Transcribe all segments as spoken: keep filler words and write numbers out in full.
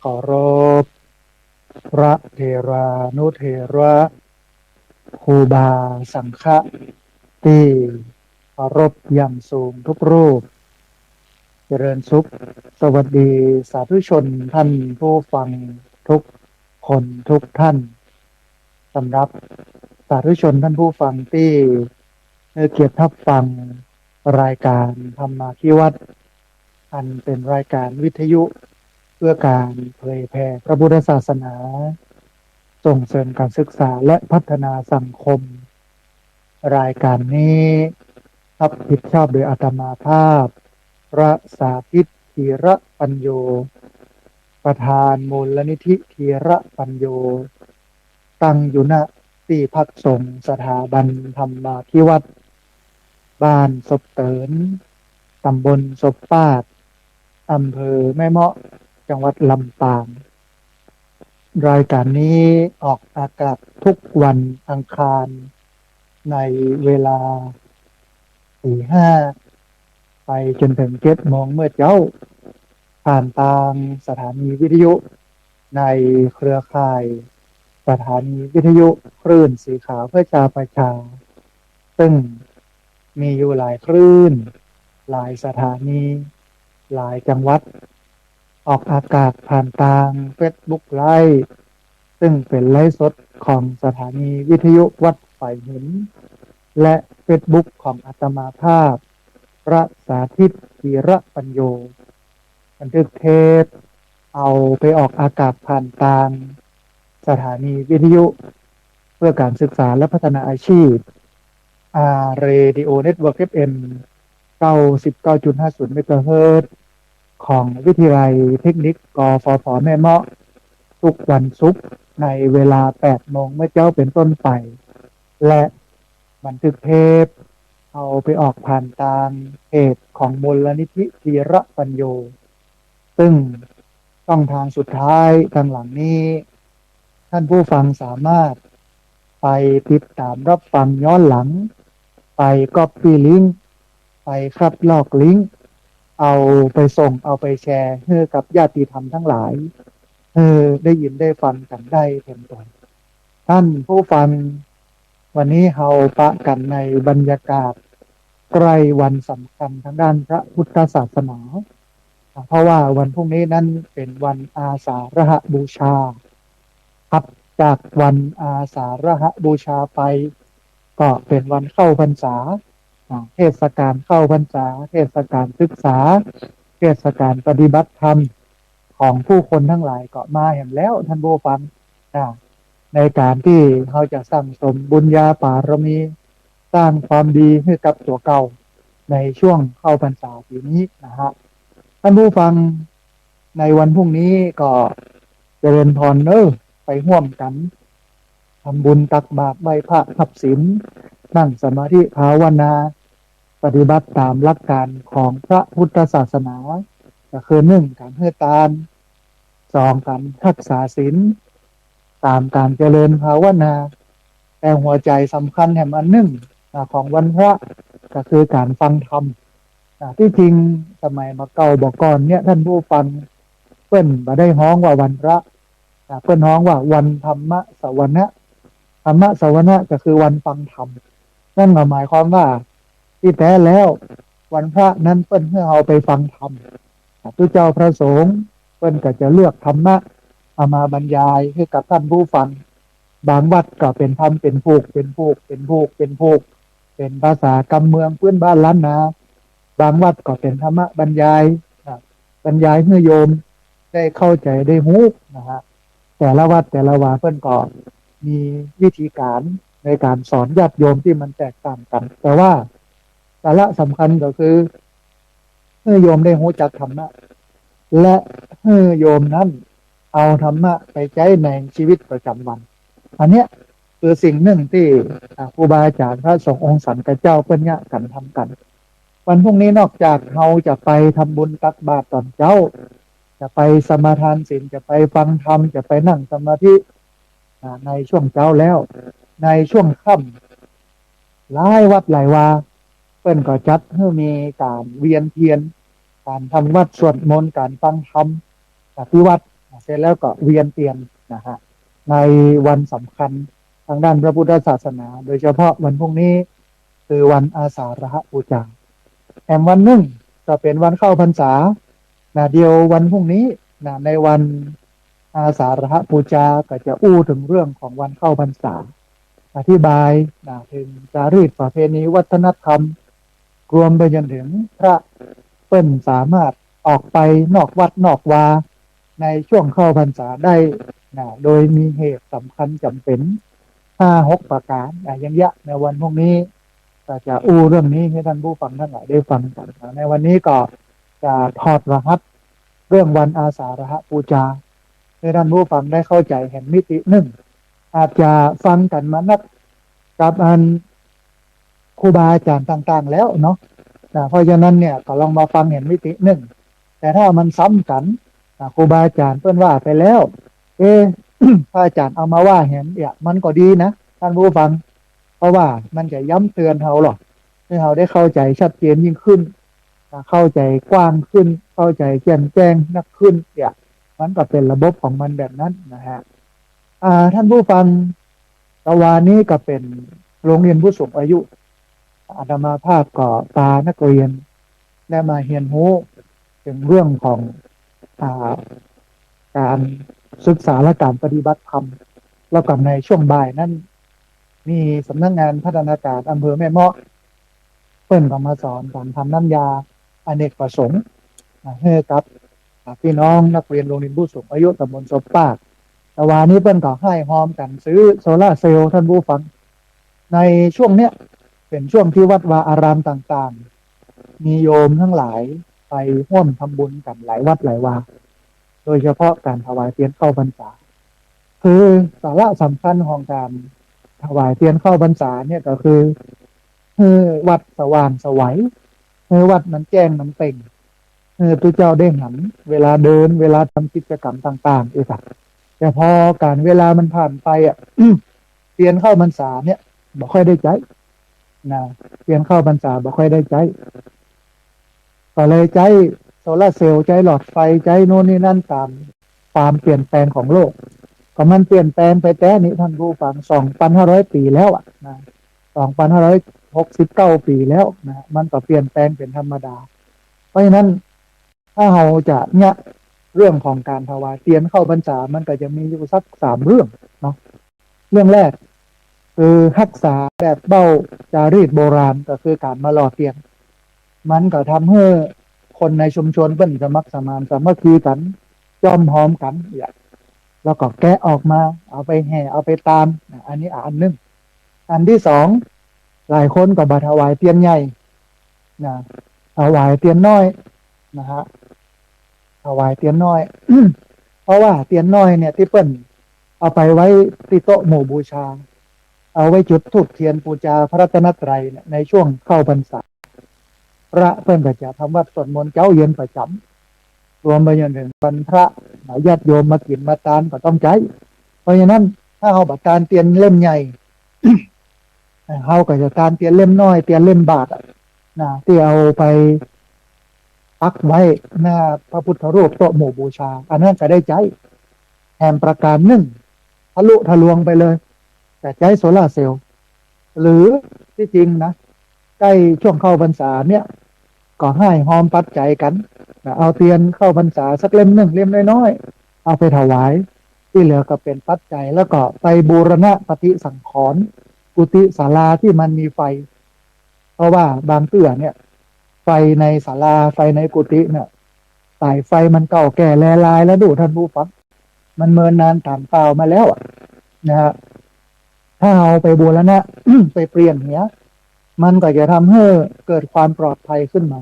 เคารพพระเถรานุเถระ ครูบาสังฆะตี้เคารพอย่างสูงทุกรูป เจริญสุข สวัสดีสาธุชนท่านผู้ฟังทุกคนทุกท่าน สำหรับสาธุชนท่านผู้ฟังตี้ให้เกียรติฮับฟังรายการธรรมาภิวัฒน์ อันเป๋นรายการวิทยุเพื่อก๋านเผยแผ่พระพุทธศาสนา ส่งเสริมการศึกษาและพัฒนาสังคม รายการนี้ฮับผิดชอบโดยอาตมาภาพ พระสาธิต ธีระปัญโญ ประธานมูลนิธิธีระปัญโญ ตั้งอยู่ ณ ตี้พักสงฆ์สถาบันธรรมาภิวัฒน์ บ้านศพเติน ตำบลศพปาด อำเภอแม่เมาะ จังหวัดลำปาง รายการนี้ออกอากาศทุกวันอังคาร ในเวลาตีห้า ไปจ๋นเถิงเจ็ดโมงเมื่อเจ๊า ผ่านตางสถานีวิทยุในเครือข่ายสถานีวิทยุคลื่นสีขาวเพื่อชาวประชา ซึ่งมีอยู่หลายคลื่น หลายสถานี หลายจังหวัด ออกอากาศผ่านตางเฟซบุ๊กไลฟ์ ซึ่งเป๋นไลฟ์สดของสถานีวิทยุวัดฝายหิน และเฟซบุ๊กของอาตมาภาพ พระสาธิต ธีระปัญโญ บันทึกเทปเอาไปออกอากาศผ่านตางสถานีวิทยุเพื่อการศึกษาและพัฒนาอาชีพ อาร์ เรดิโอ เน็ตเวิร์ก เอฟ เอ็ม เก้าสิบเก้าจุดห้าศูนย์ เมกะเฮิรตซ์ ของวิทยาลัยเทคนิค กฟผ แม่เมาะ ทุกวันศุกร์ในเวลาแปดโมงเมื่อเจ๊าเป๋นต้นไป และบันทึกเทปเอาไปออกผ่านตางเพจของมูลนิธิธีระปัญโญ ซึ่งช่องทางสุดท้ายตางหลังนี้ ท่านผู้ฟังสามารถไปติดตามรับฟังย้อนหลัง ไปก๊อปปี้ลิงก์ ไปคัดลอกลิงก์ เอาไปส่ง เอาไปแชร์หื้อกับญาติธรรมทั้งหลาย หื้อได้ยินได้ฟังกั๋นได้เต็มตัว ท่านผู้ฟัง วันนี้เฮาปะกั๋นในบรรยากาศใกล้วันสำคัญทางด้านพระพุทธศาสนา เพราะว่าวันพรุ่งนี้นั้นเป๋นวันอาสาฬหบูชา ถัดจากวันอาสาฬหบูชาไป ก็เป๋นวันเข้าพรรษา อ่า เทศกาลเข้าพรรษา เทศกาลศึกษา เทศกาลปฏิบัติธรรมของผู้คนทั้งหลายก็มาแหมแล้วท่านผู้ฟัง อ่า ในก๋านตี้เฮาจะสั่งสมบุญญาบารมี สร้างความดีหื้อกับตั๋วเก่าในช่วงเข้าพรรษาปี๋นี้นะฮะ ท่านผู้ฟัง ในวันพรุ่งนี้ก็เจริญพรเน้อ ไปฮ่วมกั๋น ทำบุญตักบาตร ไหว้พระ ฮับศีล นั่งสมาธิภาวนา ปฏิบัติต๋ามหลักก๋านของพระพุทธศาสนา ก็คือ นึ่ง ก๋านหื้อตาน สอง ก๋านฮักษาศีล สาม ก๋านเจริญภาวนา แต่หัวใจ๋สำคัญแหมอันนึ่ง อ่า ของวันพระ ก็คือก๋านฟังธรรม อ่า ตี้จริงสมัยบ่าเก่าบ่าก่อนเนี่ย ท่านผู้ฟัง เปิ้นบ่ได้ฮ้องว่าวันพระ อ่า เปิ้นฮ้องว่าวันธรรมสวนะ ธรรมสวนะก็คือวันฟังธรรม นั่นก็หมายความว่า ตี้แต๊แล้ว วันพระนั้นเปิ้นหื้อเฮาไปฟังธรรม อ่า ตุ๊เจ้าพระสงฆ์ เปิ้นก็จะเลือกธรรมะเอามาบรรยายหื้อกับท่านผู้ฟัง บางวัดก็เป๋นธรรมเป๋นผูก เป๋นผูก เป๋นผูก เป๋นผูก เป๋นภาษากำเมืองพื้นบ้านล้านนา บางวัดก็เป๋นธรรมะบรรยาย อ่า บรรยายหื้อโยมได้เข้าใจ๋ได้ฮู้นะฮะ แต่ละวัดแต่ละวาเปิ้นก็มีวิธีก๋านในก๋านสอนญาติโยมตี้มันแตกต่างกั๋น แต่ว่าสาระสำคัญก็คือ หื้อโยมได้ฮู้จักธรรมะ และหื้อโยมนั้นเอาธรรมะไปใจ๊ในชีวิตประจ๋ำวัน อันเนี้ยคือสิ่งนึ่งตี้ อ่า ครูบาอาจ๋ารย์พระสงฆ์องค์สันกะเจ้าเปิ้นเยียะกั๋นทำกั๋น วันพรุ่งนี้นอกจากเฮาจะไปทำบุญตักบาตรต๋อนเจ๊า จะไปสมาทานศีล จะไปฟังธรรม จะไปนั่งสมาธิ อ่า ในช่วงเจ๊าแล้ว ในช่วงค่ำ หลายวัดหลายวา เปิ้นก็จัดหื้อมีก๋านเวียนเทียน ก๋านทำวัตรสวดมนต์ ก๋านฟังธรรม อ่า ตี้วัด เสร็จแล้วก็เวียนเตียนนะฮะ ในวันสำคัญทางด้านพระพุทธศาสนา โดยเฉพาะวันพรุ่งนี้ คือวันอาสาฬหปูจา แถมวันนึ่งก็เป๋นวันเข้าพรรษานะ เดี๋ยววันพรุ่งนี้นะ ในวันอาสาฬหปูจาก็จะอู้เถิงเรื่องของวันเข้าพรรษา อธิบายนะ เถิงจารีตประเพณีวัฒนธรรม รวมไปจนเถิงพระเปิ้นสามารถออกไปนอกวัดนอกวา ในช่วงเข้าพรรษาได้นะ โดยมีเหตุสำคัญจ๋ำเป๋นห้าหกประก๋านนะ อย่างเยียะในวันพรุ่งนี้ ก็จะอู้เรื่องนี้หื้อท่านผู้ฟังตังหลายได้ฟังกั๋นนะ ในวันนี้ก็จะถอดรหัสเรื่องวันอาสาฬหปูจา หื้อท่านผู้ฟังได้เข้าใจ๋แหมมิตินึ่ง อาจจะฟังกั๋นมานักกับอันครูบาอาจ๋ารย์ต่างๆ แล้วเนาะนะ เพราะฉะนั้นเนี่ยก็ลองมาฟังแหมมิตินึ่ง แต่ถ้ามันซ้ำกั๋นนะ ครูบาอาจ๋ารย์เปิ้นว่าไปแล้ว เอ๊ะ พระอาจ๋ารย์เอามาว่าแหมเยียะ มันก็ดีนะท่านผู้ฟัง เพราะว่ามันจะย้ำเตือนเฮาหรอก หื้อเฮาได้เข้าใจ๋ชัดเจนยิ่งขึ้นนะ เข้าใจ๋กว้างขึ้น เข้าใจ๋แจ่มแจ้งนักขึ้นเยียะ มันก็เป๋นระบบของมันแบบนั้นนะฮะ อ่า ท่านผู้ฟัง ตะวานี้ก็เป๋นโฮงเฮียนผู้สูงอายุ อาตมาภาพก็ปานักเฮียนได้มาเฮียนฮู้เถิงเรื่องของ อ่า ก๋านศึกษาและก๋านปฏิบัติธรรม แล้วก็ในช่วงบ่ายนั้น มีสำนักงานพัฒนาการอำเภอแม่เมาะ เปิ้นก็มาสอนก๋านทำน้ำยาอเนกประสงค์นะ หื้อกับ อ่า ปี้น้องนักเฮียนโฮงเฮียนผู้สูงอายุตำบลศพปาก ตะวานี้เปิ้นก็ฮ้ายฮอมกั๋นซื้อโซลาร์เซลล์ท่านผู้ฟัง ในช่วงเนี้ยเป๋นช่วงตี้วัดวาอารามต่างๆ มีโยมตังหลายไปฮ่วมทำบุญกั๋นหลายวัดหลายวา โดยเฉพาะก๋านถวายเตียนเข้าพรรษา คือสาระสำคัญของก๋านถวายเตียนเข้าพรรษาเนี่ยก็คือ หื้อวัดสว่างไสว หื้อวัดมันแจ้งมันเปล่ง หื้อตุ๊เจ้าได้หันเวลาเดิน เวลาทำกิจกรรมต่างๆ อีกอะ แต่พอก๋านเวลามันผ่านไปอะ เตียนเข้าพรรษาเนี่ยบ่ค่อยได้ใจ๊นะ เตียนเข้าพรรษาบ่ค่อยได้ใจ๊ ก็เลยใจ๊โซลาร์เซลล์ ใจ๊หลอดไฟ ใจ๊โน่นนี่นั่นต๋ามความเปลี่ยนแปลงของโลก ก็มันเปลี่ยนแปลงไปแต๊นี้ท่านผู้ฟัง สองปันห้าร้อยปี๋แล้วอะนะ สองปันห้าร้อยหกสิบเก้าปี๋แล้วนะ มันก็เปลี่ยนแปลงเป๋นธรรมดา เพราะฉะนั้นถ้าเฮาจะเยียะเรื่องของก๋านถวายเตียนเข้าพรรษา มันก็จะมีอยู่สักสามเรื่องเนาะ เรื่องแรก คือฮักษาแบบเบ้าจารีตโบราณ ก็คือก๋านมาหล่อเตียน มันก็ทำหื้อคนในชุมชนเปิ้นสมัครสมานสามัคคีกั๋น จ้อมฮอมกั๋นเยียะ แล้วก็แกะออกมา เอาไปแห่ เอาไปตานนะ อันนี้อันนึ่ง อันตี้สอง หลายคนก็บ่ถวายเตียนใหญ่นะ ถวายเตียนน้อยนะฮะ ถวายเตียนน้อย เพราะว่าเตียนน้อยเนี่ยตี้เปิ้นเอาไปไว้ตี้โต๊ะหมู่บูชา เอาไว้จุดธูปเตียนปู๋จาพระรัตนตรัยเนี่ย ในช่วงเข้าพรรษา พระเปิ้นก็จะทำวัตรสวดมนต์เจ๊าเย็นประจ๋ำ รวมไปจนเถิงวันพระ ญาติโยมมากิ๋นมาตานก็ต้องใจ๊ เพราะฉะนั้นถ้าเฮาบ่ตานเตียนเล่มใหญ่ เฮาก็จะตานเตียนเล่มน้อย เตียนเล่มบาทอะนะ ตี้เอาไปปักไว้หน้าพระพุทธรูปโต๊ะหมู่บูชา อันนั้นก็ได้ใจ๊ แถมประก๋านนึ่ง ทะลุทะลวงไปเลย ก็ใจ๊โซลาร์เซลล์ หรือตี้จริงนะ ใก้ช่วงเข้าพรรษาเนี่ย ก็ฮ้ายฮอมปัจจัยกั๋นนะ เอาเตียนเข้าพรรษาสักเล่มนึ่ง เล่มน้อยๆ เอาไปถวาย ตี้เหลือก็เป๋นปัจจัย แล้วก็ไปบูรณะปฏิสังขรณ์กุฏิศาลาตี้มันมีไฟ เพราะว่าบางเตื้อเนี่ย ไฟในศาลา ไฟในกุฏิเนี่ย สายไฟมันเก่าแก่แลลายแล้วดูท่านผู้ฟัง มันเมินนานต๋ามกาลมาแล้วอะนะฮะ ถ้าเอาไปบูรณะ ไปเปลี่ยนเหีย มันก็จะทำหื้อเกิดความปลอดภัยขึ้นมา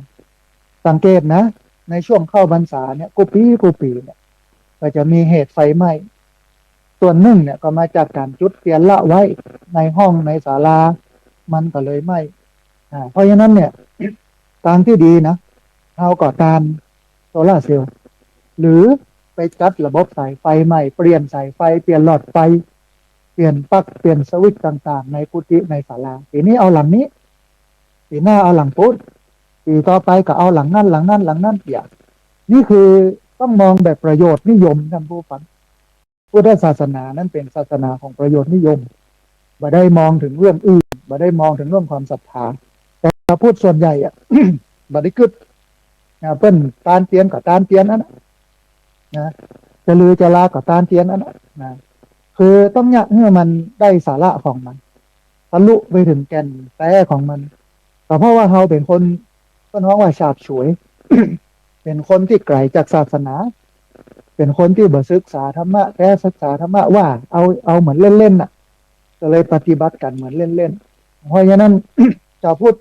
สังเกตนะ ในช่วงเข้าพรรษาเนี่ย กู้ปี๋กู้ปี๋เนี่ย ก็จะมีเหตุไฟไหม้ ส่วนนึ่งเนี่ยก็มาจากก๋านจุดเตียนละไว้ในห้องในศาลา มันก็เลยไหม้ อ่า เพราะฉะนั้นเนี่ย ตางตี้ดีนะ เฮาก็ตานโซลาร์เซลล์ หรือไปจัดระบบสายไฟใหม่ เปลี่ยนสายไฟ เปลี่ยนหลอดไฟ เปลี่ยนปลั๊ก เปลี่ยนสวิตช์ต่างๆ ในกุฏิในศาลา ปี๋นี้เอาหลังนี้ ปี๋หน้าเอาหลังปู๊น ปี๋ต่อไปก็เอาหลังนั้น หลังนั้น หลังนั้น เยียะ นี่คือ ต้องมองแบบประโยชน์นิยม ท่านผู้ฟัง พุทธศาสนานั้นเป๋นศาสนาของประโยชน์นิยม บ่ได้มองเถิงเรื่องอื่น บ่ได้มองเถิงเรื่องความศรัทธา แต่ชาวพุทธส่วนใหญ่อะ บ่ได้กึ๊ด นะ เปิ้นตานเตียนก็ตานเตียนอั้นนะ นะ จะลือจะลาก็ตานเตียนอั้นนะ นะ คือต้องเยียะหื้อมันได้สาระของมัน ทะลุไปเถิงแก่นแต๊ของมัน ก็เพราะว่าเฮาเป๋นคน เปิ้นฮ้องว่าฉาบฉวย เป๋นคนตี้ไก๋จากศาสนา เป๋นคนตี้บ่ศึกษาธรรมะแต๊ ศึกษาธรรมะว่าเอา เอาเหมือนเล่นๆ น่ะ ก็เลยปฏิบัติกั๋นเหมือนเล่นๆ เพราะฉะนั้น ชาวพุทธ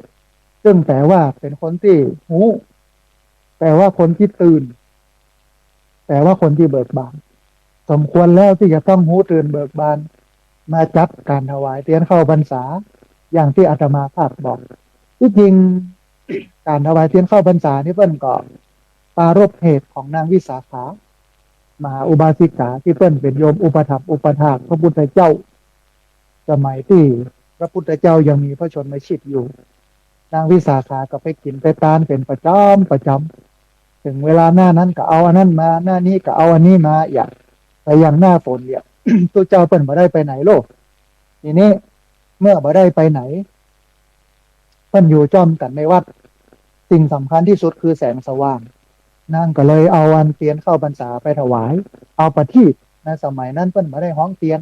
จึงแปลว่าเป๋นคนตี้ฮู้ แปลว่าคนตี้ตื่น แปลว่าคนตี้เบิกบาน สมควรแล้วตี้จะต้องฮู้ตื่นเบิกบาน มาจัดก๋านถวายเตียนเข้าพรรษา อย่างตี้อาตมาภาพบอก ตี้จริง ก๋านถวายเตียนเข้าพรรษานี่เปิ้นก็ปรารภเหตุของนางวิสาขา มหาอุบาสิกา ตี้เปิ้นเป๋นโยมอุปถัมภ์อุปถากพระพุทธเจ้า สมัยตี้พระพุทธเจ้ายังมีพระชนมชีพอยู่ นางวิสาขาก็ไปกิ๋นไปตานเป๋นประจ๋ำประจ๋ำ เถิงเวลาหน้านั้นก็เอาอันนั้นมา หน้านี้ก็เอาอันนี้มา อย่าง แต่อย่างหน้าฝนเนี่ย ตุ๊เจ้าเปิ้นบ่ได้ไปไหนโลก ทีนี้เมื่อบ่ได้ไปไหน เปิ้นอยู่จ้อมกั๋นในวัด สิ่งสำคัญตี้สุดคือแสงสว่าง นางก็เลยเอาอันเตียนเข้าพรรษาไปถวาย เอาประทีป ในสมัยนั้นเปิ้นบ่ได้ฮ้องเตียน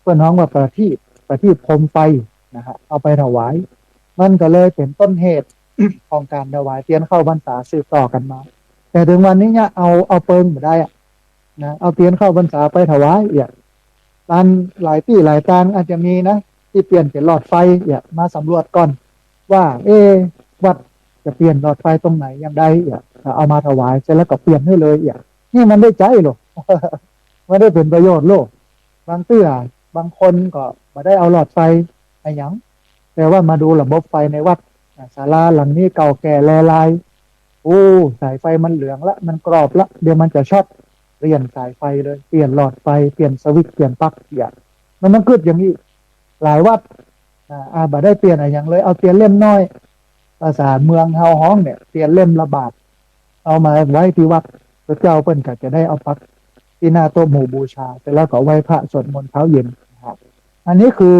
เปิ้นฮ้องว่าประทีป ประทีปโคมไฟนะฮะ เอาไปถวาย มันก็เลยเป๋นต้นเหตุ ของก๋านถวายเตียนเข้าพรรษาสืบต่อกั๋นมา แต่เถิงวันนี้เนี่ยเอา เอาเปิงบ่ได้อะ นะ เอาเตียนเข้าพรรษาไปถวายเอี่ย ตานหลายตี้หลายตานอาจจะมีนะ ตี้เปลี่ยนเป๋นหลอดไฟเอี่ย มาสำรวจก่อน ว่า เอ๊ะ วัดจะเปลี่ยนหลอดไฟตรงไหนอย่างใดเอี่ย เอามาถวายเสร็จแล้วก็เปลี่ยนหื้อเลยเอี่ย นี่มันได้ใจ๊โลก มันได้เป๋นประโยชน์โลก บางเตื้อ บางคนก็บ่ได้เอาหลอดไฟอะหยัง แต่ว่ามาดูระบบไฟในวัด อ่ะ ศาลาหลังนี้เก่าแก่แลลาย โอ้ สายไฟมันเหลืองละ มันกรอบละ เดี๋ยวมันจะช็อต เปลี่ยนสายไฟเลย เปลี่ยนหลอดไฟ เปลี่ยนสวิตช์ เปลี่ยนปลั๊กเอี่ย มันต้องกึ๊ดอย่างนี้ หลายวัด อ่า อ่า บ่ได้เปลี่ยนอะหยังเลย เอาเตียนเล่มน้อย ภาษาเมืองเฮาฮ้องเนี่ย เตียนเล่มละบาท เอามาไว้ตี้วัด ตุ๊เจ้าเปิ้นก็จะได้เอาปักตี้หน้าโต๊ะหมู่บูชา เสร็จแล้วก็ไหว้พระสวดมนต์เช้าเย็นนะครับ อันนี้คือ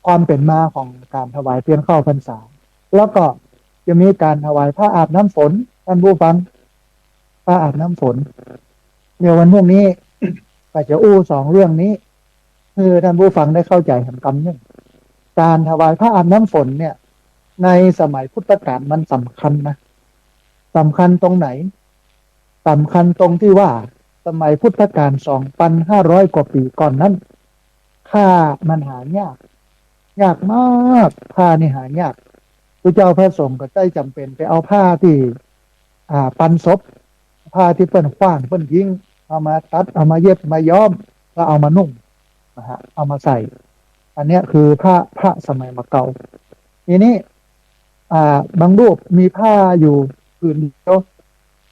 ความเป๋นมาของก๋านถวายเตียนเข้าพรรษา แล้วก็จะมีก๋านถวายผ้าอาบน้ำฝน ท่านผู้ฟัง ผ้าอาบน้ำฝน เดี๋ยววันพรุ่งนี้ ก็จะอู้สองเรื่องนี้ หื้อท่านผู้ฟังได้เข้าใจ๋แหมกำนึ่ง ก๋านถวายผ้าอาบน้ำฝนเนี่ย ในสมัยพุทธกาลมันสำคัญนะ สำคัญตรงไหน สำคัญตรงตี้ว่าสมัยพุทธกาลสองพันห้าร้อยกว่าปี๋ก่อนนั้น ผ้ามันหายาก ยากมาก ผ้านี่หายาก ตุ๊เจ้าพระสงฆ์ก็ได้จ๋ำเป๋นไปเอาผ้าตี้ อ่า ปันศพ ผ้าตี้เปิ้นขว้างเปิ้นยิง เอามาตัด เอามาเย็บ มาย้อม แล้วเอามานุ่งนะฮะ เอามาใส่ อันเนี้ยคือผ้า ผ้าสมัยบ่าเก่า ทีนี้ อ่า บางรูปมีผ้าอยู่ผืนเดียว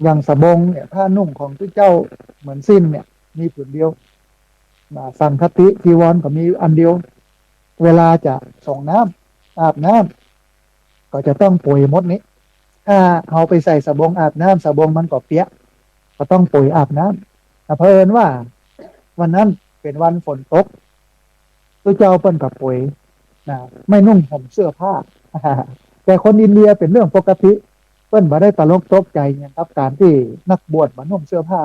อย่างสบงเนี่ย ผ้านุ่งของตุ๊เจ้าเหมือนสิ้นเนี่ย มีผืนเดียว อ่า สังฆติจีวรก็มีอันเดียว เวลาจะสรงน้ำ อาบน้ำ ก็จะต้องโปยหมดนี้ ถ้าเอาไปใส่สบงอาบน้ำ สบงมันก็เปียก ก็ต้องโปยอาบน้ำ แต่เผอิญว่าวันนั้นเป๋นวันฝนตก ตุ๊เจ้าเปิ้นก็โปยนะ ไม่นุ่งห่มเสื้อผ้า แต่คนอินเดียเป๋นเรื่องปกติ เปิ้นบ่ได้ตระหนกตกใจ๋หยังกับก๋านตี้นักบวชบ่นุ่งเสื้อผ้า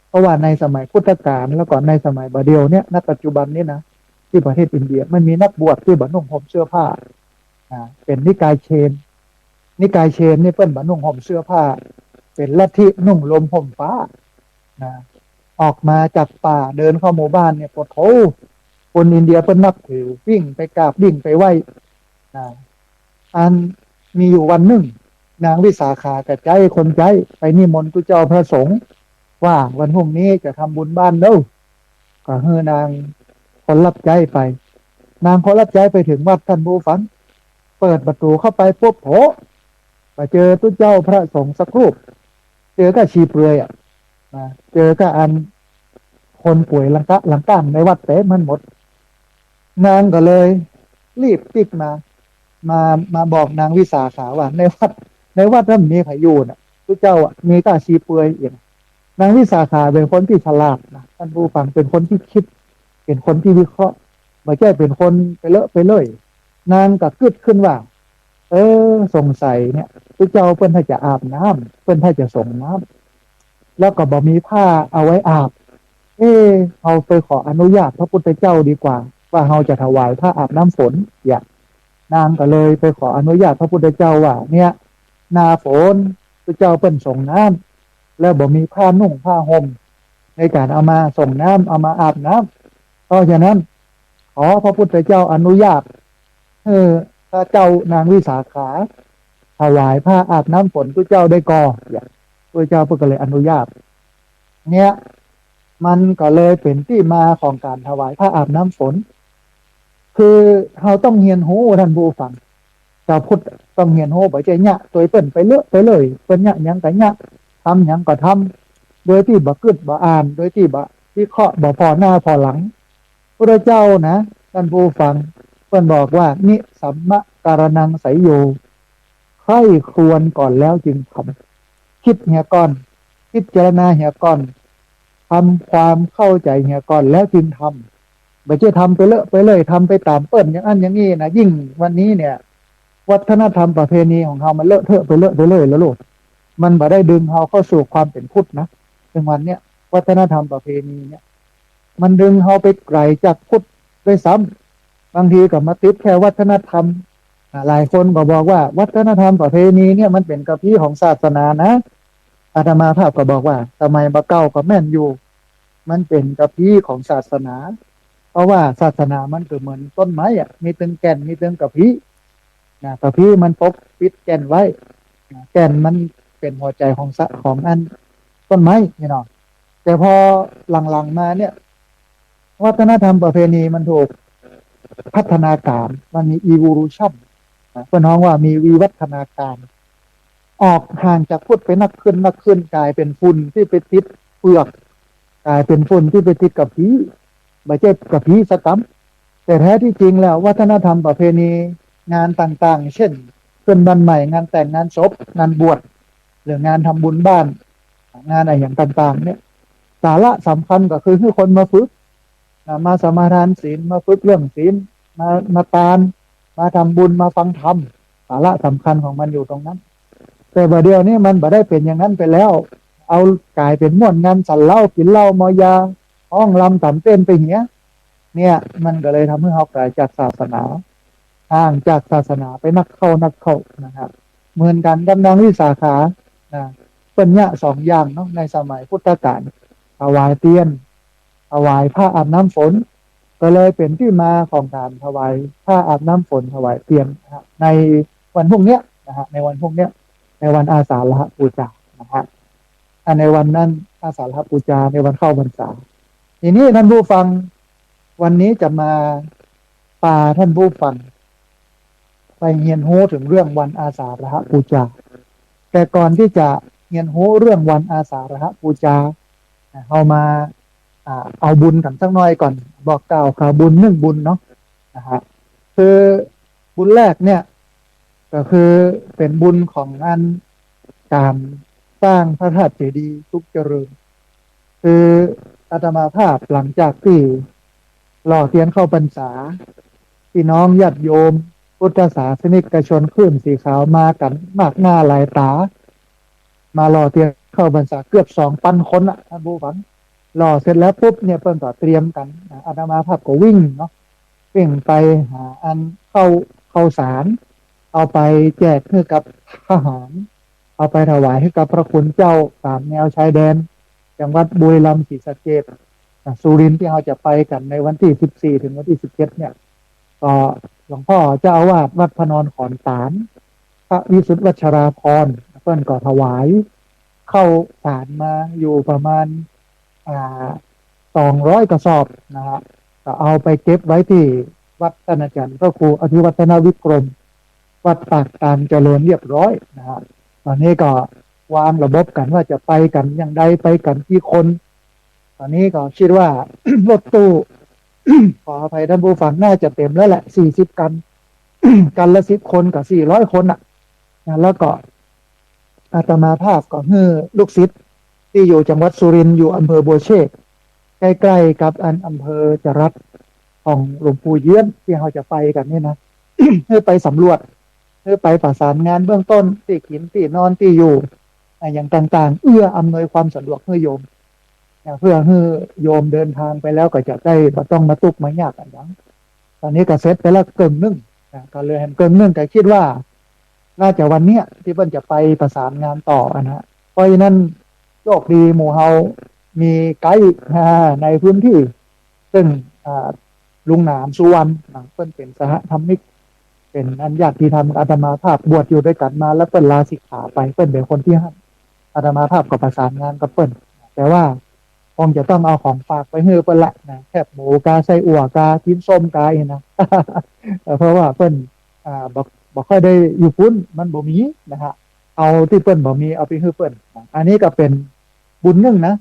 เพราะว่าในสมัยพุทธกาลแล้วก็ในสมัยบ่าเดี่ยวเนี่ย ณ ปัจจุบันนี้นะ ตี้ประเทศอินเดียมันมีนักบวชตี้บ่นุ่งห่มเสื้อผ้า อ่า เป๋นนิกายเชน นิกายเชนนี่เปิ้นบ่นุ่งห่มเสื้อผ้า เป๋นลัทธินุ่งลมห่มฟ้านะ ออกมาจากป่าเดินเข้าหมู่บ้านเนี่ย โอ้โธ่ คนอินเดียเปิ้นนับถือ วิ่งไปกราบ วิ่งไปไหว้นะ อันมีอยู่วันนึ่ง นางวิสาขากับใจ๊คนใจ๊ไปนิมนต์ตุ๊เจ้าพระสงฆ์ ว่าวันพรุ่งนี้จะทำบุญบ้านเด้อ ก็หื้อนางคนรับใจ๊ไป นางคนรับใจ๊ไปเถิงวัด ท่านผู้ฟัง เปิดประตู๋เข้าไปปุ๊บ โห บ่เจอตุ๊เจ้าพระสงฆ์สักรูป เจอก้าชีเปลือยอะนะ เจอก้าอันคนป่วยหลังกะ หลังก้านในวัดเต๋มหั้นหมด นางก็เลยรีบปิ๊กมา มา มาบอกนางวิสาขาว่า ในวัด ในวัดนั้นมีใผอยู่น่ะ ตุ๊เจ้าอะ มีก้าชีเปลือยเอง นางวิสาขาเป๋นคนตี้ฉลาดนะ ต้านผู้ฟัง เป๋นคนตี้กึ๊ด เป๋นคนตี้วิเคราะห์ บ่ใจ้เป๋นคนไปเลอะไปเลื่อย นางก็กึ๊ดขึ้นว่า เออ สงสัยเนี่ย ตุ๊เจ้าเปิ้นถ้าจะอาบน้ำ เปิ้นถ้าจะสรงน้ำ แล้วก็บ่มีผ้าเอาไว้อาบ เออ เฮาไปขออนุญาตพระพุทธเจ้าดีกว่า ว่าเฮาจะถวายผ้าอาบน้ำฝน เนี่ย นางก็เลยไปขออนุญาตพระพุทธเจ้าว่า เนี่ย หน้าฝน ตุ๊เจ้าเปิ้นสรงน้ำ แล้วบ่มีผ้านุ่งผ้าห่ม ในก๋านเอามาสรงน้ำ เอามาอาบน้ำ เพราะฉะนั้น ขอพระพุทธเจ้าอนุญาต หื้อข้าเจ้านางวิสาขา ถวายผ้าอาบน้ำฝนตุ๊เจ้าได้ก่อ เนี่ย ตุ๊เจ้าเปิ้นก็เลยอนุญาต เนี่ย มันก็เลยเป๋นตี้มาของก๋านถวายผ้าอาบน้ำฝน คือเฮาต้องเฮียนฮู้ ต้านผู้ฟัง จาวพุทธต้องเฮียนฮู้ บ่ใจ้เยียะตวยเปิ้นไปเลอะไปเลื่อย เปิ้นเยียะหยังก็เยียะ ทำหยังก็ทำ โดยตี้บ่กึ๊ดบ่อ่าน โดยตี้บ่วิเคราะห์ บ่ผ่อหน้าผ่อหลัง พุทธเจ้านะ ต้านผู้ฟัง เปิ้นบอกว่า นิสัมมะการณังไสยโย ใคร่ครวญก่อนแล้วจึงทำ กึ๊ดเหียก่อน พิจารณาเหียก่อน ทำความเข้าใจ๋เหียก่อนแล้วจึงทำ บ่ใจ้ทำไปเลอะไปเลื่อย ทำไปต๋ามเปิ้นอย่างอั้นอย่างนี้นะ ยิ่งวันนี้เนี่ย วัฒนธรรมประเพณีของเฮามันเลอะเทอะไปเลอะไปเลื่อยแล้วลูก มันบ่ได้ดึงเฮาเข้าสู่ความเป๋นพุทธนะ ซึ่งวันเนี้ย วัฒนธรรมประเพณีเนี่ย มันดึงเฮาไปไก๋จากพุทธด้วยซ้ำ บางทีก็มาติดแค่วัฒนธรรม อ่า หลายคนก็บอกว่าวัฒนธรรมประเพณีเนี่ยมันเป๋นกะพี้ของศาสนานะ อาตมาภาพก็บอกว่า สมัยบ่าเก่าก็แม่นอยู่ มันเป๋นกะพี้ของศาสนา เพราะว่าศาสนามันก็เหมือนต้นไม้อะ มีตึงแก่น มีตึงกะพี้ นะ กะพี้มันปกปิดแก่นไว้ นะ แก่นมันเป๋นหัวใจ๋ของสะ ของอันต้นไม้นี่เนาะ แต่พอหลังๆมาเนี่ย วัฒนธรรมประเพณีมันถูกพัฒนาการ มันมี evolution นะ เปิ้นฮ้องว่ามีวิวัฒนาการ ออกห่างจากพุทธไปนักขึ้นนักขึ้น ก๋ายเป๋นฝุ่นตี้ไปติดเปือก ก๋ายเป๋นฝุ่นตี้ไปติดกะพี้ บ่ใจ้กะพี้สักกำ แต่แท้ตี้จริงแล้ว วัฒนธรรมประเพณี งานต่างๆ เช่น ขึ้นบ้านใหม่ งานแต่ง งานศพ งานบวช หรืองานทำบุญบ้าน งานอะหยังต่างๆ เนี่ย สาระสำคัญก็คือหื้อคนมาฝึก นะ มาสมาทานศีล มาฝึกเรื่องศีล มา มาตาน มาทำบุญ มาฟังธรรม สาระสำคัญของมันอยู่ตรงนั้น แต่บ่าเดี่ยวนี้มันบ่ได้เป๋นอย่างนั้นไปแล้ว เอาก๋ายเป๋นม่วนงานสันเหล้า กิ๋นเหล้าเมายา ฮ้องรำต๋ามเต้นไปเหีย เนี่ย มันก็เลยทำหื้อเฮาไก๋จากศาสนา ห่างจากศาสนาไปนักเข้านักเข้านะครับ เหมือนกั๋นกับนางวิสาขา นะ เปิ้นเยียะสองอย่างเนาะ ในสมัยพุทธกาล ถวายเตียน ถวายผ้าอาบน้ำฝน ก็เลยเป๋นตี้มาของก๋านถวายผ้าอาบน้ำฝน ถวายเตียนนะฮะ ในวันพรุ่งเนี้ยนะฮะ ในวันพรุ่งเนี้ย ในวันอาสาฬหปูจานะฮะ อ่ะ ในวันนั้นอาสาฬหปูจา ในวันเข้าพรรษา ทีนี้ต้านผู้ฟัง วันนี้จะมาปาต้านผู้ฟัง ไปเฮียนฮู้เถิงเรื่องวันอาสาฬหปูจา แต่ก่อนตี้จะเฮียนฮู้เรื่องวันอาสาฬหปูจา เฮามา อ่า เอาบุญกั๋นสักหน้อยก่อน บอกกล่าวข่าวบุญนึ่งบุญเนาะ นะฮะ คือบุญแรกเนี่ย ก็คือเป๋นบุญของอันก๋านสร้างพระธาตุเจดีย์สุขเจริญ คืออาตมาภาพหลังจากตี้หล่อเตียนเข้าพรรษา ปี้น้องญาติโยมพุทธศาสนิกชนคลื่นสีขาวมากั๋นมากหน้าหลายต๋า มาหล่อเตียนเข้าพรรษาเกือบสองปันคนน่ะ ต้านผู้ฟัง หล่อเสร็จแล้วปุ๊บเนี่ย เปิ้นก็เตรียมกั๋น อาตมาภาพก็วิ่งเนาะ วิ่งไปหาอันข้าว ข้าวสาร เอาไปแจกหื้อกับทหาร เอาไปถวายหื้อกับพระคุณเจ้าต๋ามแนวชายแดน จังหวัดบุรีรัมย์ ศรีสะเกษ อ่ะ สุรินทร์ ตี้เฮาจะไปกั๋นในวันตี้สิบสี่ เถิงวันตี้สิบเจ็ดเนี่ย ก็หลวงพ่อเจ้าอาวาสวัดพระนอนขอนตาล พระวิสุทธิ์วัชราภรณ์ เปิ้นก็ถวายข้าวสารมาอยู่ประมาณ อ่า สองร้อยกระสอบนะฮะ ก็เอาไปเก็บไว้ตี้วัดต้านอาจ๋ารย์พระครูอภิวัฒนวิกรม วัดปากตานเจริญเรียบร้อยนะฮะ ต๋อนนี้ก็วางระบบกั๋นว่าจะไปกั๋นอย่างใด ไปกั๋นกี่คน ต๋อนนี้ก็กึ๊ดว่า รถตู้ ขออภัยต้านผู้ฟัง น่าจะเต๋มแล้วแหละ สี่สิบคัน คันละสิบคนก็สี่ร้อยคนน่ะ นะ แล้วก็อาตมาภาพก็หื้อลูกศิษย์ ตี้อยู่จังหวัดสุรินทร์ อยู่อำเภอบัวเชษ ใก้ๆ กับอันอำเภอจรัส ของหลวงปู่เยื้อนตี้เฮาจะไปกั๋นนี่นะ หื้อไปสำรวจ หื้อไปประสานงานเบื้องต้น ตี้กิ๋น ตี้นอน ตี้อยู่ อะ อย่างต่างๆ เอื้ออำนวยความสะดวกหื้อโยม นะ เพื่อหื้อโยมเดินทางไปแล้วก็จะได้บ่ต้องมาตุ๊กข์มายากอะหยัง ต๋อนนี้ก็เสร็จไปแล้วเกิ่งนึ่ง นะ ก็เหลือแหมเกิ่งนึ่ง ก็กึ๊ดว่า น่าจะวันเนี้ยตี้เปิ้นจะไปประสานงานต่ออะนะ เพราะฉะนั้นโชคดีหมู่เฮามีไกด์ อ่า ในพื้นที่ ซึ่ง อ่า ลุงหนาม สุวรรณ นะ เปิ้นเป๋นสหธรรมิก เป๋นอันญาติธรรมกับอาตมาภาพ บวชอยู่ด้วยกั๋นมา แล้วเปิ้นลาสิกขาไป เปิ้นเป๋นคนตี้หั้น อาตมาภาพก็ประสานงานกับเปิ้น แต่ว่าคงจะต้องเอาของฝากไปหื้อเปิ้นละนะ แคบหมูกา ไส้อั่วกา ตี๋นส้มกา อี้นะ เอ่อ เพราะว่าเปิ้น อ่า บ่ บ่ค่อยได้อยู่ปุ้น มันบ่มีนะฮะ เอาตี้เปิ้นบ่มี เอาไปหื้อเปิ้นนะ อันนี้ก็เป๋นบุญนึ่งนะ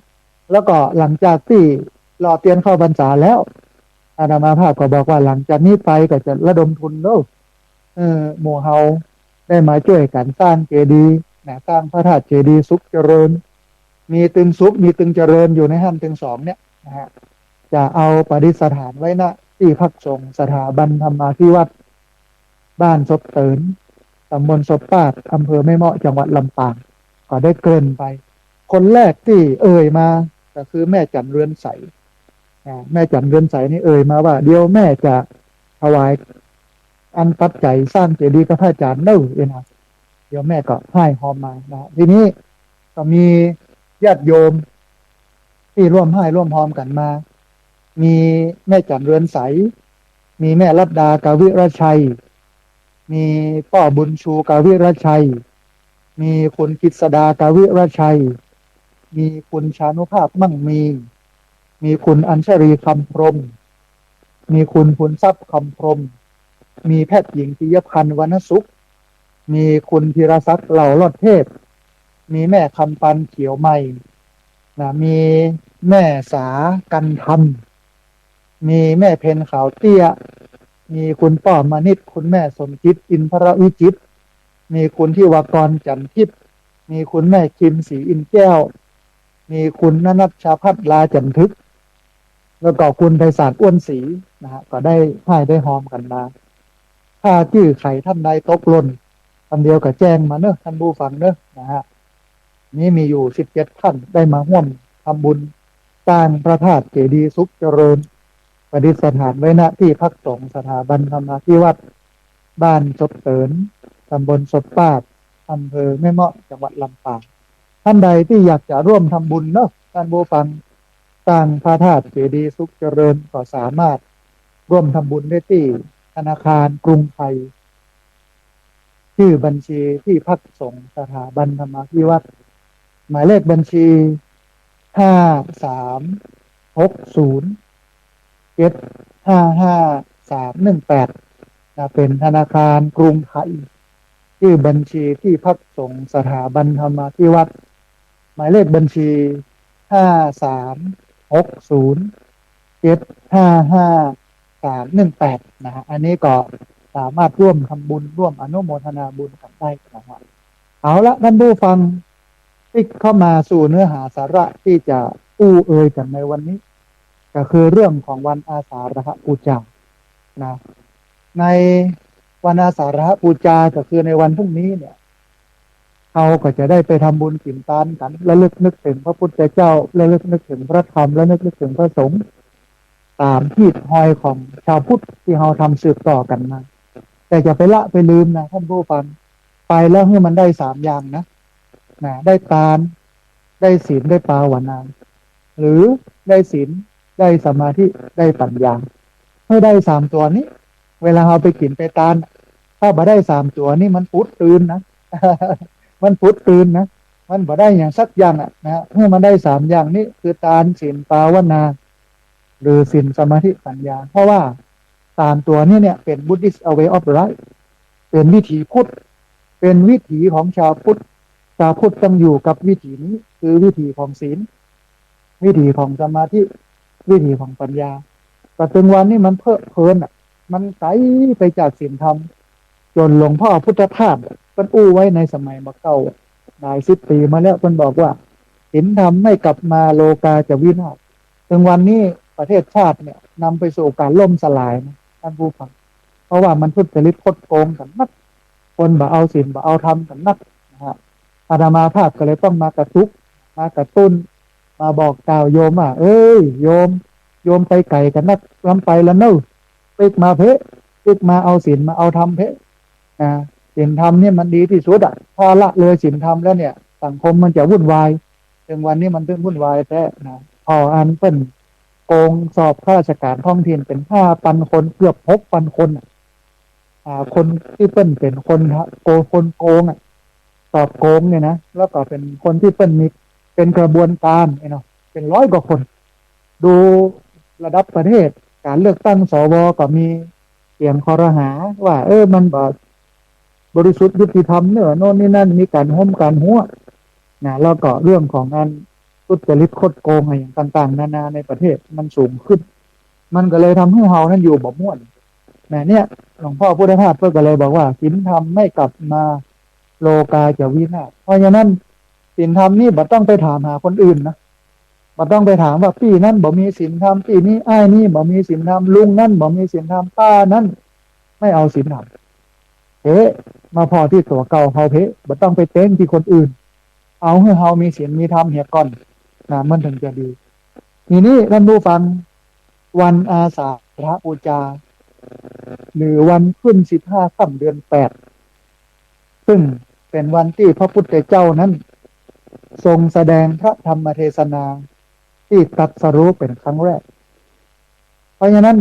แล้วก็หลังจากตี้รอเตียนเข้าพรรษาแล้ว อาตมาภาพก็บอกว่าหลังจากนี้ไปก็จะระดมทุนเนาะ เออ หมู่เฮาได้มาจ้วยกั๋นสร้างเจดีย์นะ สร้างพระธาตุเจดีย์สุขเจริญ มีตึงสุข มีตึงเจริญอยู่ในหั้นตึงสองเนี่ยนะฮะ จะเอาประดิษฐานไว้ ณ ตี้พักสงฆ์สถาบันธรรมาภิวัฒน์ บ้านศพเติน ตำบลศพปาด อำเภอแม่เมาะ จังหวัดลำปาง ก็ได้เกริ่นไป คนแรกตี้เอ่ยมาก็คือแม่จันเรือนใส อ่า แม่จันเรือนใสนี่เอ่ยมาว่า เดี๋ยวแม่จะถวายอันปัจจัยสร้างเจดีย์กับพระอาจารย์เนาะ เอ้ยนะ เดี๋ยวแม่ก็ฮ่ายฮอมมานะ ทีนี้ก็มีญาติโยมตี้ร่วมฮ่ายร่วมฮอมกั๋นมา มีแม่จันเรือนใส มีแม่รัตดากาวิรชัย มีป้อบุญชูกาวิรชัย มีคุณกฤษดากาวิรชัย มีคุณชานุภาพมั่งมี มีคุณอัญชลีคำพรหม มีคุณภูนทรัพย์คำพรหม มีแพทย์หญิงปิยพันธ์วรรณสุข มีคุณธีรศักดิ์เหล่ารอดเทพ มีแม่คำปันเขียวใหม่ นะ มีแม่สากันธรรม มีแม่เพ็ญขาวเตี้ย มีคุณป้อมณิษฐ์ คุณแม่สมจิตอินทรวิจิตร มีคุณธิวากรจันทิพย์ มีคุณแม่คิมศรีอินแก้ว มีคุณณนัชชาพัฒน์ลาจันทึก แล้วก็คุณไพศาลอ้วนศรีนะฮะ ก็ได้ฮ่ายได้ฮอมกั๋นมา ถ้าจื้อใผท่านใดตกหล่น กำเดียวก็แจ้งมาเนาะ ท่านผู้ฟังเนาะ นะฮะ นี้มีอยู่สิบเจ็ดท่านได้มาฮ่วมทำบุญสร้างพระธาตุเจดีย์สุขเจริญ ประดิษฐานไว้ ณ ตี้พักสงฆ์สถาบันธรรมาภิวัฒน์ บ้านศพเติน ตำบลศพปาด อำเภอแม่เมาะ จังหวัดลำปาง ท่านใดตี้อยากจะร่วมทำบุญเนาะ ท่านผู้ฟัง สร้างพระธาตุเจดีย์สุขเจริญ ก็สามารถร่วมทำบุญได้ตี้ธนาคารกรุงไทย ชื่อบัญชีตี้พักสงฆ์สถาบันธรรมาภิวัฒน์ หมายเลขบัญชี ห้าสามหกศูนย์เจ็ดห้าห้าสามหนึ่งแปด นะ เป๋นธนาคารกรุงไทย ชื่อบัญชีตี้พักสงฆ์สถาบันธรรมาภิวัฒน์ หมายเลขบัญชี ห้าสามหกศูนย์เจ็ดห้าห้าสามหนึ่งแปด นะฮะ อันนี้ก็สามารถร่วมทำบุญ ร่วมอนุโมทนาบุญกั๋นได้นะฮะ เอาละ ท่านผู้ฟัง ปิ๊กเข้ามาสู่เนื้อหาสาระตี้จะอู้เอ่ยกั๋นในวันนี้ ก็คือเรื่องของวันอาสาฬหปูจา นะ ในวันอาสาฬหปูจา ก็คือในวันพรุ่งนี้เนี่ย เฮาก็จะได้ไปทำบุญกิ๋นตานกั๋น ระลึกนึกเถิงพระพุทธเจ้า ระลึกนึกเถิงพระธรรม ระลึกนึกเถิงพระสงฆ์ ต๋ามฮีตฮอยของชาวพุทธตี้เฮาทำสืบต่อกั๋นมา แต่จะไปละไปลืมนะ ท่านผู้ฟัง ไปแล้วหื้อมันได้สามอย่างนะ นะ ได้ตาน ได้ศีล ได้ภาวนา หรือได้ศีล ได้สมาธิ ได้ปัญญา หื้อได้สามตั๋วนี้ เวลาเฮาไปกิ๋นไปตาน ถ้าบ่ได้สามตั๋วนี้มันปุดตื่นนะ มันปุดตื่นนะ มันบ่ได้หยังสักอย่างอะนะ หื้อมันได้สามอย่างนี้ คือตาน ศีล ภาวนา หรือศีล สมาธิ ปัญญา เพราะว่าสามตั๋วนี้เนี่ยเป๋น Buddhist way of life เป๋นวิถีพุทธ เป๋นวิถีของชาวพุทธ ชาวพุทธต้องอยู่กับวิถีนี้ คือวิถีของศีล วิถีของสมาธิ วิถีของปัญญา แต่ตึงวันนี้มันเพลิดเพลินอะ มันไก๋ไปจากศีลธรรม จ๋นหลวงพ่อพุทธทาสอะ เปิ้นอู้ไว้ในสมัยบ่าเก่าอะ หลายสิบปี๋มาแล้ว เปิ้นบอกว่า ศีลธรรมไม่กลับมา โลกาจะวินาศ เถิงวันนี้ประเทศชาติเนี่ยนำไปสู่การล่มสลายนะท่านผู้ฟัง เพราะว่ามันทุจริตคดโกงกั๋นนัก คนบ่เอาศีลบ่เอาธรรมกั๋นนักนะฮะ อาตมาภาพก็เลยต้องมากระตุก มากระตุ้น มาบอกกล่าวโยมว่า เอ้ย โยม โยมไปไก๋กั๋นนัก ลำไปละเน่อ ปิ๊กมาเต๊อะ ปิ๊กมาเอาศีลมาเอาธรรมเต๊อะ นะ ศีลธรรมเนี่ยมันดีตี้สุดอะ ถ้าละเลยศีลธรรมแล้วเนี่ย สังคมมันจะวุ่นวาย เถิงวันนี้มันเถิงวุ่นวายแต๊นะ ผ่ออันเปิ้นโกงสอบข้าราชการท้องถิ่นเป๋นห้าปันคน เกือบหกปันคนอะ อ่า คนตี้เปิ้นเป๋นคนโกง คนโกงอะ สอบโกงเนี่ยนะ แล้วก็เป๋นคนตี้เปิ้นมี เป๋นกระบวนการเนี่ยเนาะ เป๋นร้อยกว่าคน ดูระดับประเทศ การเลือกตั้ง สว ก็มีเสียงคอรหาว่า เออ มันบ่บริสุทธิ์ยุติธรรมเน่อ โน่นนี่นั่น มีก๋านโฮมก๋านฮั้วนะ แล้วก็เรื่องของการทุจริตคดโกงอะหยังต่างๆ นานาในประเทศมันสูงขึ้น มันก็เลยทำหื้อเฮานั้นอยู่บ่ม่วนนะ เนี่ย หลวงพ่อพุทธทาสเปิ้นก็เลยบอกว่า ศีลธรรมไม่กลับมา โลกาจะวินาศ เพราะฉะนั้นศีลธรรมนี่บ่ต้องไปถามหาคนอื่นนะ บ่ต้องไปถามว่าปี้นั้นบ่มีศีลธรรม ปี้นี้ อ้ายนี้บ่มีศีลธรรม ลุงนั้นบ่มีศีลธรรม ป้านั้นไม่เอาศีลธรรม เต๊อะ มาผ่อตี้ตั๋วเก่าเฮาเต๊อะ บ่ต้องไปเต๊งตี้คนอื่น เอาหื้อเฮามีศีลมีธรรมเหียก่อนนะ มันเถิงจะดี ทีนี้ท่านผู้ฟัง วันอาสาฬหบูชา หรือวันขึ้นสิบห้าค่ำเดือนแปด ซึ่งเป๋นวันตี้พระพุทธเจ้านั้นทรงแสดงพระธรรมเทศนาตี้ตรัสรู้เป๋นครั้งแรก เพราะฉะนั้น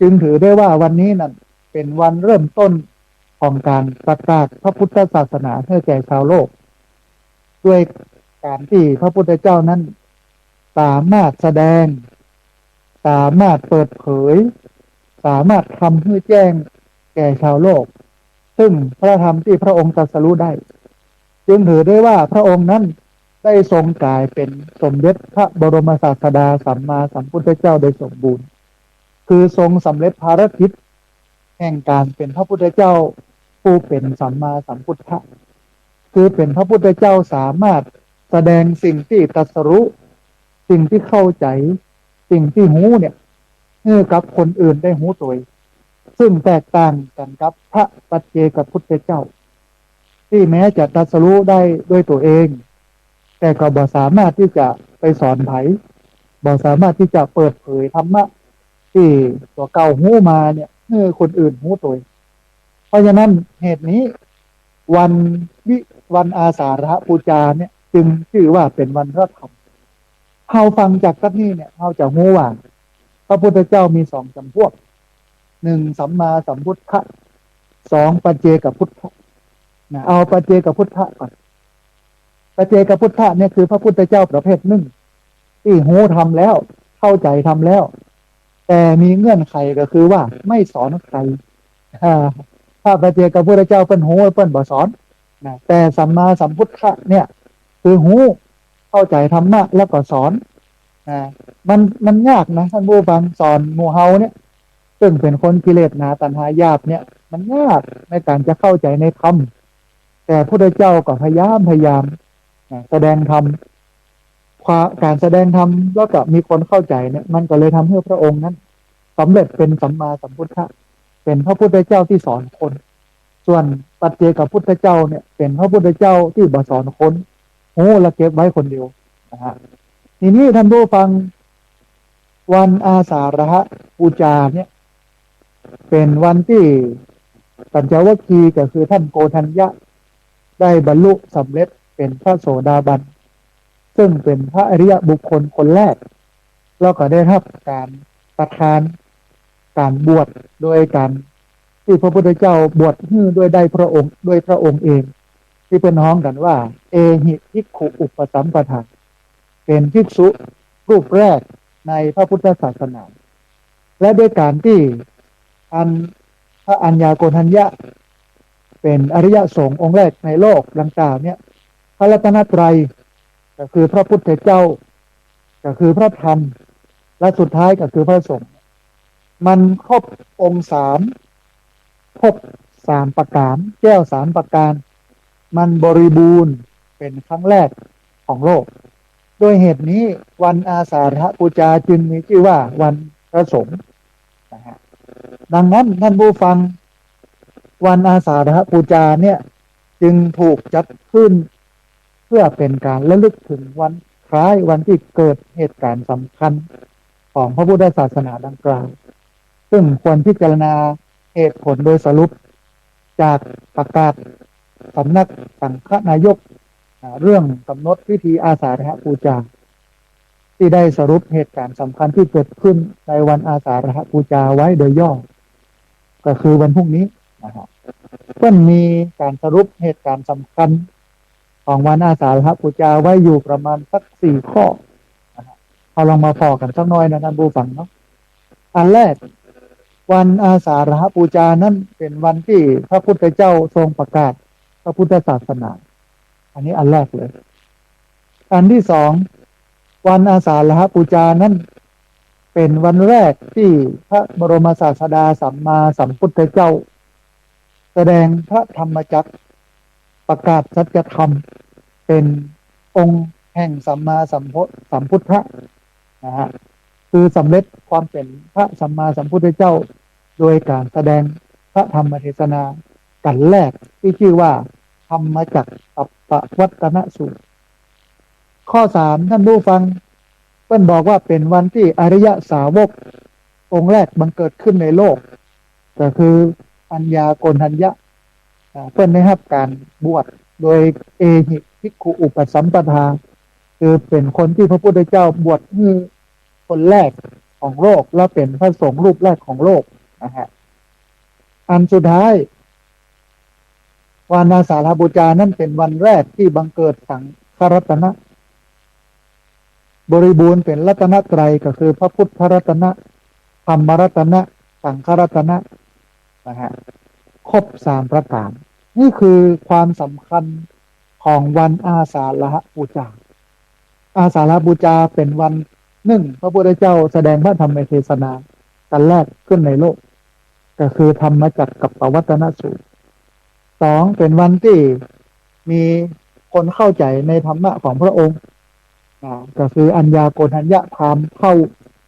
จึงถือได้ว่าวันนี้นั้นเป๋นวันเริ่มต้นของการประกาศพระพุทธศาสนาหื้อแก่ชาวโลก ด้วยการตี้พระพุทธเจ้านั้นสามารถแสดง สามารถเปิดเผย สามารถทำหื้อแจ้งแก่ชาวโลก ซึ่งพระธรรมตี้พระองค์ตรัสรู้ได้ จึงถือได้ว่าพระองค์นั้นได้ทรงก๋ายเป๋นสมเด็จพระบรมศาสดาสัมมาสัมพุทธเจ้าโดยสมบูรณ์ คือทรงสำเร็จภารกิจแห่งการเป๋นพระพุทธเจ้าผู้เป๋นสัมมาสัมพุทธะ คือเป๋นพระพุทธเจ้าสามารถแสดงสิ่งตี้ตรัสรู้ สิ่งตี้เข้าใจ๋ สิ่งตี้ฮู้เนี่ย หื้อกับคนอื่นได้ฮู้ตวย ซึ่งแตกต่างกั๋นกับพระปัจเจกพุทธเจ้า ตี้แม้จะตรัสรู้ได้ด้วยตั๋วเอง แต่ก็บ่สามารถตี้จะไปสอนใผ บ่สามารถตี้จะเปิดเผยธรรมะตี้ตั๋วเก่าฮู้มาเนี่ย หื้อคนอื่นฮู้ตวย เพราะฉะนั้นเหตุนี้ วันวิ วันอาสาฬหบูชาเนี่ย จึงจื้อว่าเป๋นวันพระธรรม เฮาฟังจากกั๊ดนี้เนี่ย เฮาจะฮู้ว่า พระพุทธเจ้ามีสองจ๋ำพวก หนึ่ง สัมมาสัมพุทธะ สอง ปัจเจกพุทธะ นะ เอาปัจเจกพุทธะก่อน ปัจเจกพุทธะเนี่ยคือพระพุทธเจ้าประเภทนึ่ง ตี้ฮู้ธรรมแล้ว เข้าใจ๋ธรรมแล้ว แต่มีเงื่อนไขก็คือว่าไม่สอนใคร อ่า พระปัจเจกพุทธเจ้าเปิ้นฮู้เปิ้นบ่สอนนะ แต่สัมมาสัมพุทธะเนี่ย คือฮู้ เข้าใจ๋ธรรมะแล้วก็สอนนะ มัน มันยากนะท่านผู้ฟัง สอนหมู่เฮาเนี่ย ซึ่งเป๋นคนกิเลสหนาตัณหาหยาบเนี่ย มันยากในการจะเข้าใจ๋ในธรรม แต่พุทธเจ้าก็พยายาม พยายามนะ แสดงธรรม ความ การแสดงธรรมแล้วก็มีคนเข้าใจ๋เนี่ย มันก็เลยทำหื้อพระองค์นั้นสำเร็จเป๋นสัมมาสัมพุทธะ เป๋นพระพุทธเจ้าตี้สอนคน ส่วนปัจเจกพุทธเจ้าเนี่ย เป๋นพระพุทธเจ้าตี้บ่สอนคน ฮู้และเก็บไว้คนเดียวนะฮะ ทีนี้ท่านผู้ฟัง วันอาสาฬหบูชาเนี่ย เป๋นวันตี้ปัญจวัคคีย์ก็คือท่านโกณฑัญญะ ได้บรรลุสำเร็จเป๋นพระโสดาบัน ซึ่งเป๋นพระอริยบุคคลคนแรก แล้วก็ได้ฮับก๋านประทานก๋านบวชโดยก๋านตี้พระพุทธเจ้าบวชหื้อด้วยได้พระองค์ ด้วยพระองค์เอง ตี้เปิ้นฮ้องกั๋นว่า เอหิภิกขุอุปสัมปทา เป๋นภิกษุรูปแรกในพระพุทธศาสนา และด้วยก๋านตี้อันพระอัญญาโกณฑัญญะ เป๋นอริยสงฆ์องค์แรกในโลกดังกล่าวเนี่ย พระรัตนตรัยก็คือพระพุทธเจ้า ก็คือพระธรรม และสุดท้ายก็คือพระสงฆ์ มันครบองค์สาม ครบสามประก๋าน แก้วสามประก๋าน มันบริบูรณ์เป๋นครั้งแรกของโลก ด้วยเหตุนี้วันอาสาฬหปูจาจึงมีชื่อว่าวันพระสงฆ์นะฮะ ดังนั้นท่านผู้ฟัง วันอาสาฬหปูจาเนี่ยจึงถูกจัดขึ้นเพื่อเป็นการระลึกถึงวันคล้ายวันที่เกิดเหตุการณ์สำคัญของพระพุทธศาสนาดังกล่าว ซึ่งควรพิจารณาเหตุผลโดยสรุปจากประกาศสำนักสังฆนายก อ่า เรื่องกำหนดพิธีอาสาฬหปูจา ที่ได้สรุปเหตุการณ์สำคัญที่เกิดขึ้นในวันอาสาฬหปูจาไว้โดยย่อ ก็คือวันพรุ่งนี้นะฮะ เปิ้นมีการสรุปเหตุการณ์สำคัญของวันอาสาฬหปูจาไว้อยู่ประมาณสักสี่ข้อนะฮะ เฮาลองมาผ่อกั๋นสักหน้อยนะท่านผู้ฟังเนาะ อันแรก วันอาสาฬหปูจานั้นเป็นวันที่พระพุทธเจ้าทรงประกาศพระพุทธศาสนา อันนี้อันแรกเลย อันที่สอง วันอาสาฬหปูจานั้นเป็นวันแรกที่พระบรมศาสดาสัมมาสัมพุทธเจ้า แสดงพระธรรมจักร ประกาศสัจธรรม เป็นองค์แห่งสัมมาสัมพุ- สัมพุทธะนะฮะ คือสำเร็จความเป็นพระสัมมาสัมพุทธเจ้า โดยการแสดงพระธรรมเทศนากั๋นแรกที่ชื่อว่าธรรมจักรกัปปวัตตนสูตร ข้อสาม ท่านผู้ฟัง เปิ้นบอกว่าเป็นวันที่อริยสาวกองค์แรกบังเกิดขึ้นในโลก ก็คืออัญญาโกณฑัญญะ อ่า เปิ้นได้ฮับก๋านบวชโดยเอหิภิกขุอุปสัมปทา คือเป็นคนที่พระพุทธเจ้าบวชหื้อคนแรกของโลก และเป็นพระสงฆ์รูปแรกของโลกนะฮะ อันสุดท้าย วันอาสาฬหปูจานั้นเป็นวันแรกที่บังเกิดสังฆรัตนะ บริบูรณ์เป็นรัตนตรัย ก็คือพระพุทธรัตนะ ธรรมรัตนะ สังฆรัตนะนะฮะ ครบสามประการ นี่คือความสำคัญของวันอาสาฬหปูจา อาสาฬหปูจาเป็นวันนึ่งพระพุทธเจ้าแสดงพระธรรมเทศนากั๋นแรกขึ้นในโลก ก็คือธรรมจักรกัปปวัตตนสูตร สอง เป็นวันที่มีคนเข้าใจ๋ในธรรมะของพระองค์ อ่า ก็คืออัญญาโกณฑัญญะพราหมณ์เฒ่า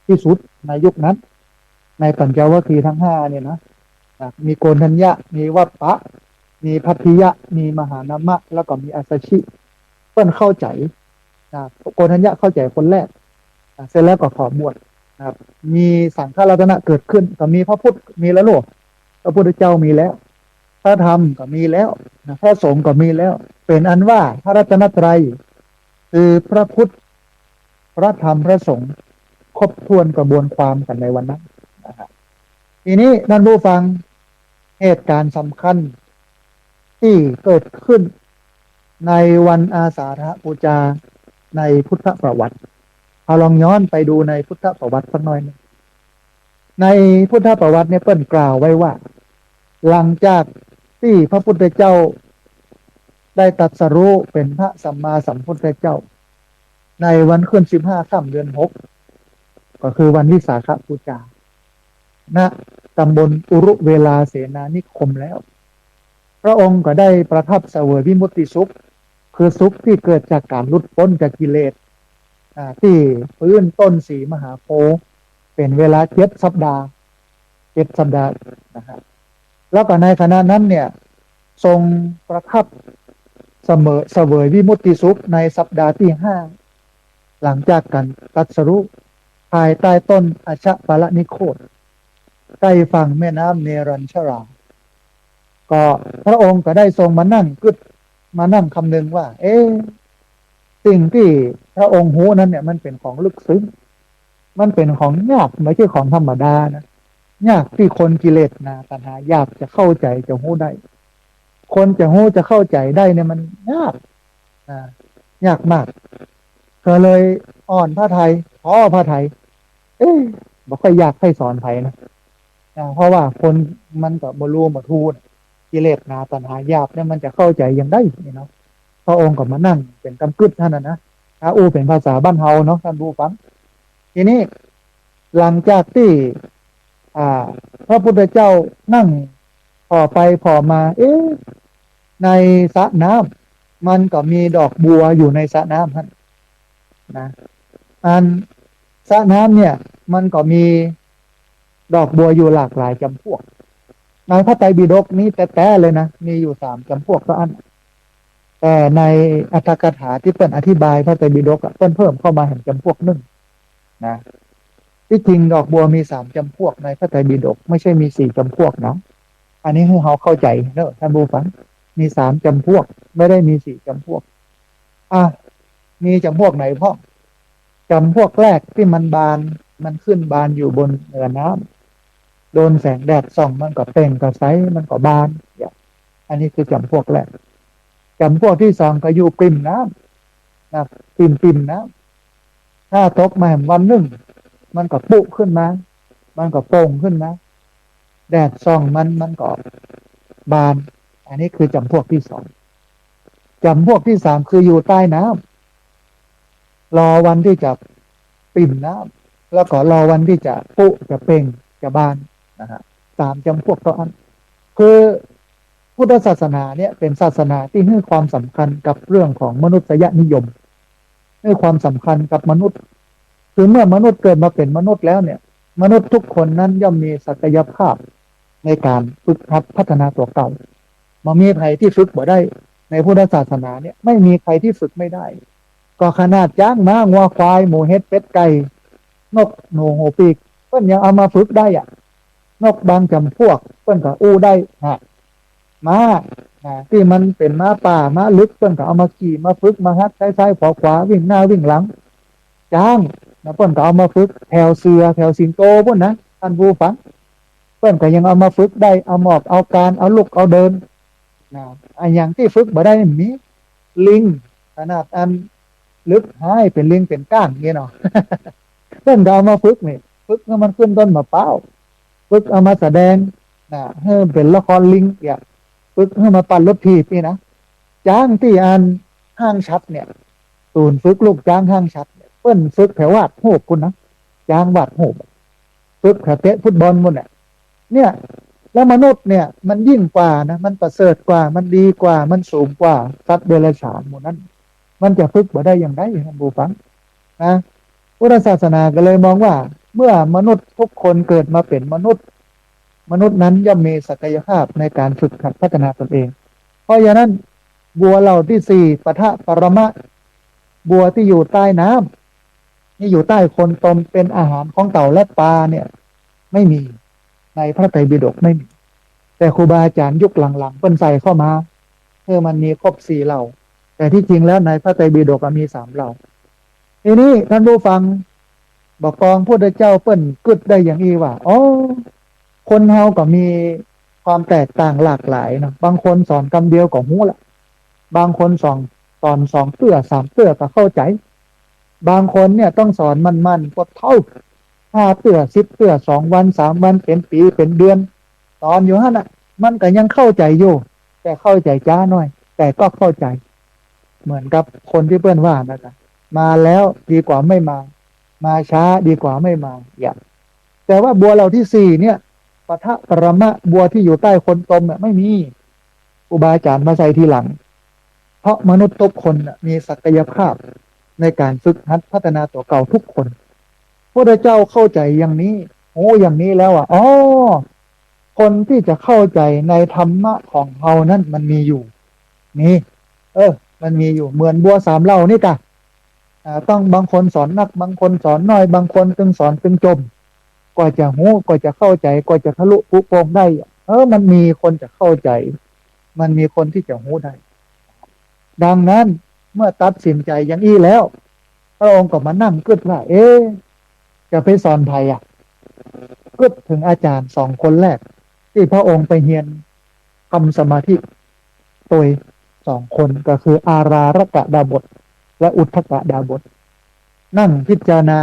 ที่สุดในยุคนั้น ในปัญจวัคคีย์ทั้งห้าเนี่ยนะ อ่า มีโกณฑัญญะ มีวัปปะ มีภัททิยะ มีมหานามะ แล้วก็มีอัสสชิ เปิ้นเข้าใจ๋ อ่า โกณฑัญญะเข้าใจ๋คนแรก อ่า เสร็จแล้วก็ขอบวชนะครับ มีสังฆรัตนะเกิดขึ้น ก็มีพระพุทธ มีแล้วลูก พระพุทธเจ้ามีแล้ว พระธรรมก็มีแล้วนะ พระสงฆ์ก็มีแล้ว เป็นอันว่าพระรัตนตรัย คือพระพุทธ พระธรรม พระสงฆ์ ครบถ้วนกระบวนความกั๋นในวันนั้นนะฮะ ทีนี้ท่านผู้ฟัง เหตุการณ์สำคัญที่เกิดขึ้นในวันอาสาฬหปูจาในพุทธประวัติ เฮาลองย้อนไปดูในพุทธประวัติสักหน้อยนึ่ง ในพุทธประวัติเนี่ยเปิ้นกล่าวไว้ว่า หลังจากที่พระพุทธเจ้าได้ตรัสรู้เป็นพระสัมมาสัมพุทธเจ้า ในวันขึ้นสิบห้าค่ำเดือนหก ก็คือวันวิสาขบูชา ณ ตำบลอุรุเวลาเสนานิคมแล้ว พระองค์ก็ได้ประทับเสวยวิมุตติสุข คือสุขที่เกิดจากการหลุดป๊นจากกิเลส อ่า ตี้ปื๊นต้นสีมหาโพธิ์ เป๋นเวลาเจ็ดสัปดาห์ เจ็ดสัปดาห์นะฮะ แล้วก็ในขณะนั้นเนี่ย ทรงประทับเสมอ เสวยวิมุตติสุขในสัปดาห์ที่ห้า หลังจากการตรัสรู้ ภายใต้ต้นอชปลนิโคฏ ใกล้ฝั่งแม่น้ำเนรัญชรา ก็พระองค์ก็ได้ทรงมานั่งกึ๊ด มานั่งคำนึงว่า เอ๊ะ สิ่งที่พระองค์ฮู้นั้นเนี่ย มันเป๋นของลึกซึ้ง มันเป๋นของยาก ไม่ใช่ของธรรมดานะ ยากที่คนกิเลสหนาตัณหาหยาบจะเข้าใจ๋ จะฮู้ได้ คนจะฮู้จะเข้าใจ๋ได้เนี่ยมันยาก อ่า ยากมาก ก็เลยอ่อนพระทัย ท้อพระทัย เอ๊ะ บ่ค่อยอยากใค่สอนใผนะ อ่า เพราะว่าคนมันก็บ่ฮู้บ่ทู้นะ กิเลสหนาตัณหาหยาบเนี่ยมันจะเข้าใจ๋จั่งใด๋นี่เนาะ พระองค์ก็มานั่งเป๋นกำกึ๊ดหั้นน่ะนะ ถ้าอู้เป๋นภาษาบ้านเฮาเนาะท่านผู้ฟัง ทีนี้หลังจากที่ อ่า พระพุทธเจ้านั่งผ่อไปผ่อมา เอ๊ะ ในสระน้ำ มันก็มีดอกบัวอยู่ในสระน้ำหั้น นะ อันสระน้ำเนี่ยมันก็มีดอกบัวอยู่หลากหลายจ๋ำพวก ในพระไตรปิฎกนี้แต๊ๆ เลยนะ มีอยู่สามจ๋ำพวกเต้าอั้น แต่ในอรรถกถาตี้เปิ้นอธิบายพระไตรปิฎกอะ เปิ้นเพิ่มเข้ามาแหมจ๋ำพวกนึ่งนะ ตี้จริงดอกบัวมีสามจ๋ำพวกในพระไตรปิฎก ไม่ใช่มีสี่จ๋ำพวกนะ อันนี้หื้อเฮาเข้าใจ๋เนาะต้านผู้ฟัง มีสามจ๋ำพวก ไม่ได้มีสี่จ๋ำพวก อ่ะ มีจ๋ำพวกไหนพ่อง จ๋ำพวกแรกตี้มันบาน มันขึ้นบานอยู่บนเหนือน้ำ โดนแสงแดดส่องมันก็เปล่งกระใส มันก็บาน เนี่ย อันนี้คือจ๋ำพวกแรก จ๋ำพวกตี้สองก็อยู่ปิ่มน้ำนะ ปิ่มปิ่มน้ำ ถ้าตกมาวันนึ่ง มันก็ปุ๊ขึ้นมา มันก็โป่งขึ้นมา แดดส่องมัน มันก็บาน อันนี้คือจ๋ำพวกตี้สอง จ๋ำพวกตี้สามคืออยู่ใต้น้ำ รอวันตี้จะปิ่มน้ำ แล้วก็รอวันตี้จะปุ๊จะเปล่งจะบานนะฮะ สามจ๋ำพวกเต้าอั้น คือพุทธศาสนาเนี่ยเป๋นศาสนาตี้หื้อความสำคัญกับเรื่องของมนุษยนิยม หื้อความสำคัญกับมนุษย์ คือเมื่อมนุษย์เกิดมาเป๋นมนุษย์แล้วเนี่ย มนุษย์ทุกคนนั้นย่อมมีศักยภาพในก๋านฝึกหัดพัฒนาตั๋วเก่า บ่มีใผตี้ฝึกบ่ได้ ในพุทธศาสนาเนี่ยไม่มีใผตี้ฝึกไม่ได้ ก็ขนาดจ๊าง ม้า งัว ควาย หมู เห็ด เป็ด ไก่ นก หนู หัวปีก เปิ้นยังเอามาฝึกได้อะ นกบางจ๋ำพวกเปิ้นก็อู้ได้ฮะ ม้านะ ตี้มันเป๋นม้าป่า ม้าลึก เปิ้นก็เอามาขี่ มาฝึก มาหัด ซ้ายๆ ขวาๆ วิ่งหน้าวิ่งหลัง จ๊างนะ เปิ้นก็เอามาฝึก แถวเสือ แถวสิงโตปู้นนะ ต้านผู้ฟัง เปิ้นก็ยังเอามาฝึกได้ เอาหมอบ เอาก๋าน เอาลุก เอาเดินนะ อะหยังตี้ฝึกบ่ได้มี ลิง ขนาดอันลึกฮ้ายเป๋นลิงเป๋นก้างเนี่ยเนาะ เปิ้นก็เอามาฝึกนี่ ฝึกหื้อมันขึ้นต้นมะพร้าว ฝึกเอามาแสดงนะ หื้อเป๋นละครลิง เนี่ย ฝึกหื้อมาปั่นรถถีบนี่นะ จ๊างตี้อันห้างฉัตรเนี่ย ศูนย์ฝึกลูกจ๊างห้างฉัตรเนี่ย เปิ้นฝึกแผววาดฮูปปู้นนะ จ๊างวาดฮูป ฝึกแผวเตะฟุตบอลปู้นเนี่ย เนี่ย แล้วมนุษย์เนี่ยมันยิ่งกว่านะ มันประเสริฐกว่า มันดีกว่า มันสูงกว่าสัตว์เดรัจฉานหมู่นั้น มันจะฝึกบ่ได้อย่างใด ต้านผู้ฟังนะ พุทธศาสนาก็เลยมองว่า เมื่อมนุษย์ทุกคนเกิดมาเป๋นมนุษย์ มนุษย์นั้นย่อมมีศักยภาพในก๋านฝึกหัดพัฒนาตนเอง เพราะฉะนั้นบัวเหล่าตี้สี่ ปะทะปรมะ บัวตี้อยู่ใต้น้ำ ตี้อยู่ใต้โคลนตมเป๋นอาหารของเต่าและปลาเนี่ย ไม่มี ในพระไตรปิฎกไม่มี แต่ครูบาอาจ๋ารย์ยุคหลังๆ เปิ้นใส่เข้ามา หื้อมันมีครบสี่เหล่า แต่ตี้จริงแล้วในพระไตรปิฎกอะมีสามเหล่า ทีนี้ต้านผู้ฟัง บ่ากองพุทธเจ้าเปิ้นกึ๊ดได้อย่างอี้ว่า อ๋อ คนเฮาก็มีความแตกต่างหลากหลายเนาะ บางคนสอนกำเดียวก็ฮู้ละ บางคนสอน สอนสองเตื้อสามเตื้อก็เข้าใจ๋ บางคนเนี่ยต้องสอนมั่นๆ ปะเต๊า ห้าเตื้อสิบเตื้อ สองวันสามวัน เป๋นปี๋เป๋นเดือน สอนอยู่หั้นน่ะ มันก็ยังเข้าใจ๋อยู่ แต่เข้าใจ๋จ๊าหน้อย แต่ก็เข้าใจ๋ เหมือนกับคนตี้เปิ้นว่านะจ๊ะ มาแล้วดีกว่าไม่มา มาช้าดีกว่าไม่มา อย่าง แต่ว่าบัวเหล่าตี้สี่เนี่ย ปะทะปรมะ บัวตี้อยู่ใต้โคลนตมเนี่ยไม่มี ครูบาอาจ๋ารย์มาใส่ทีหลัง เพราะมนุษย์ทุกคนน่ะมีศักยภาพในก๋านฝึกหัดพัฒนาตั๋วเก่าทุกคน พุทธเจ้าเข้าใจ๋อย่างนี้ ฮู้อย่างนี้แล้วอะ อ๋อ คนตี้จะเข้าใจ๋ในธรรมะของเฮานั้นมันมีอยู่ นี่ เออ มันมีอยู่ เหมือนบัวสามเหล่านี่กะ อ่า ต้องบางคนสอนนัก บางคนสอนน้อย บางคนตึงสอนตึงจ่ม กว่าจะฮู้ กว่าจะเข้าใจ๋ กว่าจะทะลุปรุโปร่งได้ เออ มันมีคนจะเข้าใจ๋ มันมีคนตี้จะฮู้ได้ ดังนั้นเมื่อตัดสินใจ๋อย่างอี้แล้ว พระองค์ก็มานั่งกึ๊ดว่า เอ๊ะ จะไปสอนใผอะ กึ๊ดเถิงอาจ๋ารย์สองคนแรก ตี้พระองค์ไปเฮียนทำสมาธิตวยสองคน ก็คืออาราธกดาบสและอุทกดาบส นั่งพิจารณา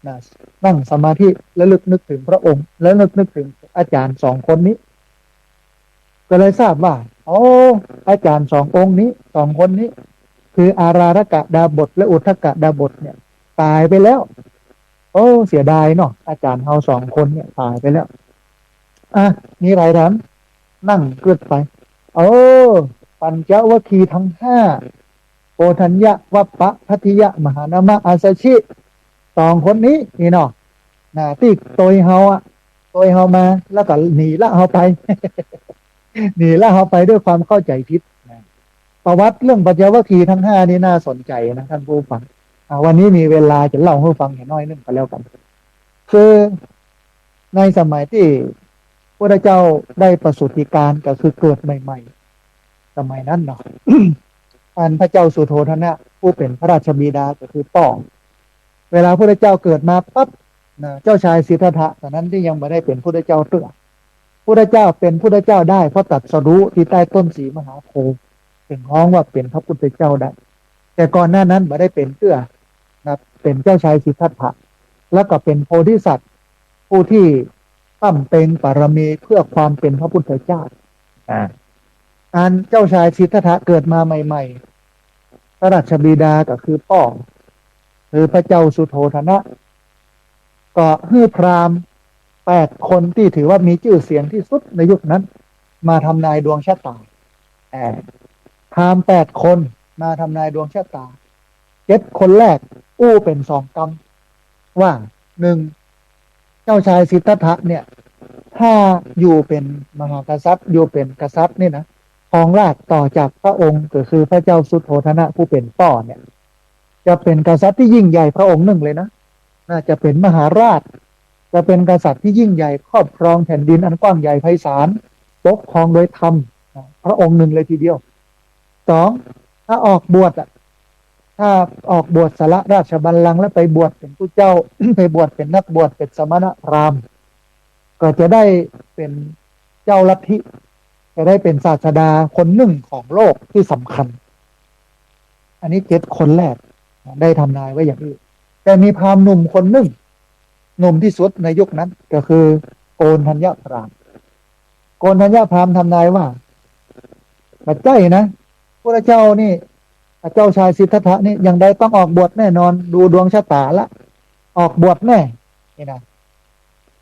นะ นั่งสมาธิระลึกนึกถึงพระองค์ ระลึกนึกถึงอาจ๋ารย์สองคนนี้ ก็เลยทราบว่า อ๋อ อาจ๋ารย์สององค์นี้ สองคนนี้ คืออาราธกดาบสและอุทกดาบสเนี่ย ต๋ายไปแล้ว โอ้ เสียดายเนาะ อาจ๋ารย์เฮาสองคนเนี่ยต๋ายไปแล้ว อ่ะ มีใผถาม นั่งกึ๊ดไป เออ ปัญจวัคคีย์ทั้งห้า โกณฑัญญะ วัปปะ ภัททิยะ มหานามะ อัสสชิ สองคนนี้นี่เนาะ นะ ตี้ตวยเฮาอะ ตวยเฮามา แล้วก็หนีละเฮาไป หนีละเฮาไปด้วยความเข้าใจ๋ผิดนะ ประวัติเรื่องปัญจวัคคีย์ทั้งห้านี่น่าสนใจ๋นะท่านผู้ฟัง อ่า วันนี้มีเวลาจะเล่าหื้อฟังแค่น้อยหนึ่งก็แล้วกั๋น คือในสมัยตี้พุทธเจ้าได้ประสูติกาลก็คือเกิดใหม่ๆ สมัยนั้นเนาะ อันพระเจ้าสุโธทนะผู้เป๋นพระราชบิดาก็คือป้อ เวลาพุทธเจ้าเกิดมาปั๊บนะ เจ้าชายสิทธัตถะต๋อนนั้นตี้ยังบ่ได้เป๋นพุทธเจ้าเตื้อ พุทธเจ้าเป๋นพุทธเจ้าได้เพราะตรัสรู้ตี้ใต้ต้นสีมหาโพธิ์ เถิงฮ้องว่าเป๋นพระพุทธเจ้าได้ แต่ก่อนหน้านั้นบ่ได้เป๋นเตื้อนะ เป๋นเจ้าชายสิทธัตถะ แล้วก็เป๋นโพธิสัตว์ ผู้ตี้บำเพ็ญบารมีเพื่อความเป๋นพระพุทธเจ้า อ่า อันเจ้าชายสิทธัตถะเกิดมาใหม่ๆ พระราชบิดาก็คือป้อ คือพระเจ้าสุโธทนะ ก็หื้อพราหมณ์แปดคนตี้ถือว่ามีจื้อเสียงตี้สุดในยุคนั้น มาทำนายดวงชะต๋า อ่า พราหมณ์แปดคนมาทำนายดวงชะต๋า เจ็ดคนแรกอู้เป๋นสองกำ ว่า หนึ่ง เจ้าชายสิทธัตถะเนี่ย ถ้าอยู่เป๋นมหากษัตริย์ อยู่เป๋นกษัตริย์นี่นะ ครองราชย์ต่อจากพระองค์ก็คือพระเจ้าสุโธทนะผู้เป๋นป้อเนี่ย จะเป๋นกษัตริย์ตี้ยิ่งใหญ่พระองค์หนึ่งเลยนะ น่าจะเป๋นมหาราชย์ จะเป๋นกษัตริย์ตี้ยิ่งใหญ่ ครอบครองแผ่นดินอันกว้างใหญ่ไพศาล ปกครองโดยธรรมนะ พระองค์หนึ่งเลยทีเดียว สอง ถ้าออกบวชอะ ถ้าออกบวชสละราชบัลลังก์แล้วไปบวชเป๋นผู้เจ้า ไปบวชเป๋นนักบวช เป๋นสมณพราหมณ์ ก็จะได้เป๋นเจ้าลัทธิ จะได้เป๋นศาสดาคนหนึ่งของโลกตี้สำคัญ อันนี้เจ็ดคนแรกได้ทำนายไว้อย่างอี้ แต่มีพราหมณ์หนุ่มคนหนึ่ง หนุ่มตี้สุดในยุคนั้นก็คือโกณฑัญญพราหมณ์ โกณฑัญญพราหมณ์ทำนายว่า บ่ใจ้นะ พุทธเจ้านี่ เจ้าชายสิทธัตถะนี่ยังไงต้องออกบวชแน่นอน ดูดวงชะต๋าละ ออกบวชแน่ นี่นะ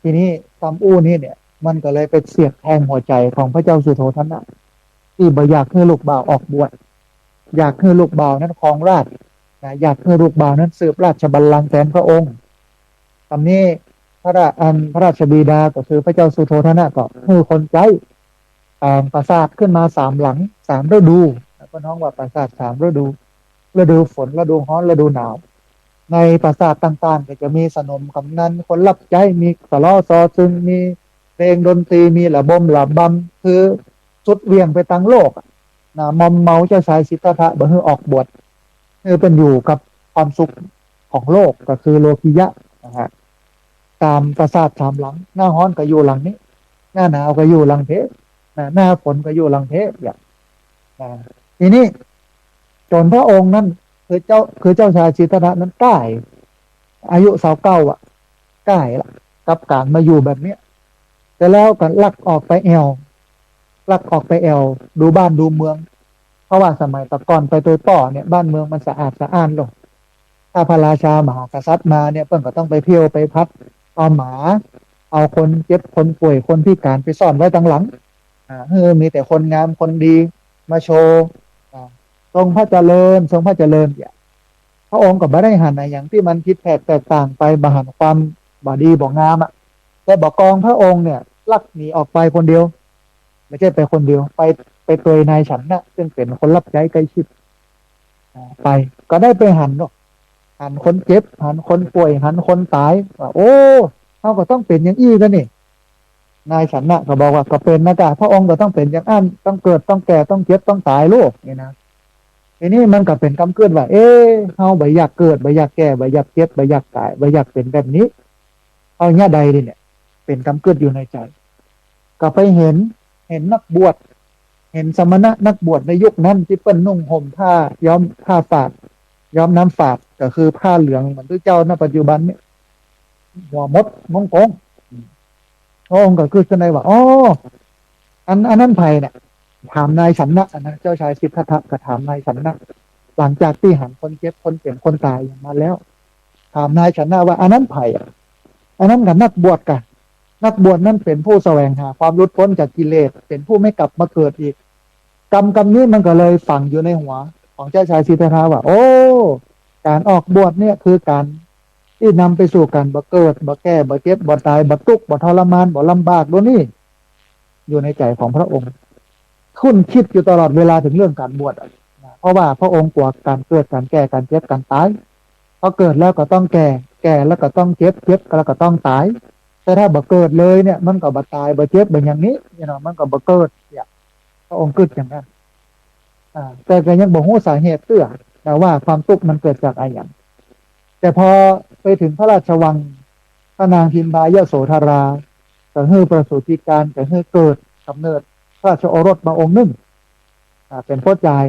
ทีนี้กำอู้นี้เนี่ย มันก็เลยไปเสียดแทงหัวใจ๋ของพระเจ้าสุโธทนะ ตี้บ่อยากหื้อลูกบ่าวออกบวช อยากหื้อลูกบ่าวนั้นครองราชย์นะ อยากหื้อลูกบ่าวนั้นสืบราชบัลลังก์แตนพระองค์ ต๋อนนี้พระรา- อันพระราชบิดาก็คือพระเจ้าสุโธทนะก็หื้อคนใจ๊ สร้างปราสาทขึ้นมาสามหลัง สามฤดู เปิ้นฮ้องว่าปราสาทสามฤดู ฤดูฝน ฤดูฮ้อน ฤดูหนาว ในปราสาทต่างๆ ก็จะมีสนมกำนัล คนฮับใจ๊ มีสลอซอซึง มีเพลงดนตรี มีระบงระบำ คือสุดเหวี่ยงไปตังโลกอะนะ มอมเมาเจ้าชายสิทธัตถะบ่หื้อออกบวช คือเปิ้นอยู่กับความสุขของโลก ก็คือโลกิยะนะฮะ ต๋ามปราสาทสามหลัง หน้าฮ้อนก็อยู่หลังนี้ หน้าหนาวก็อยู่หลังเพ นะ หน้าฝนก็อยู่หลังเพ อย่าง นะ ทีนี้ จ๋นพระองค์นั้น คือเจ้า คือเจ้าชายสิทธัตถะนั้นต๋าย อายุซาวเก้าอะ ต๋ายละ กับก๋านมาอยู่แบบเนี้ย แต่แล้วก็ลักออกไปแอ่ว ลักออกไปแอ่ว ดูบ้านดูเมือง เพราะว่าสมัยตะก่อนไปตวยป้อเนี่ย บ้านเมืองมันสะอาดสะอ้านลง ถ้าพระราชามหากษัตริย์มาเนี่ย เปิ้นก็ต้องไปเผี้ยวไปพัด เอาหมา เอาคนเจ็บคนป่วยคนพิก๋านไปซ่อนไว้ตังหลัง อ่า หื้อมีแต่คนงามคนดีมาโชว์ อ่า ทรงพระเจริญ ทรงพระเจริญ เนี่ย พระองค์ก็บ่ได้หันอะหยังตี้มันผิดแผกแตกต่างไป บ่หันความบ่ดีบ่งามอะ แต่บ่ากองพระองค์เนี่ย ลักหนีออกไปคนเดียว บ่ใจ้ไปคนเดียว ไป ไปตวยนายฉัณณะ ซึ่งเป๋นคนฮับใจ๊ใก้ชิด อ่า ไป ก็ได้ไปหันเนาะ หันคนเจ็บ หันคนป่วย หันคนต๋าย ว่า โอ้ เฮาก็ต้องเป๋นอย่างอี้กั๋นนี่ นายฉัณณะก็บอกว่า ก็เป๋นนะก้า พระองค์ก็ต้องเป๋นอย่างอั้น ต้องเกิด ต้องแก่ ต้องเจ็บ ต้องต๋ายลูก นี่นะ ทีนี้มันก็เป๋นกำกึ๊ดว่า เอ๊ะ เฮาบ่อยากเกิด บ่อยากแก่ บ่อยากเจ็บ บ่อยากต๋าย บ่อยากเป๋นแบบนี้ เอาเยียะใดดีเนี่ย เป๋นกำกึ๊ดอยู่ในใจ๋ ก็ไปหัน หันนักบวช หันสมณะนักบวชในยุคนั้นตี้เปิ้นนุ่งห่มผ้าย้อม ผ้าฝาด ย้อมน้ำฝาด ก็คือผ้าเหลืองเหมือนตุ๊เจ้า ณ ปัจจุบันเนี่ย หัวมดม้งโก๊ง พระองค์ก็กึ๊ดขึ้นได้ว่า อ้อ อัน อันนั้นใผเนี่ย ถามนายฉัณณะนะ เจ้าชายสิทธัตถะก็ถามนายฉัณณะ หลังจากตี้หันคนเจ็บ คนเป๋น คนต๋ายอย่างมาแล้ว ถามนายฉัณณะว่า อันนั้นใผอะ อันนั้นก็นักบวชกา นักบวชนั้นเป๋นผู้แสวงหาความหลุดป๊นจากกิเลส เป๋นผู้ไม่กลับมาเกิดอีก กำ กำนี้มันก็เลยฝังอยู่ในหัว ของเจ้าชายสิทธัตถะว่า โอ้ ก๋านออกบวชเนี่ยคือก๋านตี้นำไปสู่ก๋านบ่เกิด บ่แก่ บ่เจ็บ บ่ต๋าย บ่ตุ๊กข์ บ่ทรมาน บ่ลำบาก ดังนี้ อยู่ในใจ๋ของพระองค์ คุ้นคิดอยู่ตลอดเวลาเถิงเรื่องก๋านบวชอะ นะ เพราะว่าพระองค์กั๋วก๋านเกิด ก๋านแก่ ก๋านเจ็บ ก๋านต๋าย พอเกิดแล้วก็ต้องแก่ แก่แล้วก็ต้องเจ็บ เจ็บแล้วก็ต้องต๋าย แต่ถ้าบ่เกิดเลยเนี่ย มันก็บ่ต๋าย บ่เจ็บ บ่อย่างนี้ เนี่ยเนาะ มันก็บ่เกิด เนี่ย พระองค์กึ๊ดอย่างนั้น อ่า แต่ก็ยังบ่ฮู้สาเหตุเตื้อ นะ ว่าความตุ๊กข์มันเกิดจากอะหยัง แต่พอไปเถิงพระราชวัง พระนางพิมพายโสธรา ก็หื้อประสูติการ ก็หื้อเกิดก๋ำเนิดพระราชโอรสมาองค์นึ่ง อ่า เป๋นป้อจาย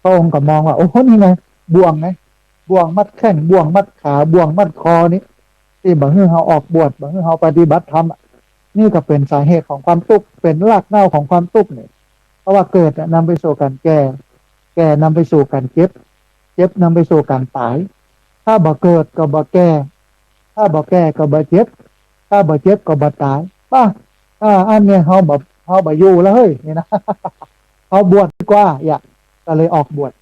พระองค์ก็มองว่า โอ้ นี่ไง บ่วงไง บ่วงมัดแข้ง บ่วงมัดขา บ่วงมัดคอนี่ ตี้บ่หื้อเฮาออกบวช บ่หื้อเฮาปฏิบัติธรรมอะ นี่ก็เป๋นสาเหตุของความตุ๊กข์ เป๋นรากเหง้าของความตุ๊กข์นี่ เพราะว่าเกิดเนี่ยนำไปสู่ก๋านแก่ แก่นำไปสู่ก๋านเจ็บ เจ็บนำไปสู่ก๋านต๋าย ถ้าบ่เกิดก็บ่แก่ ถ้าบ่แก่ก็บ่เจ็บ ถ้าบ่เจ็บก็บ่ต๋าย ป่ะ อ่า อันเนี่ยเฮาบ่ เฮาบ่อยู่แล้วเฮ้ย นี่นะ เฮาบวชดีกว่า อย่า ก็เลยออกบวช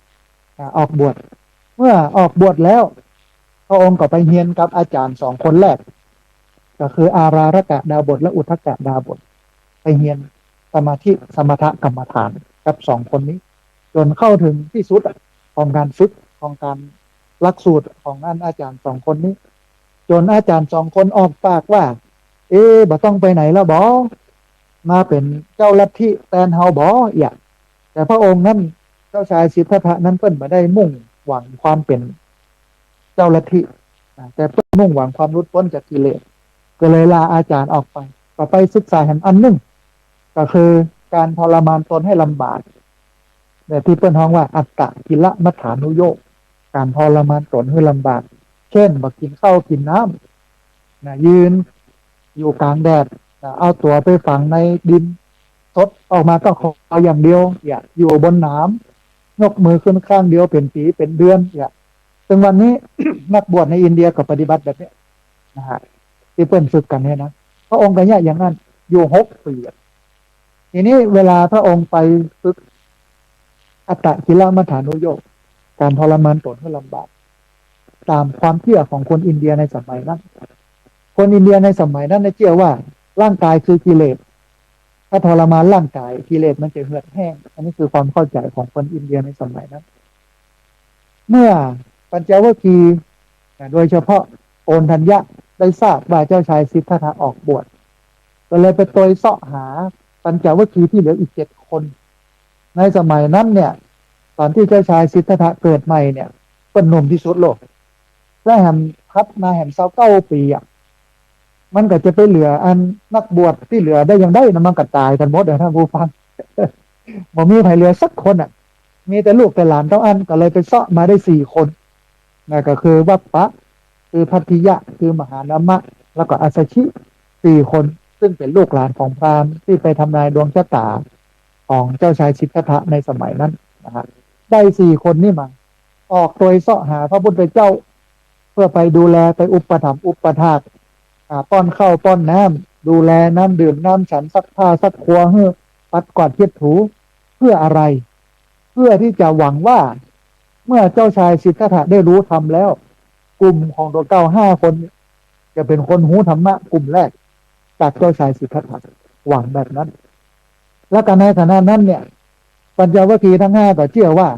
อ่า ออกบวช เมื่อออกบวชแล้ว พระองค์ก็ไปเฮียนกับอาจ๋ารย์สองคนแรก ก็คืออาราธกดาบสและอุทกดาบส ไปเฮียนสมาธิสมถกรรมฐานกับสองคนนี้ จ๋นเข้าเถิงตี้สุดอะ ของก๋านฝึก ของก๋านหลักสูตรของอันอาจ๋ารย์สองคนนี้ จ๋นอาจ๋ารย์สองคนออกปากว่า เอ๊ะ บ่ต้องไปไหนแล้วบ่ มาเป๋นเจ้าลัทธิแตนเฮาบ่ อย่า แต่พระองค์นั้น เจ้าชายสิทธัตถะนั้นเปิ้นบ่ได้มุ่งหวังความเป๋นเจ้าลัทธิ อ่า แต่เปิ้นมุ่งหวังความหลุดป๊นจากกิเลส ก็เลยลาอาจ๋ารย์ออกไป ก็ไปศึกษาแหมอันนึ่ง ก็คือก๋านทรมานตนให้ลำบาก แบบตี้เปิ้นฮ้องว่าอัตตกิลมัฏฐานุโยค ก๋านทรมานตนหื้อลำบาก เจ้น บ่กิ๋นข้าวกิ๋นน้ำ นะ ยืนอยู่ก๋างแดด นะ เอาตั๋วไปฝังในดิน สดออกมาก็คออย่างเดียว อย่า อยู่บนหนาม ยกมือขึ้นข้างเดียวเป๋นปี๋เป๋นเดือน อย่า ซึ่งวันนี้ นักบวชในอินเดียก็ปฏิบัติแบบเนี้ย นะฮะ ตี้เปิ้นฝึกกั๋นเนี่ยนะ พระองค์ก็เยียะอย่างนั้น อยู่หกปี๋อะ ทีนี้เวลาพระองค์ไปฝึกอัตตกิลมัฏฐานุโยค ก๋านทรมานตนหื้อลำบาก ต๋ามความเจื้อของคนอินเดียในสมัยนั้น คนอินเดียในสมัยนั้นเนี่ยเจื้อว่าร่างก๋ายคือกิเลส ถ้าทรมานร่างก๋าย กิเลสมันจะเหือดแห้ง อันนี้คือความเข้าใจ๋ของคนอินเดียในสมัยนั้น เมื่อปัญจวัคคีย์ นะ โดยเฉพาะโกณฑัญญะได้ทราบว่าเจ้าชายสิทธัตถะออกบวช ก็เลยไปตวยเซาะหาปัญจวัคคีย์ตี้เหลืออีกเจ็ดคน ในสมัยนั้นเนี่ย ต๋อนตี้เจ้าชายสิทธัตถะเกิดใหม่เนี่ย เปิ้นหนุ่มตี้สุดโลก และแหมถัดมาแหมซาวเก้าปี๋อะ มันก็จะไปเหลืออันนักบวชตี้เหลือได้อย่างใดนะ มันก็ต๋ายกั๋นหมดอะ ท่านผู้ฟัง บ่มีใผเหลือสักคนอะ มีแต่ลูกแต่หลานเต้าอั้น ก็เลยไปเซาะมาได้สี่คน นั่นก็คือวัปปะ คือภัททิยะ คือมหานามะ แล้วก็อัสสชิ สี่คน ซึ่งเป๋นลูกหลานของพราหมณ์ตี้ไปทำนายดวงชะต๋าของเจ้าชายสิทธัตถะในสมัยนั้นนะฮะ ได้สี่คนนี้มา ออกตวยเซาะหาพระพุทธเจ้า เพื่อไปดูแล ไปอุปถัมภ์อุปถาก อ่า ป้อนข้าวป้อนน้ำ ดูแลน้ำดื่มน้ำฉัน ซักผ้าซักครัวหื้อ ปัดกวาดเช็ดถู เพื่ออะไร เพื่อที่จะหวังว่า เมื่อเจ้าชายสิทธัตถะได้รู้ธรรมแล้ว กลุ่มของตั๋วเก่าห้าคนเนี่ย จะเป๋นคนฮู้ธรรมะกลุ่มแรก จากเจ้าชายสิทธัตถะ หวังแบบนั้น แล้วก็ในขณะนั้นเนี่ย ปัญจวัคคีย์ทั้งห้าก็เจื้อว่า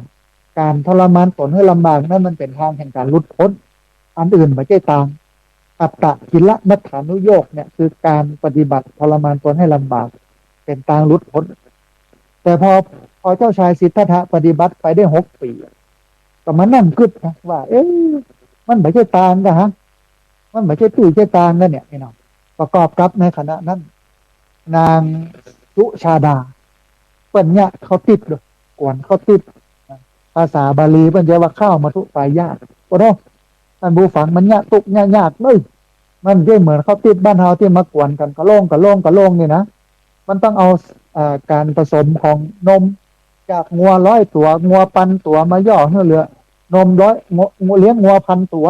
ก๋านทรมานตนหื้อลำบากนั้นมันเป๋นตางแห่งก๋านหลุดป๊น อันอื่นบ่ใจ้ตาง อัตตกิลมัฏฐานุโยคเนี่ย คือก๋านปฏิบัติทรมานตนให้ลำบาก เป๋นตางหลุดป๊น แต่พอ พอเจ้าชายสิทธัตถะปฏิบัติไปได้หกปี๋ ก็มานั่งกึ๊ดนะว่า เอ๊ะ มันบ่ใจ้ตางกาฮะ มันบ่ใจ้ตี้ใจ้ตางกาเนี่ย พี่น้อง ประกอบกับในขณะนั้น นางสุชาดา เปิ้นเยียะข้าวติ๊บโดย กวนข้าวติ๊บ ภาษาบาลีเปิ้นเยียะว่าข้าวมัทธุปายาต โอ้โห ท่านผู้ฟัง มันเยียะตุ๊กข์เยียะยากเลย มันบ่เหมือนข้าวติ๊บบ้านเฮาตี้มากวนกั๋นกะโล่งกะโล่งกะโล่งนี่นะ มันต้องเอา เอ่อ ก๋านผสมของนมจากงัวร้อยตั๋ว งัวปันตั๋วมาหย่อหื้อเหลือนมร้อย งัว งัว เลี้ยงงัวพันตั๋ว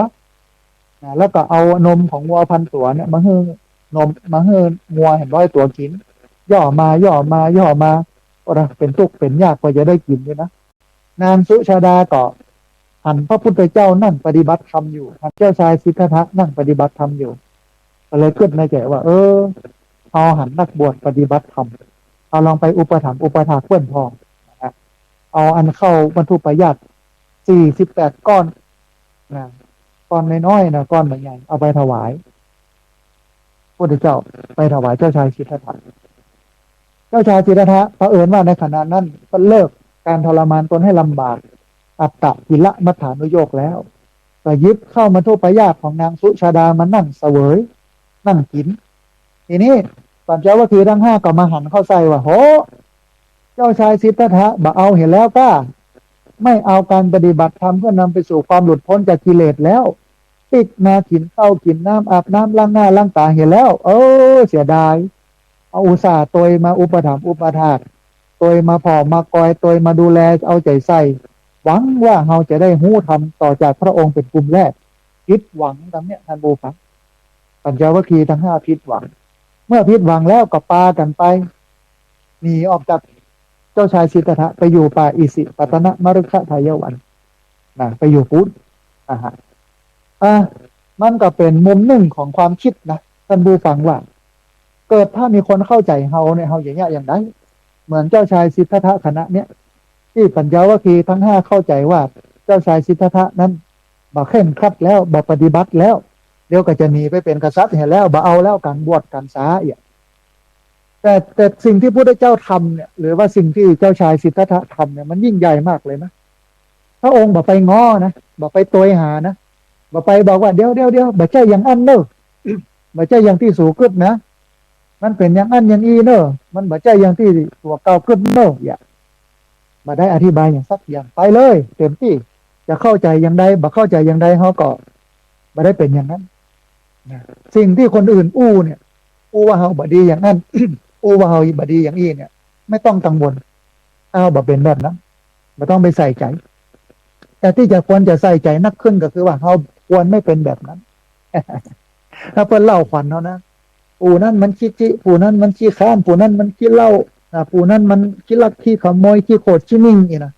นะ แล้วก็เอานมของงัวพันตั๋วเนี่ยมาหื้อนม มาหื้องัวแหมร้อยตั๋วกิ๋น หย่อมา หย่อมา หย่อมา โอ้โห เป๋นตุ๊กข์เป๋นยากกว่าจะได้กิ๋นนี่นะ นางสุชาดาก็หันพระพุทธเจ้านั่งปฏิบัติธรรมอยู่ หันเจ้าชายสิทธัตถะนั่งปฏิบัติธรรมอยู่ ก็เลยกึ๊ดในใจ๋ว่า เออ เฮาหันนักบวชปฏิบัติธรรม เฮาลองไปอุปถัมภ์อุปถากเปิ้นพ่องนะ เอาอันข้าวมัทธุปายาตสี่สิบแปดก้อนนะ ก้อนน้อยๆ นะ ก้อนบ่ใหญ่ เอาไปถวายพุทธเจ้า ไปถวายเจ้าชายสิทธัตถะ เจ้าชายสิทธัตถะเผอิญว่าในขณะนั้นก็เลิกการทรมานตนให้ลำบาก อัตตกิลมัฏฐานุโยคแล้ว ก็หยิบข้าวมัทธุปายาตของนางสุชาดามานั่งเสวย นั่งกิ๋น ทีนี้ปัญจวัคคีย์ทั้งห้าก็มาหันเข้าใส่ว่า โห เจ้าชายสิทธัตถะบ่เอาเหียแล้วก้า ไม่เอาการปฏิบัติธรรมเพื่อนำไปสู่ความหลุดพ้นจากกิเลสแล้ว ปิ๊กมากิ๋นข้าวกิ๋นน้ำ อาบน้ำล้างหน้าล้างต๋าเหียแล้ว เออ เสียดาย เอาอุตส่าห์ตวยมาอุปถัมภ์อุปถาก ตวยมาผ่อมากอย ตวยมาดูแลเอาใจ๋ใส่ หวังว่าเฮาจะได้ฮู้ธรรมต่อจากพระองค์เป๋นกลุ่มแรก ผิดหวังต๋ามเนี้ย ท่านผู้ฟัง ปัญจวัคคีย์ทั้งห้าผิดหวัง เมื่อผิดหวังแล้วก็ปากั๋นไป หนีออกจากเจ้าชายสิทธัตถะ ไปอยู่ป่าอิสิปตนมฤคทายวันนะ ไปอยู่ปู๊นนะฮะ อ่ะ มันก็เป๋นมุมนึ่งของความกึ๊ดนะ ท่านผู้ฟังว่า เกิดถ้ามีคนเข้าใจ๋เฮาเนี่ย เฮาจะเยียะอย่างใด เหมือนเจ้าชายสิทธัตถะขณะเนี้ย ตี้ปัญจวัคคีย์ทั้งห้าเข้าใจ๋ว่าเจ้าชายสิทธัตถะนั้นบ่เคร่งครัดแล้ว บ่ปฏิบัติแล้ว เดี๋ยวก็จะหนีไปเป๋นกษัตริย์เหียแล้ว บ่เอาแล้วก๋านบวชก๋านสาเหีย แต่ แต่สิ่งตี้พุทธเจ้าทำเนี่ย หรือว่าสิ่งตี้เจ้าชายสิทธัตถะทำเนี่ย มันยิ่งใหญ่มากเลยนะ พระองค์บ่ไปง้อนะ บ่ไปตวยหานะ บ่ไปบอกว่า เดี๋ยว เดี๋ยว เดี๋ยว บ่ใจ้อย่างอั้นเน่อ บ่ใจ้อย่างตี้สูกึ๊ดนะ มันเป๋นอย่างอั้นอย่างอี้เน่อ มันบ่ใจ้อย่างตี้ตั๋วเก่ากึ๊ดเน่อ เยียะ บ่ได้อธิบายอย่างสักอย่าง ไปเลยเต๋มตี้ จะเข้าใจ๋อย่างใด บ่เข้าใจ๋อย่างใด เฮาก็บ่ได้เป๋นอย่างนั้นนะ สิ่งตี้คนอื่นอู้เนี่ย อู้ว่าเฮาบ่ดีอย่างนั้น อู้ว่าเฮาบ่ดีอย่างอี้เนี่ย ไม่ต้องกังวล เฮาบ่เป๋นแบบนั้น บ่ต้องไปใส่ใจ๋ แต่ตี้จะควรจะใส่ใจ๋นักขึ้นก็คือว่าเฮาควรไม่เป๋นแบบนั้น ถ้าเปิ้นเล่าขวัญเฮานะ ผู้นั้นมันขี้จิ ผู้นั้นมันขี้ค้าน ผู้นั้นมันขี้เหล้า อ่า ผู้นั้นมันขี้ลักขี้ขโมย ขี้โขดขี้นิ่งอี้นะ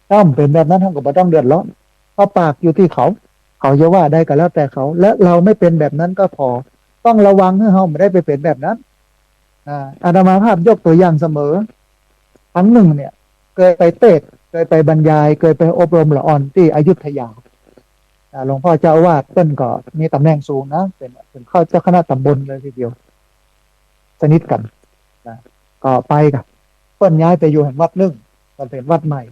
ถ้ามันเป๋นแบบนั้น เฮาก็บ่ต้องเดือดร้อน เพราะปากอยู่ตี้เขา เขาจะว่าใดก็แล้วแต่เขา และเฮาไม่เป๋นแบบนั้นก็พอ ต้องระวังหื้อเฮาบ่ได้ไปเป๋นแบบนั้น อ่า อาตมาภาพยกตั๋วอย่างเสมอ ครั้งนึ่งเนี่ย เกยไปเตสน์ เกยไปบรรยาย เกยไปอบรมละอ่อนตี้อยุธยา อ่า หลวงป้อเจ้าอาวาสเปิ้นก็มีต๋ำแหน่งสูงนะ เป๋น เป๋นเจ้าคณะต๋ำบลเลยทีเดียว สนิทกั๋นนะ ก็ไปก่ะ เปิ้นย้ายไปอยู่แหมวัดนึ่ง ก็เป๋นวัดใหม่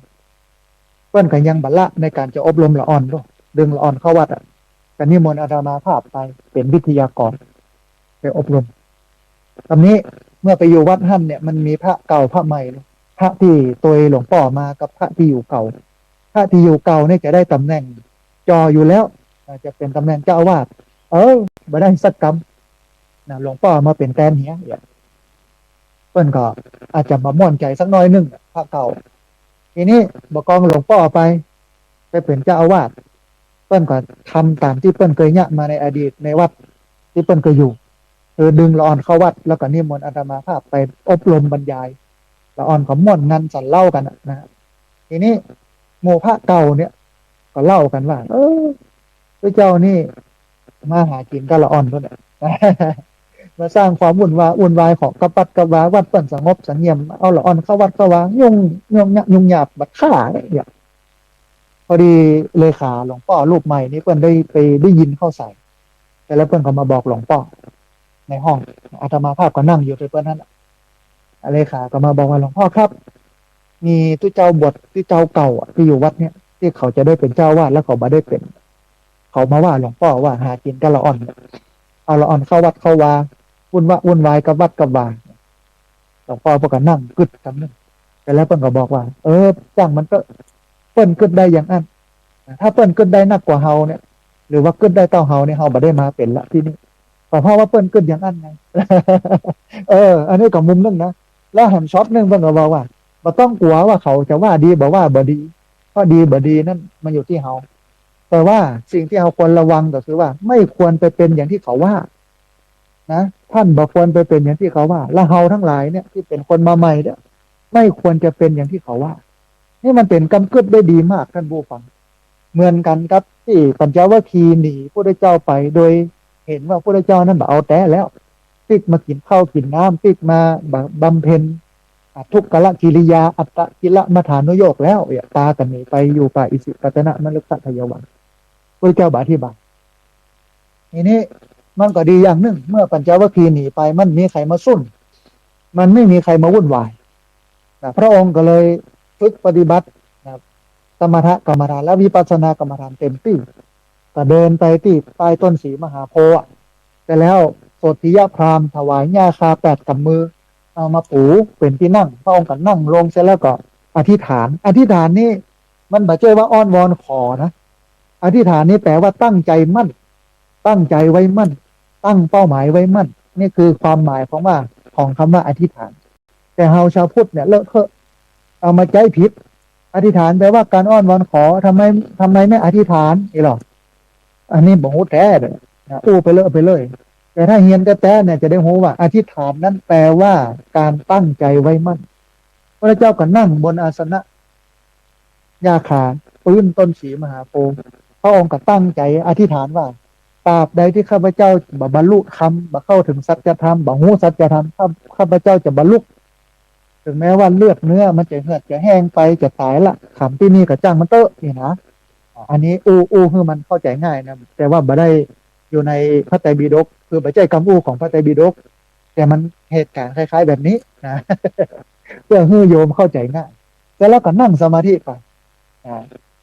เปิ้นก็ยังบ่ละในก๋านจะอบรมละอ่อนโด ดึงละอ่อนเข้าวัดอะ ก็นิมนต์อาตมาภาพไปเป๋นวิทยากร ไปอบรม ต๋อนนี้เมื่อไปอยู่วัดหั้นเนี่ย มันมีพระเก่าพระใหม่ พระตี้ตวยหลวงป้อมากับพระตี้อยู่เก่า พระตี้อยู่เก่าเนี่ยจะได้ต๋ำแหน่งจ่ออยู่แล้ว อ่า จะเป๋นต๋ำแหน่งเจ้าอาวาส เออ บ่ได้สักกำนะ หลวงป้อมาเป๋นแตนเหีย เปิ้นก็อาจจะบ่ม่วนใจ๋สักหน้อยนึ่ง พระเก่า ทีนี้บ่ากองหลวงป้อไป ไปเป๋นเจ้าอาวาส เปิ้นก็ทำต๋ามตี้เปิ้นเกยเยียะมาในอดีตในวัดตี้เปิ้นเกยอยู่ คือดึงละอ่อนเข้าวัด แล้วก็นิมนต์อาตมาภาพไปอบรมบรรยาย ละอ่อนก็ม่วนงันสันเล่ากั๋นน่ะนะ ทีนี้หมู่พระเก่าเนี่ยก็เล่ากั๋นว่า เออ พระเจ้านี่มาหากิ๋นกับละอ่อนโน่นแหละ มาสร้างความวุ่นวา วุ่นวายของกับวัดกับวา วัดเปิ้นสงบเสงี่ยม เอาละอ่อนเข้าวัดเข้าวา ยุ่ง ยุ่งยะ ยุ่งยากบัดข้าเนี่ย พอดีเลขาหลวงป้อรูปใหม่นี่เปิ้นได้ไปได้ยินเข้าใส่ แต่แล้วเปิ้นก็มาบอกหลวงป้อในห้อง อาตมาภาพก็นั่งอยู่ด้วยเปิ้นหั้นน่ะ เลขาก็มาบอกว่า หลวงป้อครับ มีตุ๊เจ้าบวช ตุ๊เจ้าเก่าอะ ตี้อยู่วัดเนี่ย ตี้เขาจะได้เป๋นเจ้าอาวาสแล้วเขาบ่ได้เป๋น เขามาว่าหลวงป้อว่าหากิ๋นกับละอ่อน เอาละอ่อนเข้าวัดเข้าวา วุ่นวะ วุ่นวายกับวัดกับวา หลวงป้อเปิ้นก็นั่งกึ๊ดกำนึ่ง แต่แล้วเปิ้นก็บอกว่า เออ จ้างมันเต๊อะ เปิ้นกึ๊ดได้อย่างอั้น ถ้าเปิ้นกึ๊ดได้นักกว่าเฮาเนี่ย หรือว่ากึ๊ดได้เต้าเฮาเนี่ย เฮาบ่ได้มาเป๋นละตี้นี่ ก็เพราะว่าเปิ้นกึ๊ดอย่างอั้นไง เออ อันนี้ก็มุมนึ่งนะ แล้วแหมช็อตนึ่งเปิ้นก็บอกว่า บ่ต้องกั๋วว่าเขาจะว่าดีบ่ว่าบ่ดี เพราะดีบ่ดีนั้นมันอยู่ตี้เฮา แต่ว่าสิ่งตี้เฮาควรระวังก็คือว่าไม่ควรไปเป๋นอย่างตี้เขาว่า นะ ต้านบ่ควรไปเป๋นอย่างตี้เขาว่า และเฮาตังหลายเนี่ยตี้เป๋นคนมาใหม่เนี่ย ไม่ควรจะเป๋นอย่างตี้เขาว่า นี่มันเป๋นกำกึ๊ดได้ดีมาก ต้านผู้ฟัง เหมือนกั๋นกับตี้ปัญจวัคคีย์หนีพุทธเจ้าไป โดยหันว่าพุทธเจ้านั้นบ่เอาแต๊แล้ว ปิ๊กมากิ๋นข้าวกิ๋นน้ำ ปิ๊กมาบำ บำเพ็ญ อทุกขกิริยา อัตตกิลมถานุโยคแล้ว เอี่ย ปากั๋นหนีไปอยู่ป่าอิสิปตนมฤคทายวัน พุทธเจ้าบ่อธิบาย ทีนี้มันก็ดีอย่างนึ่ง เมื่อปัญจวัคคีย์หนีไป มันบ่มีใผมาซุ่ม มันบ่มีใผมาวุ่นวาย นะ พระองค์ก็เลยฝึกปฏิบัติ นะ สมถกรรมฐานและวิปัสสนากรรมฐานเต๋มตี้ ก็เดินไปตี้ใต้ต้นสีมหาโพธิ์อะ เสร็จแล้วโสตถียพราหมณ์ถวายหญ้าคาแปดก๋ำมือ เอามาปูเป๋นตี้นั่ง พระองค์ก็นั่งลง เสร็จแล้วก็อธิษฐาน อธิษฐานนี่มันบ่ใจ้ว่าอ้อนวอนขอนะ อธิษฐานนี่แปลว่าตั้งใจ๋มั่น ตั้งใจ๋ไว้มั่น ตั้งเป้าหมายไว้มั่น นี่คือความหมายของว่า ของกำว่าอธิษฐาน แต่เฮาชาวพุทธเนี่ยเลอะเทอะ เอามาใจ๊ผิด อธิษฐานแปลว่าการอ้อนวอนขอ ทำไม ทำไมไม่อธิษฐาน นี่หรอ อันนี้บ่ฮู้แต๊เลยนะ อู้ไปเลอะไปเลย แต่ถ้าเฮียนแต๊ๆ เนี่ยจะได้ฮู้ว่าอธิษฐานนั้นแปลว่าการตั้งใจ๋ไว้มั่น พุทธเจ้าก็นั่งบนอาสนะหญ้าคา ปื๊นต้นสีมหาโพธิ์ พระองค์ก็ตั้งใจ๋อธิษฐานว่า ตราบใดตี้ข้าพเจ้าบ่บรรลุธรรม บ่เข้าเถิงสัจธรรม บ่ฮู้สัจธรรม ข้า ข้าพเจ้าจะบ่ลุก เถิงแม้ว่าเลือดเนื้อมันจะเหือดจะแห้งไป จะต๋ายละ ขำตี้นี่ก็จ้างมันเต๊อะ นี่นะ อันนี้อู้ อู้หื้อมันเข้าใจ๋ง่ายนะ แต่ว่าบ่ได้อยู่ในพระไตรปิฎก คือบ่ใจ้กำอู้ของพระไตรปิฎก แต่มันเหตุก๋ารณ์คล้ายๆ แบบนี้นะ เพื่อหื้อโยมเข้าใจ๋ง่าย เสร็จแล้วก็นั่งสมาธิไป นะ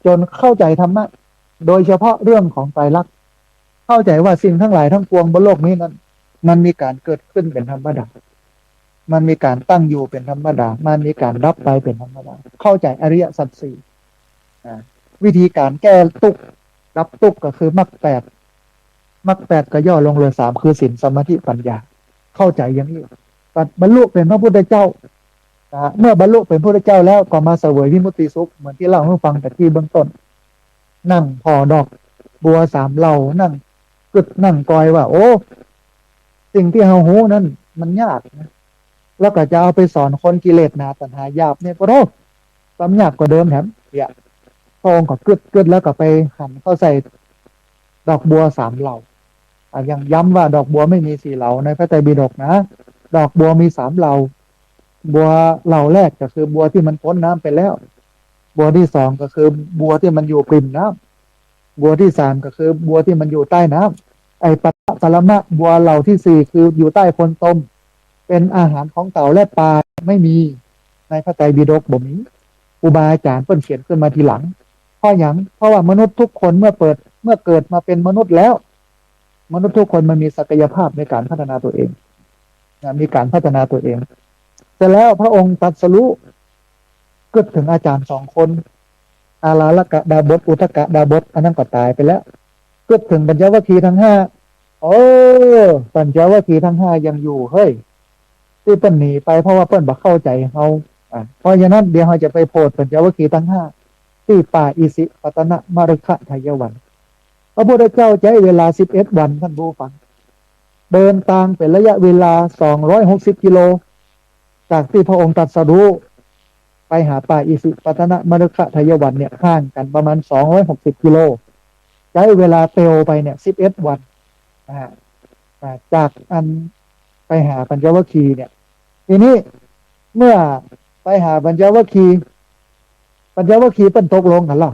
จ๋นเข้าใจ๋ธรรมะ โดยเฉพาะเรื่องของไตรลักษณ์ เข้าใจ๋ว่าสิ่งตังหลายตังปวงบนโลกนี้นั้น มันมีก๋านเกิดขึ้นเป๋นธรรมดา มันมีก๋านตั้งอยู่เป๋นธรรมดา มันมีก๋านดับไปเป๋นธรรมดา เข้าใจ๋อริยสัจสี่ นะ วิธีก๋านแก้ตุ๊กข์ ดับตุ๊กข์ก็คือมรรคแปด มรรคแปดก็ย่อลงเหลือสาม คือศีล สมาธิ ปัญญา เข้าใจ๋อย่างนี้ บรรลุเป๋นพระพุทธเจ้า นะ เมื่อบรรลุเป๋นพุทธเจ้าแล้วก็มาเสวยวิมุตติสุข เหมือนตี้เล่าหื้อฟังตะกี้เบื้องต้น นั่งผ่อดอกบัวสามเหล่า นั่งกึ๊ดนั่งกอยว่า โอ้ สิ่งตี้เฮาฮู้นั้นมันยากนะ แล้วก็จะเอาไปสอนคนกิเลสหนาตัณหาหยาบเนี่ย โอ้โธ่ ความยากกว่าเดิมแถม เนี่ย พระองค์ก็กึ๊ดกึ๊ดแล้วก็ไปหันเข้าใส่ดอกบัวสามเหล่า อ่ะ ยังย้ำว่าดอกบัวไม่มีสี่เหล่าในพระไตรปิฎกนะ ดอกบัวมีสามเหล่า บัวเหล่าแรกก็คือบัวตี้มันป๊นน้ำไปแล้ว บัวตี้สองก็คือบัวตี้มันอยู่ปริ่มน้ำ บัวตี้สามก็คือบัวตี้มันอยู่ใต้น้ำ ไอ้ปะทะปรมะบัวเหล่าตี้สี่คืออยู่ใต้โคนตม เป๋นอาหารของเต่าและปลา ไม่มีในพระไตรปิฎก บ่มี ครูบาอาจ๋ารย์เปิ้นเขียนขึ้นมาทีหลัง เพราะหยัง เพราะว่ามนุษย์ทุกคนเมื่อเปิด เมื่อเกิดมาเป๋นมนุษย์แล้ว มนุษย์ทุกคนมันมีศักยภาพในก๋านพัฒนาตั๋วเอง นะ มีก๋านพัฒนาตั๋วเอง เสร็จแล้วพระองค์ตรัสรู้ กึ๊ดเถิงอาจ๋ารย์สองคน อาราละกะดาบส อุทกะดาบส อันนั้นก็ต๋ายไปแล้ว กึ๊ดเถิงปัญจวัคคีย์ตังห้า โอ้ ปัญจวัคคีย์ตังห้ายังอยู่เฮ้ย ตี้เปิ้นหนีไปเพราะว่าเปิ้นบ่เข้าใจ๋เฮา อ่ะ เพราะฉะนั้นเดี๋ยวเฮาจะไปโผดปัญจวัคคีย์ตังห้า ตี้ป่าอิสิปตนมฤคทายวัน พระพุทธเจ้าใจ๊เวลาสิบเอ็ดวัน ต้านผู้ฟัง เดินตางเป๋นระยะเวลาสองร้อยหกสิบกิโล จากตี้พระองค์ตรัสรู้ไปหาป่าอิสิปตนมฤคทายวันเนี่ย ห่างกั๋นประมาณสองร้อยหกสิบกิโล ใจ๊เวลาเตียวไปเนี่ยสิบเอ็ดวัน นะฮะ อ่า จากอันไปหาปัญจวัคคีย์เนี่ย ทีนี้เมื่อไปหาปัญจวัคคีย์ ปัญจวัคคีย์เปิ้นตกลงกั๋นแล้ว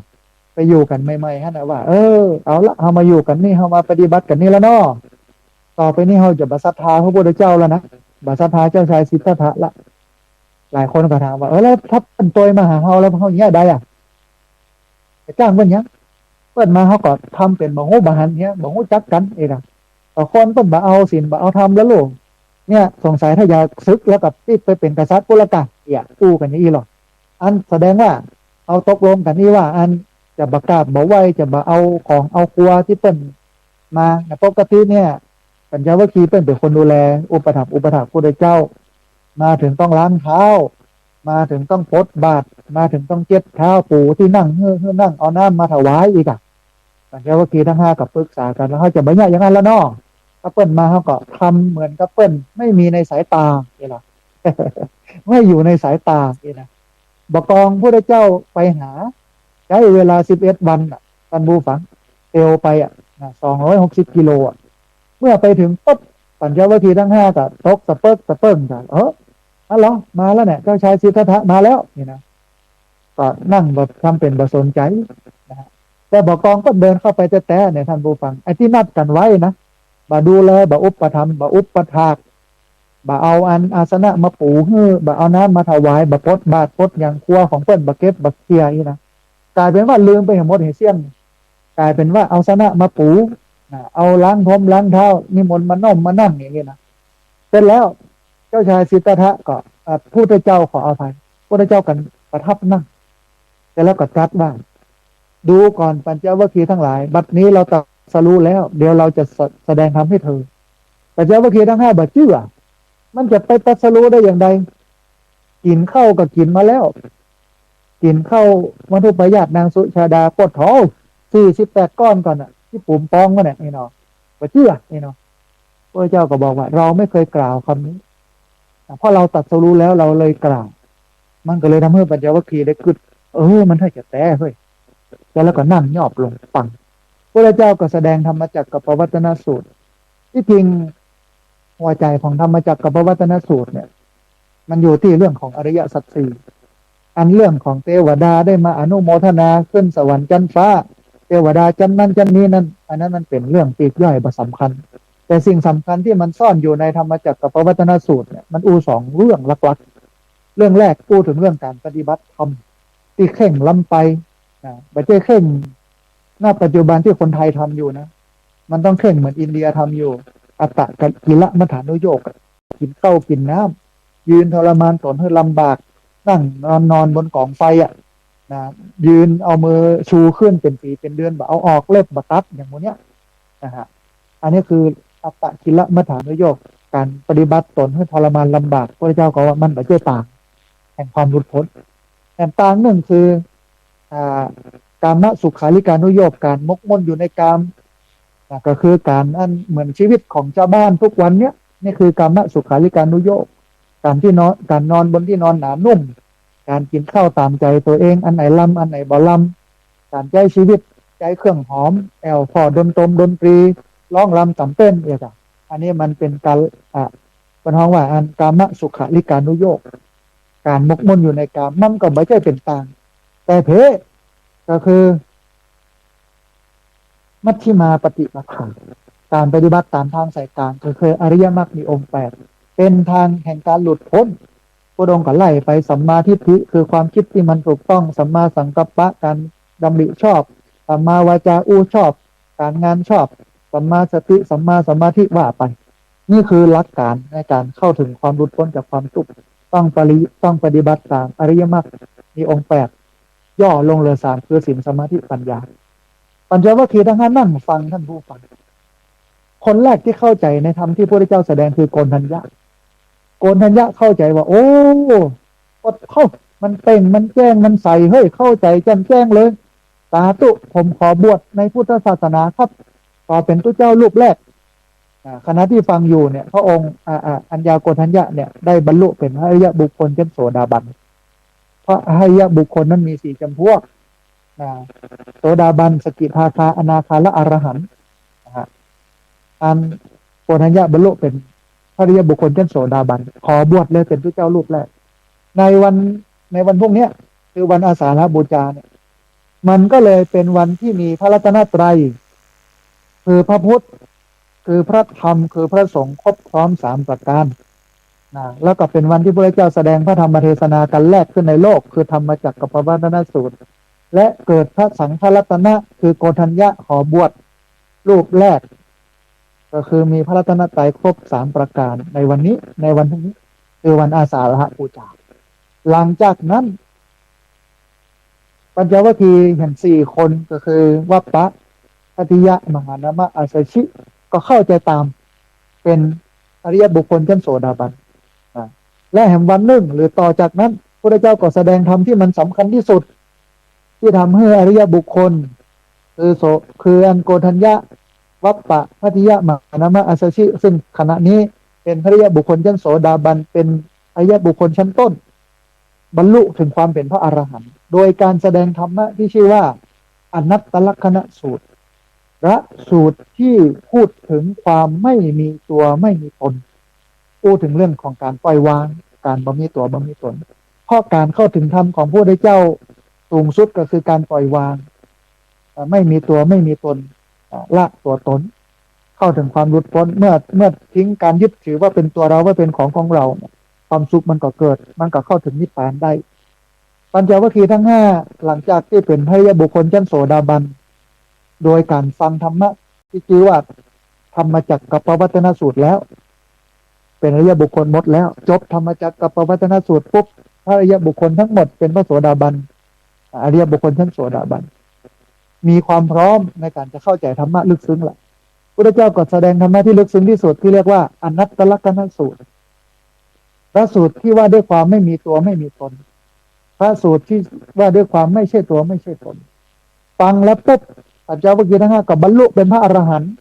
ไปอยู่กั๋นใหม่ๆ หั้นน่ะว่า เออ เอาละ เฮามาอยู่กั๋นนี่ เฮามาปฏิบัติกั๋นนี่แล้วเนาะ ต่อไปนี้เฮาจะบ่ศรัทธาพระพุทธเจ้าแล้วนะ บ่ศรัทธาเจ้าชายสิทธัตถะละ หลายคนก็ถามว่า เออ แล้วถ้าเปิ้นตวยมาหาเฮาแล้วเฮาเยียะใดอะ จะจ้างเปิ้นหยัง เปิ้นมาเฮาก็ทำเป๋นบ่ฮู้บ่หันเหีย บ่ฮู้จักกั๋นเองอะ แต่คนเปิ้นบ่เอาศีลบ่เอาธรรมแล้วลูก เนี่ย สงสัยถ้าอยากสึกแล้วก็ปิ๊กไปเป๋นกษัตริย์ปุ้นละก่า เอี่ย อู้กั๋นอย่างอี้หรอ อันแสดงว่าเฮาตกลงกั๋นอี้ว่า อันจะบ่กราบบ่ไหว้ จะบ่เอาของเอาครัวตี้เปิ้นมานะ ปกติเนี่ย ปัญจวัคคีย์เปิ้นเป๋นคนดูแล อุปถัมภ์อุปถากพุทธเจ้า มาเถิงต้องล้างเท้า มาเถิงต้องปลดบาตร มาเถิงต้องเจ็ดเท้า ปูตี้นั่งหื้อ หื้อนั่ง เอาน้ำมาถวายอีกอะ ปัญจวัคคีย์ตังห้าก็ปรึกษากั๋นว่า เฮาจะบ่เยียะอย่างนั้นแล้วเนาะ ถ้าเปิ้นมาเฮาก็ทำเหมือนกับเปิ้นไม่มีในสายตา นี่ล่ะ ไม่อยู่ในสายตา นี่นะ บ่ากองพุทธเจ้าไปหา ใจ๊เวลาสิบเอ็ดวันน่ะ ท่านผู้ฟัง เตียวไปอะ นะ สองร้อยหกสิบกิโลอะ เมื่อไปเถิงปุ๊บ ปัญจวัคคีย์ตังห้าก็ตกสะเปิ๊กสะเปิ๊งกั๋น เออ อ๋อเหรอ มาแล้วเนี่ย เจ้าชายสิทธัตถะมาแล้ว นี่นะ ก็นั่งบ่ ทำเป๋นบ่สนใจ๋นะฮะ แต่บ่ากองก็เดินเข้าไปแต๊ๆ เนี่ย ท่านผู้ฟัง ไอ้ตี้นัดกั๋นไว้นะ บ่ดูแล บ่อุปถัมภ์ บ่อุปถาก บ่เอาอันอาสนะมาปูหื้อ บ่เอาน้ำมาถวาย บ่ปลดบาตรปลดหยัง ครัวของเปิ้นบ่เก็บบ่เคียร์อี้นะ ก๋ายเป๋นว่าลืมไปหื้อหมดหื้อเสี้ยง ก๋ายเป๋นว่าเอาอาสนะมาปูนะ เอาล้างถ้วยล้างเท้า นิมนต์มาน่อมมานั่งอย่างนี้นะ เสร็จแล้ว เจ้าชายสิทธัตถะก็ เอ่อ พุทธเจ้า ขออภัย พุทธเจ้าก็ประทับนั่ง เสร็จแล้วก็ตรัสว่า ดูก่อนปัญจวัคคีย์ตังหลาย บัดนี้เราตรัสรู้แล้ว เดี๋ยวเราจะสะ- แสดงธรรมหื้อเธอ ปัญจวัคคีย์ตังห้าบ่เจื้อ มันจะไปตรัสรู้ได้อย่างใด กิ๋นข้าวก็กิ๋นมาแล้ว กิ๋นข้าวมัทธุปายาตนางสุชาดา โคตรเถา สี่สิบแปดก้อนก่อนน่ะ ตี้ปูมปองมันน่ะ นี่เนาะ บ่เจื้อ นี่เนาะ พระเจ้าก็บอกว่า เราไม่เคยกล่าวคำนี้ เพราะเราตรัสรู้แล้ว เราเลยกล่าว มันก็เลยทำหื้อปัญจวัคคีย์ได้กึ๊ด เออ มันใช่จะแต๊เฮ้ย แล้วก็นั่งยอบลงฟัง พระเจ้าก็แสดงธรรมจักรกัปปวัตตนสูตร ตี้จริง หัวใจ๋ของธรรมจักรกัปปวัตตนสูตรเนี่ย มันอยู่ตี้เรื่องของอริยสัจสี่ อันเรื่องของเตวดาได้มาอนุโมทนาขึ้นสวรรค์จั๊นฟ้า เตวดาจั๊นนั้นจั๊นนี้นั้น อันนั้นมันเป๋นเรื่องปลีกย่อยบ่สำคัญ แต่สิ่งสำคัญตี้มันซ่อนอยู่ในธรรมจักรกัปปวัตตนสูตรเนี่ย มันอู้สองเรื่องหลักๆ เรื่องแรกอู้เถิงเรื่องก๋านปฏิบัติธรรมตี้เคร่งล้ำไปนะ บ่ใจ้เคร่ง ณ ปัจจุบันตี้คนไทยทำอยู่นะ มันต้องเคร่งเหมือนอินเดียทำอยู่ อัตตกิลมัฏฐานุโยคอะ กิ๋นข้าวกิ๋นน้ำ ยืนทรมานตนหื้อลำบาก นั่งนอนนอนบนก๋องไฟอะ นะ ยืนเอามือชูขึ้นเป๋นปี๋เป๋นเดือน บ่เอาออก เล็บบ่ตัด อย่างพวกเนี้ยนะฮะ อันนี้คืออัตตกิลมัฏฐานุโยค ก๋านปฏิบัติตนหื้อทรมานลำบาก พระเจ้าก็ว่ามันบ่ใจ้ตางแห่งความหลุดป๊น แหมตางนึ่งคือ อ่า กามสุขาริการุโยค ก๋านหมกมุ่นอยู่ในกาม นะ ก็คือก๋านอันเหมือนชีวิตของจาวบ้านกู้วันเนี้ย นี่คือกามสุขาริการุโยค ก๋านตี้นอน ก๋านนอนบนตี้นอนหนานุ่ม ก๋านกิ๋นข้าวต๋ามใจ๋ตั๋วเอง อันไหนลำ อันไหนบ่ลำ ก๋านใจ๊ชีวิต ใจ๊เครื่องหอม แอ่วผ่อดนตรงดนตรี ฮ้องลำต๋ำเต้น เนี่ยจ้ะ อันนี้มันเป๋นก๋าน อ่ะ เปิ้นฮ้องว่าอันกามสุขาริการุโยค ก๋านหมกมุ่นอยู่ในกาม มันก็บ่ใจ้เป๋นตาง แต่เพ ก็คือ มัชฌิมาปฏิปทา ก๋านปฏิบัติต๋ามตางสายก๋าง ก็คืออริยมรรคมีองค์แปด เป๋นตางแห่งก๋านหลุดป๊น พระองค์ก็ไล่ไป สัมมาทิฏฐิ คือความคิดตี้มันถูกต้อง สัมมาสังกัปปะ ก๋านดำริชอบ สัมมาวาจา อู้ชอบ ก๋านงานชอบ สัมมาสติ สัมมาสมาธิ ว่าไป นี่คือหลักก๋านในก๋านเข้าเถิงความหลุดป๊นจากความตุ๊กข์ ต้องปริ- ต้องปฏิบัติต๋ามอริยมรรค มีองค์แปด ย่อลงเหลือสาม คือศีล สมาธิ ปัญญา ปัญจวัคคีย์ตังห้านั่งฟัง ท่านผู้ฟัง คนแรกตี้เข้าใจ๋ในธรรมตี้พระพุทธเจ้าแสดงคือโกณฑัญญะ โกณฑัญญะเข้าใจ๋ว่า โอ้ โอ้โห มันเป่ง มันแจ้ง มันใส เฮ้ย เข้าใจ๋แจ่มแจ้งเลย สาธุ ผมขอบวชในพุทธศาสนาครับ ขอเป๋นตุ๊เจ้ารูปแรก อ่า ขณะตี้ฟังอยู่เนี่ย พระองค์ อ่า อ่า อัญญาโกณฑัญญะเนี่ย ได้บรรลุเป๋นพระอริยบุคคลชั้นโสดาบัน พระอริยบุคคลนั้นมีสี่จ๋ำพวก นะ โสดาบัน สกิทาคา อนาคา และอรหันต์ นะฮะ อันโกณฑัญญะบรรลุเป๋นพระอริยบุคคลชั้นโสดาบัน ขอบวชเลยเป๋นตุ๊เจ้ารูปแรก ในวัน ในวันพรุ่งเนี้ย คือวันอาสาฬหบูชาเนี่ย มันก็เลยเป๋นวันตี้มีพระรัตนตรัย คือพระพุทธ คือพระธรรม คือพระสงฆ์ครบถ้วนสามประก๋าน นะ แล้วก็เป๋นวันตี้พระพุทธเจ้าแสดงพระธรรมเทศนาก๋านแรกขึ้นในโลก คือธรรมจักรกัปปวัตตนสูตร และเกิดพระสังฆรัตนะ คือโกณฑัญญะขอบวชรูปแรก ก็คือมีพระรัตนตรัยครบสามประก๋านในวันนี้ ในวันพรุ่งนี้ คือวันอาสาฬหบูชา หลังจากนั้น ปัญจวัคคีย์แหมสี่คน ก็คือ วัปปะ ภัททิยะ มหานามะ อัสสชิ ก็เข้าใจ๋ต๋ามเป๋นอริยบุคคลชั้นโสดาบัน อ่า และแหมวันนึ่ง หรือต่อจากนั้น พระพุทธเจ้าก็แสดงธรรมตี้มันสำคัญตี้สุด ตี้ทำหื้ออริยบุคคล คือโส- คืออันโกณฑัญญะ วัปปะ ภัททิยะ มหานามะ อัสสชิ ซึ่งขณะนี้เป๋นพระอริยบุคคลชั้นโสดาบัน เป๋นอริยบุคคลชั้นต้น บรรลุถึงความเป็นพระอรหันต์ โดยการแสดงธรรมะที่ชื่อว่าอนัตตลักษณสูตร พระสูตรที่พูดถึงความไม่มีตัวไม่มีตน พูดถึงเรื่องของการปล่อยวาง การบ่มีตัวบ่มีตน เพราะการเข้าถึงธรรมของพระพุทธเจ้าสูงสุดก็คือการปล่อยวาง เอ่อ ไม่มีตัวไม่มีตน เอ่อ ละตัวตน เข้าถึงความหลุดพ้น เมื่อ เมื่อทิ้งการยึดถือว่าเป็นตัวเรา ว่าเป็นของของเราเนี่ย ความสุขมันก็เกิด มันก็เข้าถึงนิพพานได้ ปัญจวัคคีย์ทั้งห้า หลังจากที่เป็นพระอริยบุคคลชั้นโสดาบัน โดยการฟังธรรมะที่ชื่อว่าธรรมจักรกัปปวัตนสูตรแล้ว เป็นอริยบุคคลหมดแล้ว จบธรรมจักรกัปปวัตนสูตรปุ๊บ พระอริยบุคคลทั้งหมดเป็นพระโสดาบัน อริยบุคคลชั้นโสดาบัน มีความพร้อมในการจะเข้าใจธรรมะลึกซึ้งละ พุทธเจ้าก็แสดงธรรมะที่ลึกซึ้งที่สุดที่เรียกว่าอนัตตลักษณสูตร พระสูตรที่ว่าด้วยความไม่มีตัวไม่มีตน พระสูตรที่ว่าด้วยความไม่ใช่ตัวไม่ใช่ตน ฟังแล้วปุ๊บ ปัญจวัคคีย์ทั้งห้าก็บรรลุเป็นพระอรหันต์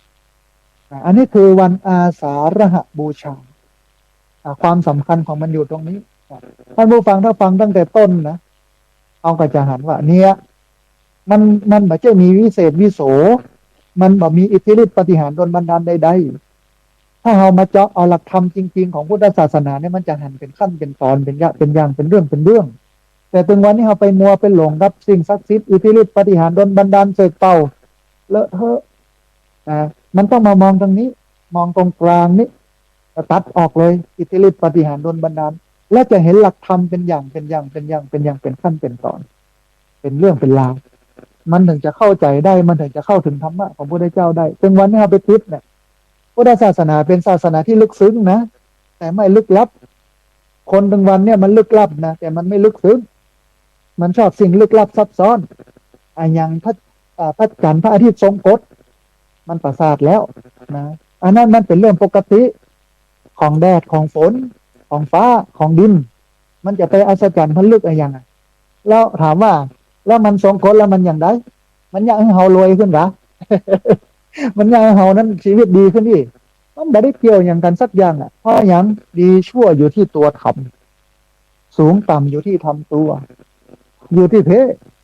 อ่ะ อันนี้คือวันอาสาฬหบูชา อ่ะ ความสำคัญของมันอยู่ตรงนี้ อ่ะ ท่านผู้ฟังถ้าฟังตั้งแต่ต้นนะ เฮาก็จะหันว่าเนี่ย มัน มันบ่ใจ้มีวิเศษวิโส มันบ่มีอิทธิฤทธิ์ปาฏิหาริย์ดลบันดาลใดๆ ถ้าเฮามาเจาะเอาหลักธรรมจริงๆ ของพุทธศาสนาเนี่ย มันจะหันเป็นขั้นเป็นตอน เป็นยะ เป็นอย่าง เป็นเรื่องเป็นเรื่อง แต่ตึงวันนี้เฮาไปมัวไปหลงกับสิ่งศักดิ์สิทธิ์ อิทธิฤทธิ์ปาฏิหาริย์ดลบันดาลเสกเป่า เลอะเทอะ นะ มันต้องมามองตรงนี้ มองตรงกลางนี้ ตัดออกเลย อิทธิฤทธิ์ปาฏิหาริย์ดลบันดาล และจะเห็นหลักธรรมเป็นอย่าง เป็นอย่าง เป็นอย่าง เป็นอย่าง เป็นขั้นเป็นตอน เป็นเรื่องเป็นราว มันถึงจะเข้าใจได้ มันถึงจะเข้าถึงธรรมะของพระพุทธเจ้าได้ ตึงวันนี้เฮาไปติดเนี่ย พุทธศาสนาเป็นศาสนาที่ลึกซึ้งนะ แต่ไม่ลึกลับ คนตึงวันเนี่ยมันลึกลับนะ แต่มันไม่ลึกซึ้ง มันชอบสิ่งลึกลับซับซ้อน อะหยังพระ อ่า พระจันทร์พระอาทิตย์ทรงกฎ มันประสาทแล้วนะ อันนั้นมันเป็นเรื่องปกติ ของแดด ของฝน ของฟ้า ของดิน มันจะไปอัศจรรย์พิลึกอะหยังอะ แล้วถามว่า แล้วมันทรงกฎแล้วมันอย่างใด มันอยากหื้อเฮารวยขึ้นกา มันอยากหื้อเฮานั้นชีวิตดีขึ้นอี้ มันบ่ได้เกี่ยวหยังกั๋นสักอย่างอะ เพราะหยัง ดีชั่วอยู่ที่ตัวธรรม สูงต่ำอยู่ที่ธรรมตัว อยู่ตี้เพ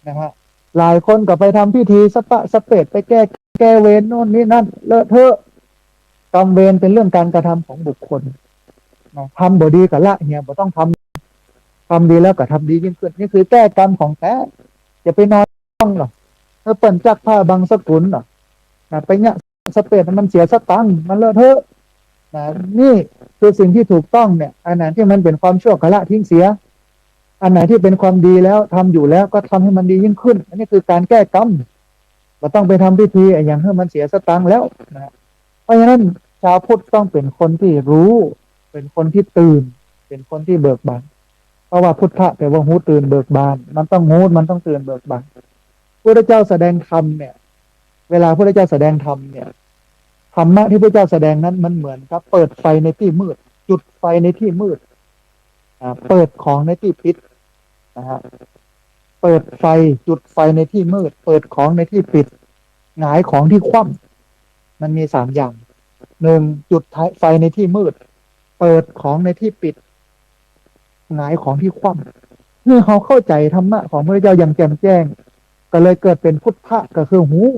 นะฮะ หลายคนก็ไปทำพิธีสะปะสะเปด ไปแก้ แก้เวรโน่นนี่นั่น เลอะเทอะ กรรมเวรเป็นเรื่องการกระทำของบุคคลนะ ทำบ่ดีก็ละเหีย บ่ต้องทำ ทำดีแล้วก็ทำดียิ่งขึ้น นี่คือแก้กรรมของแต๊ อย่าไปนอนหรอก ถ้าเปิ้นจักผ้าบังสกุลหรอกนะ ไปเยียะสะเปดมันเสียสตังค์ มันเลอะเทอะนะ นี่คือสิ่งที่ถูกต้องเนี่ย อันไหนที่มันเป็นความชั่วก็ละทิ้งเสีย อันไหนที่เป็นความดีแล้ว ทำอยู่แล้วก็ทำให้มันดียิ่งขึ้น อันนี้คือการแก้กรรม บ่ต้องไปทำพิธีอะหยังหื้อมันเสียสตังค์แล้วนะ เพราะฉะนั้นชาวพุทธต้องเป็นคนที่รู้ เป็นคนที่ตื่น เป็นคนที่เบิกบาน เพราะว่าพุทธะแปลว่าฮู้ตื่นเบิกบาน มันต้องฮู้ มันต้องตื่นเบิกบาน พุทธเจ้าแสดงธรรมเนี่ย เวลาพุทธเจ้าแสดงธรรมเนี่ย ธรรมะที่พุทธเจ้าแสดงนั้นมันเหมือนกับเปิดไฟในตี้มืด จุดไฟในตี้มืด อ่า เปิดของในตี้ปิดนะฮะ เปิดไฟ จุดไฟในตี้มืด เปิดของในตี้ปิด หงายของตี้คว่ำ มันมีสามอย่าง หนึ่ง จุดไฟในตี้มืด เปิดของในตี้ปิด หงายของตี้คว่ำ เมื่อเฮาเข้าใจ๋ธรรมะของพระพุทธเจ้าอย่างแจ่มแจ้ง ก็เลยเกิดเป็นพุทธะ ก็คือฮู้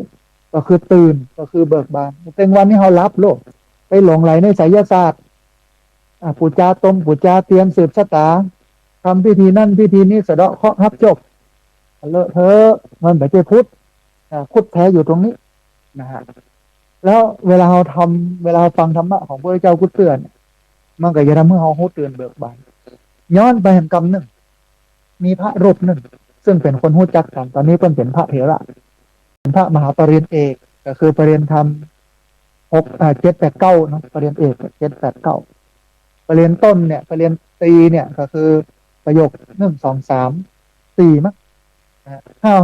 ก็คือตื่น ก็คือเบิกบาน แต่วันนี้เฮาหลับโลด ไปหลงใหลในไสยศาสตร์ อ่ะ ปู๋จาตรง ปู๋จาเตียน สืบชะต๋า ทำพิธีนั่นพิธีนี้ สะเดาะเคราะห์ฮับโชค เลอะเทอะ มันบ่ใจ้พุทธ อ่ะ พุทธแท้อยู่ตรงนี้นะฮะ แล้วเวลาเฮาทำ เวลาเฮาฟังธรรมะของพระพุทธเจ้ากู้เตื้อเนี่ย มันก็จะทำหื้อเฮาฮู้ตื่นเบิกบาน ย้อนไปหั้นกำนึ่ง มีพระรูปนึ่ง ซึ่งเป๋นคนฮู้จักกั๋น ต๋อนนี้เปิ้นเป๋นพระเถระ เป๋นพระมหาปริญญาเอก ก็คือปริญญาธรรมหก อ่า เจ็ด แปด เก้าเนาะ ปริญญาเอก เจ็ด แปด เก้า ปริญญาต้นเนี่ย ปริญญาตรีเนี่ย ก็คือประโยค หนึ่ง สอง สาม สี่ มั้ง นะฮะ ห้า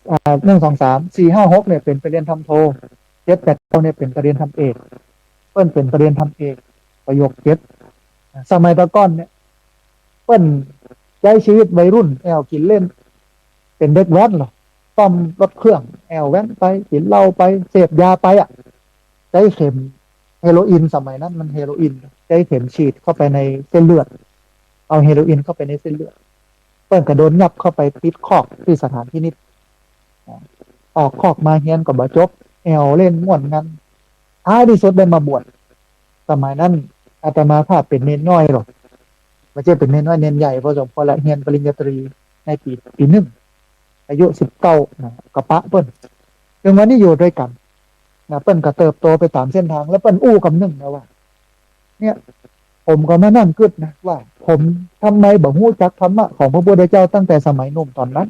อ่า หนึ่ง สอง สาม สี่ ห้า หก เนี่ยเป๋นปริญญาธรรมโท เจ็ด แปด เก้า เนี่ยเป๋นปริญญาธรรมเอก เปิ้นเป๋นปริญญาธรรมเอก ประโยค เจ็ด สมัยตะก่อนเนี่ย เปิ้นใจ๊ชีวิตวัยรุ่น แอ่วกิ๋นเล่น เป๋นเด็กแว้นเหรอ ต้อมรถเครื่อง แอ่วแว้นไป กิ๋นเหล้าไป เสพยาไปอะ ใจ๊เข็มเฮโรอีน สมัยนั้นมันเฮโรอีน ใจ๊เข็มฉีดเข้าไปในเส้นเลือด เอาเฮโรอีนเข้าไปในเส้นเลือด เปิ้นก็โดนยับเข้าไปปิดคอกตี้สถานพินิจ ออกคอกมาเฮียนก็บ่จบ แอ่วเล่นม่วนงัน ท้ายตี้สุดได้มาบวช สมัยนั้นอาตมาภาพเป๋นเณรน้อยหรอก บ่ใจ้เป๋นเณรน้อย เณรใหญ่พอสมควรละ เฮียนปริญญาตรีในปี๋ ปี๋นึ่ง อายุสิบเก้านะ ก็ปะเปิ้น ซึ่งวันนี้อยู่ตวยกั๋นนะ เปิ้นก็เติบโตไปต๋ามเส้นตาง แล้วเปิ้นอู้กำนึ่งนะว่า เนี่ย ผมก็มานั่งกึ๊ดนะว่า ผมทำไมบ่ฮู้จักธรรมะของพระพุทธเจ้าตั้งแต่สมัยหนุ่มต๋อนนั้น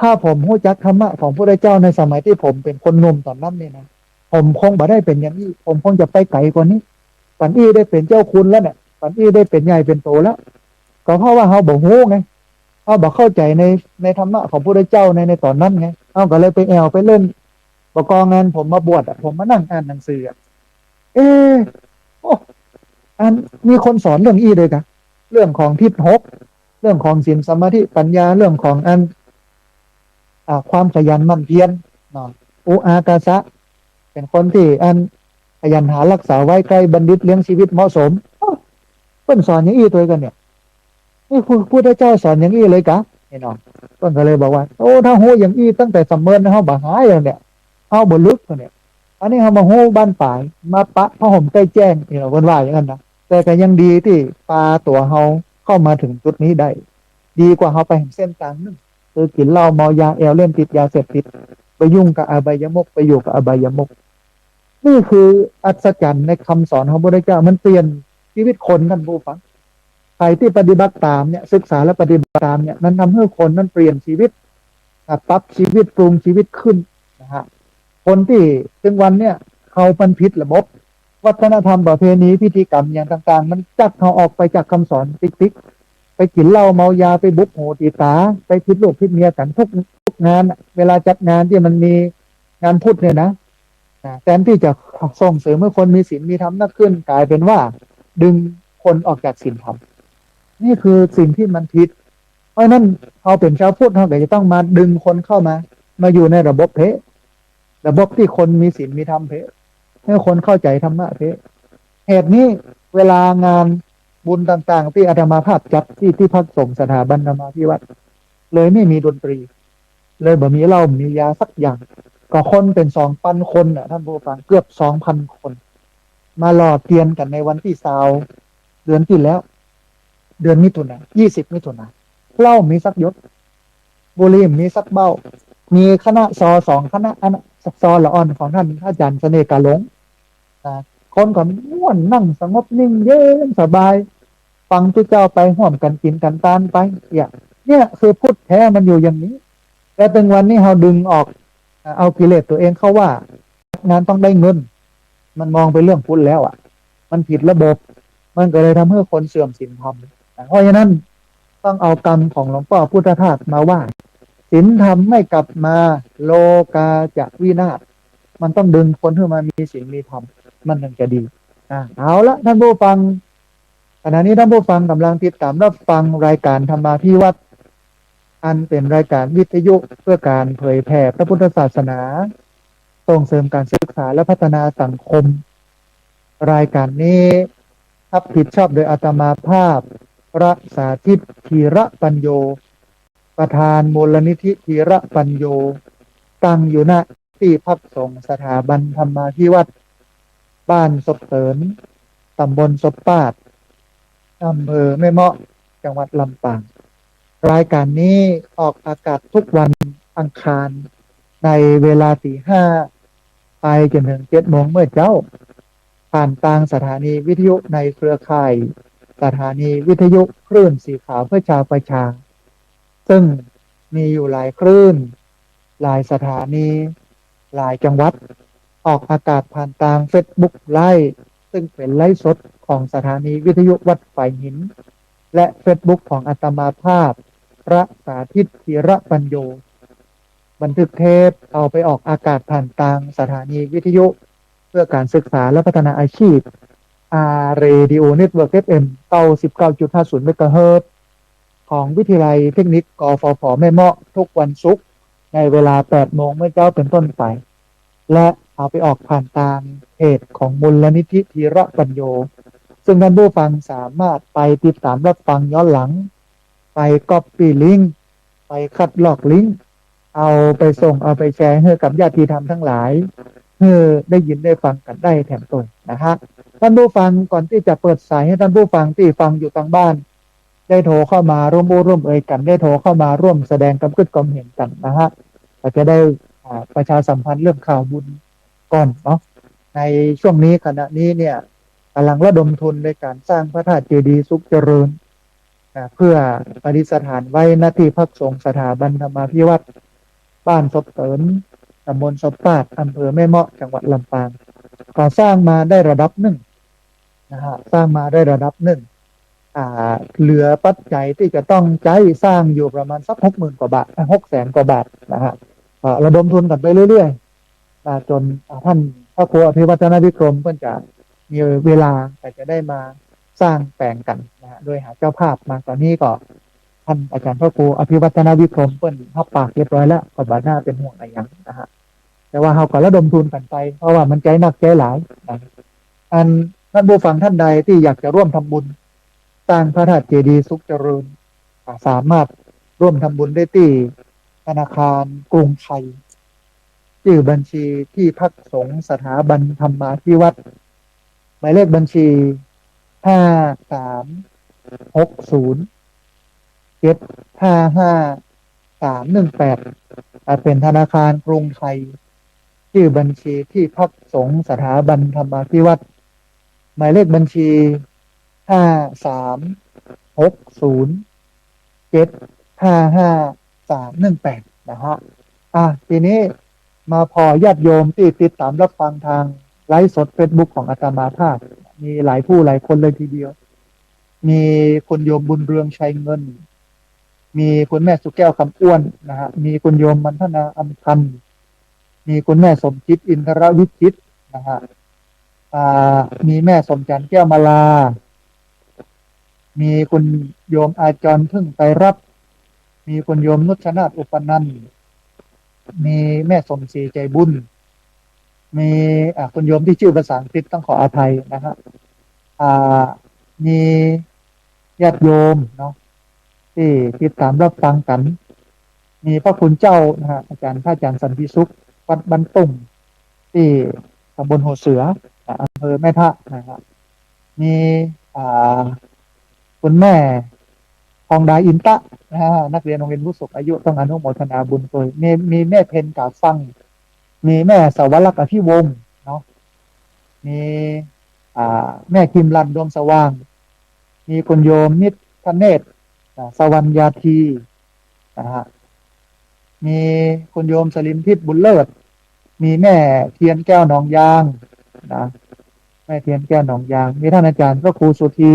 ถ้าผมฮู้จักธรรมะของพระพุทธเจ้าในสมัยตี้ผมเป๋นคนหนุ่มต๋อนนั้นเนี่ยนะ ผมคงบ่ได้เป๋นอย่างอี้ ผมคงจะไปไก๋กว่านี้ ปั๋นอี้ได้เป๋นเจ้าคุณแล้วเนี่ย ปั๋นอี้ได้เป๋นใหญ่เป๋นโตแล้ว ก็เพราะว่าเฮาบ่ฮู้ไง เฮาบ่เข้าใจ๋ใน ในธรรมะของพระพุทธเจ้าใน ในต๋อนนั้นไง เฮาก็เลยไปแอ่วไปเล่น บ่กองงานผมมาบวชอะ ผมมานั่งอ่านหนังสืออะ เอ๊ะ โอ้ อันมีคนสอนเรื่องอี้เลยกะ เรื่องของทิศหก เรื่องของศีลสมาธิปัญญา เรื่องของอัน อ่า ความขยันหมั่นเพียรเนาะ อุอากาสะ เป๋นคนตี้อันขยันหารักษาไว้ ใกล้บัณฑิต เลี้ยงชีวิตเหมาะสม อ้าว เปิ้นสอนอย่างอี้ตวยกั๋นเนี่ย นี่พระพุทธเจ้าสอนอย่างอี้เลยกะ นี่เนาะ เปิ้นก็เลยบอกว่า โอ้ ถ้าฮู้อย่างอี้ตั้งแต่สำเมินนะ เฮาบ่หายแล้วเนี่ย เฮาบ่ลึกแล้วเนี่ย อันนี้เฮามาฮู้บั้นป๋าย มาปะผ้าห่มใก้แจ้ง นี่เนาะ เปิ้นว่าอย่างนั้นนะ แต่ก็ยังดีตี้ปาตั๋วเฮาเข้ามาเถิงจุดนี้ได้ ดีกว่าเฮาไปแหมเส้นตางนึ่ง คือกิ๋นเหล้าเมายา แอ่วเล่นติดยาเสพติด ไปยุ่งกับอบายมุข ไปอยู่กับอบายมุข นี่คืออัศจรรย์ในคำสอนของพระพุทธเจ้า มันเปลี่ยนชีวิตคน ท่านผู้ฟัง ใผตี้ปฏิบัติต๋ามเนี่ย ศึกษาและปฏิบัติต๋ามเนี่ย มันทำหื้อคนนั้นเปลี่ยนชีวิต อ่ะ ปรับชีวิต ปรุงชีวิตขึ้นนะฮะ คนตี้เถิงวันเนี่ย เฮามันผิดระบบ วัฒนธรรมประเพณีพิธีกรรมอย่างต่างๆ มันจักเฮาออกไปจากคำสอนติ๊กๆ ไปกิ๋นเหล้าเมายา ไปบุบหูตีต๋า ไปผิดลูกผิดเมียกั๋นทุก ทุกงานอะ เวลาจัดงานตี้มันมีงานพุทธเนี่ยนะ นะ แทนตี้จะส่งเสริมหื้อคนมีศีลมีธรรมนักขึ้น ก๋ายเป๋นว่าดึงคนออกจากศีลธรรม นี่คือสิ่งตี้มันผิด เพราะฉะนั้นเฮาเป๋นชาวพุทธ เฮาก็จะต้องมาดึงคนเข้ามา มาอยู่ในระบบเพะ ระบบตี้คนมีศีลมีธรรมเพะ หื้อคนเข้าใจ๋ธรรมะเพะ เหตุนี้เวลางานบุญต่างๆ ตี้อาตมาภาพจัดตี้ ตี้พักสงฆ์สถาบันธรรมาภิวัฒน์ เลยไม่มีดนตรี เลยบ่มีเหล้ามียาสักอย่าง ก็คนเป๋นสองปันคนน่ะ ท่านผู้ฟัง เกือบสองปันคน มาหล่อเตียนกั๋นในวันตี้ซาว เดือนตี้แล้ว เดือนมิถุนา ยี่สิบมิถุนา เหล้ามีสักหยด บุหรี่มีสักเบ้า มีคณะซอสองคณะ อันน่ะ ซอละอ่อนของท่านอาจารย์เสน่ห์กาหลง นะ คนก็ม่วน นั่งสงบนิ่งเย็นสบาย ฟังตุ๊เจ้าไป ฮ่วมกั๋นกิ๋นกั๋นตานไป เนี่ย เนี่ยคือพุทธแท้มันอยู่อย่างนี้ แต่เถิงวันนี้เฮาดึงออก อ่ะ เอากิเลสตั๋วเองเข้าว่า งานต้องได้เงิน มันมองไปเรื่องพุทธแล้วอะ มันผิดระบบ มันก็เลยทำให้คนเสื่อมศีลธรรมนะ เพราะฉะนั้นต้องเอากำของหลวงป้อพุทธทาสมาว่า ศีลธรรมไม่กลับมา โลกาจะวินาศ มันต้องดึงคนหื้อมามีศีลมีธรรม มันถึงจะดี อ่ะ เอาละท่านผู้ฟัง ขณะนี้ท่านผู้ฟังกำลังติดตามรับฟังรายการธรรมาภิวัฒน์ อันเป๋นรายการวิทยุเพื่อการเผยแผ่พระพุทธศาสนา ส่งเสริมการศึกษาและพัฒนาสังคม รายการนี้รับผิดชอบโดยอาตมาภาพ พระสาธิต ธีระปัญโญ ประธานมูลนิธิธีระปัญโญ ตั้งอยู่ ณ ตี้พักสงฆ์สถาบันธรรมาภิวัฒน์ บ้านศพเสริญ ต๋ำบลศพปาด อำเภอแม่เมาะ จังหวัดลำปาง รายการนี้ออกอากาศทุกวันอังคาร ในเวลาตีห้า ไปจนถึงเจ็ดโมงเมื่อเจ๊า ผ่านตางสถานีวิทยุในเครือข่ายสถานีวิทยุคลื่นสีขาวเพื่อชาวประชา ซึ่งมีอยู่หลายคลื่น หลายสถานี หลายจังหวัด ออกอากาศผ่านตางเฟซบุ๊กไลฟ์ ซึ่งเป๋นไลฟ์สดของสถานีวิทยุวัดฝายหิน และเฟซบุ๊กของอาตมาภาพ พระสาธิต ธีระปัญโญ บันทึกเทปเอาไปออกอากาศผ่านตางสถานีวิทยุเพื่อการศึกษาและพัฒนาอาชีพ อาร์ Radio Network เอฟ เอ็ม เก้าสิบเก้าจุดห้าศูนย์ เมกะเฮิรตซ์ ของวิทยาลัยเทคนิค กฟผ แม่เมาะ ทุกวันศุกร์ ในเวลาแปดโมงเมื่อเจ๊าเป๋นต้นไป และเอาไปออกผ่านตางเพจของมูลนิธิธีระปัญโญ ซึ่งท่านผู้ฟังสามารถไปติดตามรับฟังย้อนหลัง ไปก๊อปปี้ลิงก์ ไปคัดลอกลิงก์ เอาไปส่ง เอาไปแชร์หื้อกับญาติธรรมตังหลาย หื้อได้ยินได้ฟังกั๋นได้แถมตวยนะฮะ ต้านผู้ฟัง ก่อนตี้จะเปิดสายหื้อต้านผู้ฟังตี้ฟังอยู่ตางบ้าน ได้โทรเข้ามาร่วมอู้ร่วมเอยกั๋น ได้โทรเข้ามาร่วมแสดงกำกึ๊ดกำเห็นกั๋นนะฮะ ก็จะได้ อ่า ประชาสัมพันธ์เรื่องข่าวบุญก่อนเนาะ ในช่วงนี้ขณะนี้เนี่ย ก๋ำลังระดมทุนในก๋านสร้างพระธาตุเจดีย์สุขเจริญ นะ เพื่อประดิษฐานไว้ ณ ที่พักสงฆ์สถาบันธรรมาภิวัฒน์ บ้านศพเติน ตำบลศพปาด อำเภอแม่เมาะ จังหวัดลำปาง ก็สร้างมาได้ระดับหนึ่งนะฮะ สร้างมาได้ระดับหนึ่ง อ่า เหลือปัจจัยตี้จะต้องใจ๊สร้างอยู่ประมาณสักหกหมื่นกว่าบาท อ่ะ หกแสนกว่าบาทนะฮะ ก็ระดมทุนกั๋นไปเรื่อยๆ อ่า จ๋น อ่า ต้านพระครูอภิวัฒนวิกรมเปิ้นจะมีเวลา ก็จะได้มาสร้างแป๋งกั๋นนะฮะ โดยหาเจ้าภาพมา ต๋อนนี้ก็ต้านอาจ๋ารย์พระครูอภิวัฒนวิกรมเปิ้นฮับปากเรียบร้อยแล้ว ก็บ่น่าเป๋นห่วงอะหยังนะฮะ แต่ว่าเฮาก็ระดมทุนกั๋นไป เพราะว่ามันใจ๊นักใจ๊หลายนะ อันต้านผู้ฟังต้านใดตี้อยากจะร่วมทำบุญสร้างพระธาตุเจดีย์สุขเจริญ อ่า สามารถร่วมทำบุญได้ตี้ธนาคารกรุงไทย จื้อบัญชีที่พักสงฆ์สถาบันธรรมาภิวัฒน์ หมายเลขบัญชี ห้าสามหกศูนย์เจ็ดห้าห้าสามหนึ่งแปด อ่า เป๋นธนาคารกรุงไทย จื้อบัญชีที่พักสงฆ์สถาบันธรรมาภิวัฒน์ หมายเลขบัญชี ห้าสามหกศูนย์เจ็ดห้าห้าสามหนึ่งแปด นะฮะ อ่ะ ทีนี้มาผ่อญาติโยมตี้ติดต๋ามรับฟังตางไลฟ์สดเฟซบุ๊กของอาตมาภาพ มีหลายผู้หลายคนเลยทีเดียว มีคุณโยมบุญเรืองชัยเงิน มีคุณแม่สุแก้วคำอ้วนนะฮะ มีคุณโยมมันธนาอำพันธ์ มีคุณแม่สมจิตอินทรวิจิตรนะฮะ อ่า มีแม่สมจันทร์แก้วมาลา มีคุณโยมอาจารย์พึ่งไตรรัตน์ มีคุณโยมนุชนาถอุปนันท์ มีแม่สมศรีใจบุญ มี อ่า คุณโยมตี้จื้อภาษาอังกฤษต้องขออภัยนะฮะ อ่า มีญาติโยมเนาะ ตี้ติดต๋ามรับฟังกั๋น มีพระคุณเจ้านะฮะ อาจ๋ารย์ พระอาจ๋ารย์สันติสุข วัดบ้านตุ่ม ตี้ตำบลหัวเสือ อ่า อำเภอแม่ทะนะฮะ มี อ่า คุณแม่ทองดาอินตะนะฮะ นักเรียนโรงเรียนผู้สูงอายุ ต้องอนุโมทนาบุญตวย มี มีแม่เพ็ญกาฟัง มีแม่สวรรคอภิวงศ์เนาะ มี อ่า แม่กิมลันดวงสว่าง มีคุณโยมนิทเนตร อ่า สวรรณยาธีนะฮะ มีคุณโยมสลินทิพย์บุญเลิศ มีแม่เทียนแก้วหนองยางนะ แม่เทียนแก้วหนองยาง มีท่านอาจารย์พระครูสุธี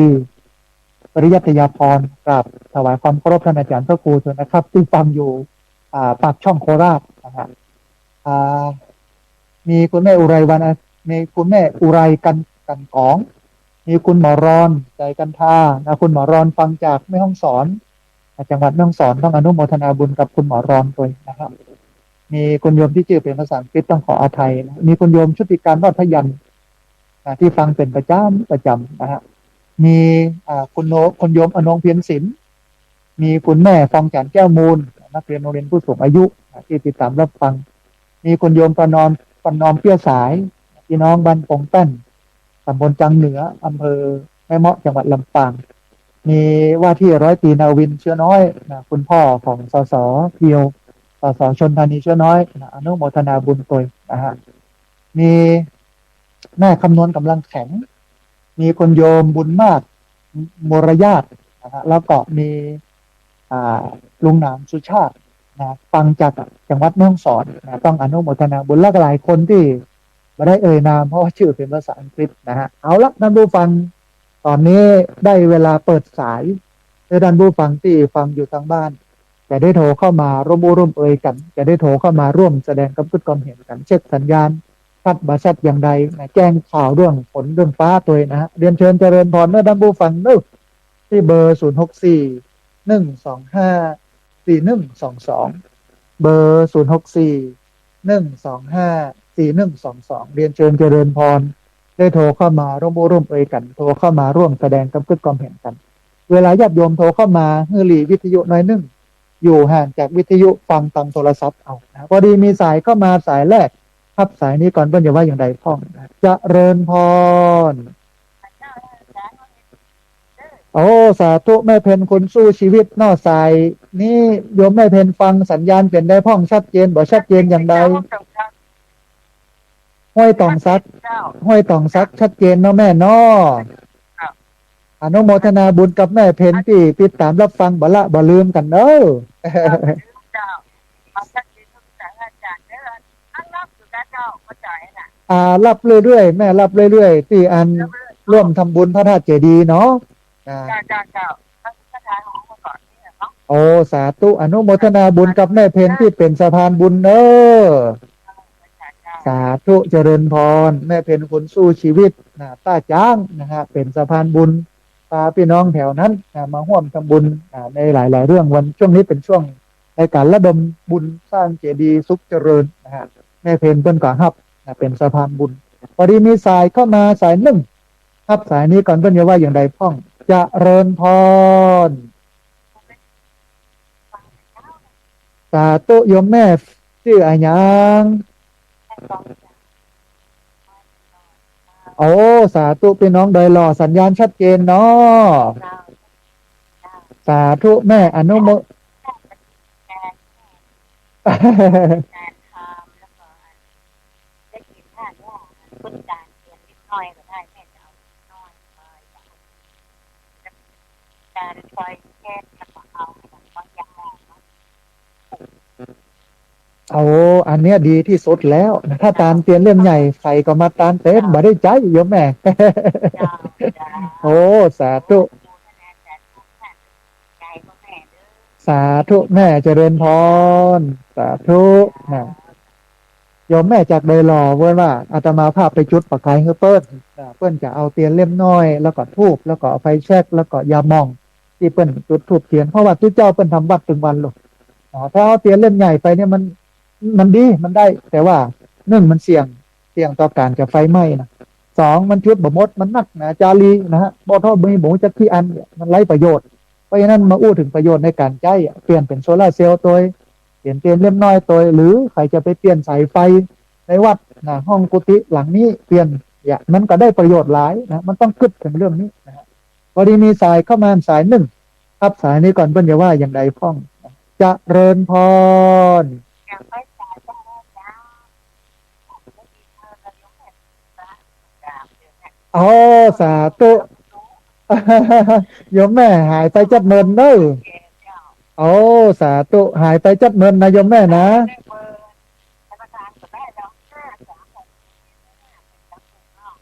ปริยัตยาภรณ์ กราบถวายความเคารพท่านอาจารย์พระครูด้วยนะครับ ตี้ฟังอยู่ อ่า ปากช่องโคราชนะฮะ อ่า มีคุณแม่อุไรวัน มีคุณแม่อุไรกัน กันกอง มีคุณหมอรอน ใจกันทานะ คุณหมอรอนฟังจากแม่ฮ่องสอน จังหวัดแม่ฮ่องสอน ต้องอนุโมทนาบุญกับคุณหมอรอนตวยนะฮะ มีคุณโยมตี้จื้อเป๋นภาษาอังกฤษต้องขออภัยนะ มีคุณโยมชุติการรอดพยัญชนะ ตี้ฟังเป๋นประจ๋ำประจ๋ำนะฮะ มี อ่า คุณโน คุณโยมอนงเพียรศิลป์ มีคุณแม่ฟองจันทร์แก้วมูล นักเรียนโรงเรียนผู้สูงอายุนะ ตี้ติดต๋ามรับฟัง มีคุณโยมประนอม ประนอมเปี้ยสาย พี่น้องบ้านปงแป้น ตำบลจังเหนือ อำเภอแม่เมาะ จังหวัดลำปาง มีว่าที่ร้อยตรีนาวินเชื้อน้อยนะ คุณพ่อของ สส เพียว สส ชลธานีเชื้อน้อยนะ อนุโมทนาบุญตวยนะฮะ มีแม่คำนวณกำลังแข็ง มีคุณโยมบุญมาก มรยาตนะฮะ แล้วก็มี อ่า ลุงหนามสุชาตินะ ฟังจากจังหวัดแม่ฮ่องสอนนะ ต้องอนุโมทนาบุญ และหลายคนตี้บ่ได้เอ่ยนาม เพราะว่าจื้อเป๋นภาษาอังกฤษนะฮะ เอาละท่านผู้ฟัง ต๋อนนี้ได้เวลาเปิดสาย หื้อท่านผู้ฟังตี้ฟังอยู่ตางบ้าน จะได้โทรเข้ามาร่วมอู้ร่วมเอยกั๋น จะได้โทรเข้ามาร่วมแสดงกำกึ๊ดกำเห็นกั๋น เช็คสัญญาณ ชัดบ่ชัดอย่างใดนะ แจ้งข่าวเรื่องฝนเรื่องฟ้าตวยนะฮะ เรียนเชิญเจริญพรเนาะท่านผู้ฟังเนาะ ตี้เบอร์ ศูนย์หกสี่ หนึ่งสองห้า สี่หนึ่งสองสอง เบอร์ ศูนย์หกสี่ หนึ่งสองห้า สี่หนึ่งสองสอง เรียนเชิญเจริญพร ได้โทรเข้ามาร่วมอู้ร่วมเอยกั๋น โทรเข้ามาร่วมแสดงกำกึ๊ดกำเห็นกั๋น เวลาญาติโยมโทรเข้ามา หื้อหลีวิทยุหน้อยนึ่ง อยู่ห่างจากวิทยุ ฟังตางโทรศัพท์เอานะ พอดีมีสายเข้ามาสายแรก ฮับสายนี้ก่อน เปิ้นจะว่าอย่างใดพ่องนะ เจริญพร โอ้ สาธุ แม่เพ็ญคนสู้ชีวิตเนาะ สายนี้โยมแม่เพ็ญฟังสัญญาณเป๋นใดพ่อง ชัดเจนบ่ ชัดเจนอย่างใด ห้วยตองสัก ห้วยตองสัก ชัดเจนเนาะแม่เนาะ อนุโมทนาบุญกับแม่เพ็ญตี้ติดต๋ามฮับฟังบ่ละบ่ลืมกั๋นเนาะ อ่า ฮับเรื่อยๆ แม่ ฮับเรื่อยๆ ตี้อันร่วมทำบุญพระธาตุเจดีย์เนาะ อ่า โอ้ สาธุ อนุโมทนาบุญกับแม่เพ็ญตี้เป๋นสะพานบุญเนาะ สาธุ เจริญพร แม่เพ็ญคนสู้ชีวิตนะ ต้าจ๊างนะฮะ เป๋นสะพานบุญ ปาปี้น้องแถวนั้นนะ มาฮ่วมทำบุญนะ ในหลายๆ เรื่อง วันช่วงนี้เป๋นช่วงในก๋านระดมบุญสร้างเจดีย์สุขเจริญนะฮะ แม่เพ็ญเปิ้นก็ฮับนะ เป๋นสะพานบุญ พอดีมีสายเข้ามาสายนึ่ง ฮับสายนี้ก่อน เปิ้นจะว่าอย่างใดพ่อง เจริญพร สาธุ โยมแม่ จื้ออะหยัง โอ้ สาธุ ปี้น้องดอยหล่อ สัญญาณชัดเจนเนาะ สาธุแม่ อนุโม โอ้ อันเนี้ยดีตี้สุดแล้วนะ ถ้าตานเตียนเล่มใหญ่ ใผก็มาตานเป๋น บ่ได้ใจ๊ โยมแม่ โอ้ สาธุ สาธุแม่ เจริญพร สาธุนะ โยมแม่จากดอยหล่อ เปิ้นว่าอาตมาภาพไปจุดปักไข่หื้อเปิ้นนะ เปิ้นจะเอาเตียนเล่มน้อย แล้วก็ธูป แล้วก็ไฟแช็ก แล้วก็ยาหม่อง ตี้เปิ้นจุดธูปเตียน เพราะว่าตุ๊เจ้าเปิ้นทำวัตรตึงวันลูก อ๋อ ถ้าเอาเตียนเล่มใหญ่ไปเนี่ยมัน มันดี มันได้ แต่ว่านึ่งมันเสี่ยง เสี่ยงต่อก๋านจะไฟไหม้นะ สองมันจุดบ่หมด มันหนักหนาจารีนะฮะ บ่เท่ามีหมูจักกี่อันเนี่ย มันไร้ประโยชน์ เพราะฉะนั้นมาอู้เถิงประโยชน์ในก๋านใจ๊อะ เปลี่ยนเป๋นโซลาร์เซลล์ตวย เปลี่ยนเตียนเล่มน้อยตวย หรือใผจะไปเปลี่ยนสายไฟในวัดนะ ห้องกุฏิหลังนี้เปลี่ยน เนี่ย มันก็ได้ประโยชน์หลายนะ มันต้องกึ๊ดเถิงเรื่องนี้นะฮะ พอดีมีสายเข้ามาสายนึ่ง ฮับสายนี้ก่อน เปิ้นจะว่าอย่างใดพ่อง เจริญพร โอ้ สาธุ โยมแม่หายไปจัดเมินเนาะ โอ้ สาธุ หายไปจัดเมินนะโยมแม่นะ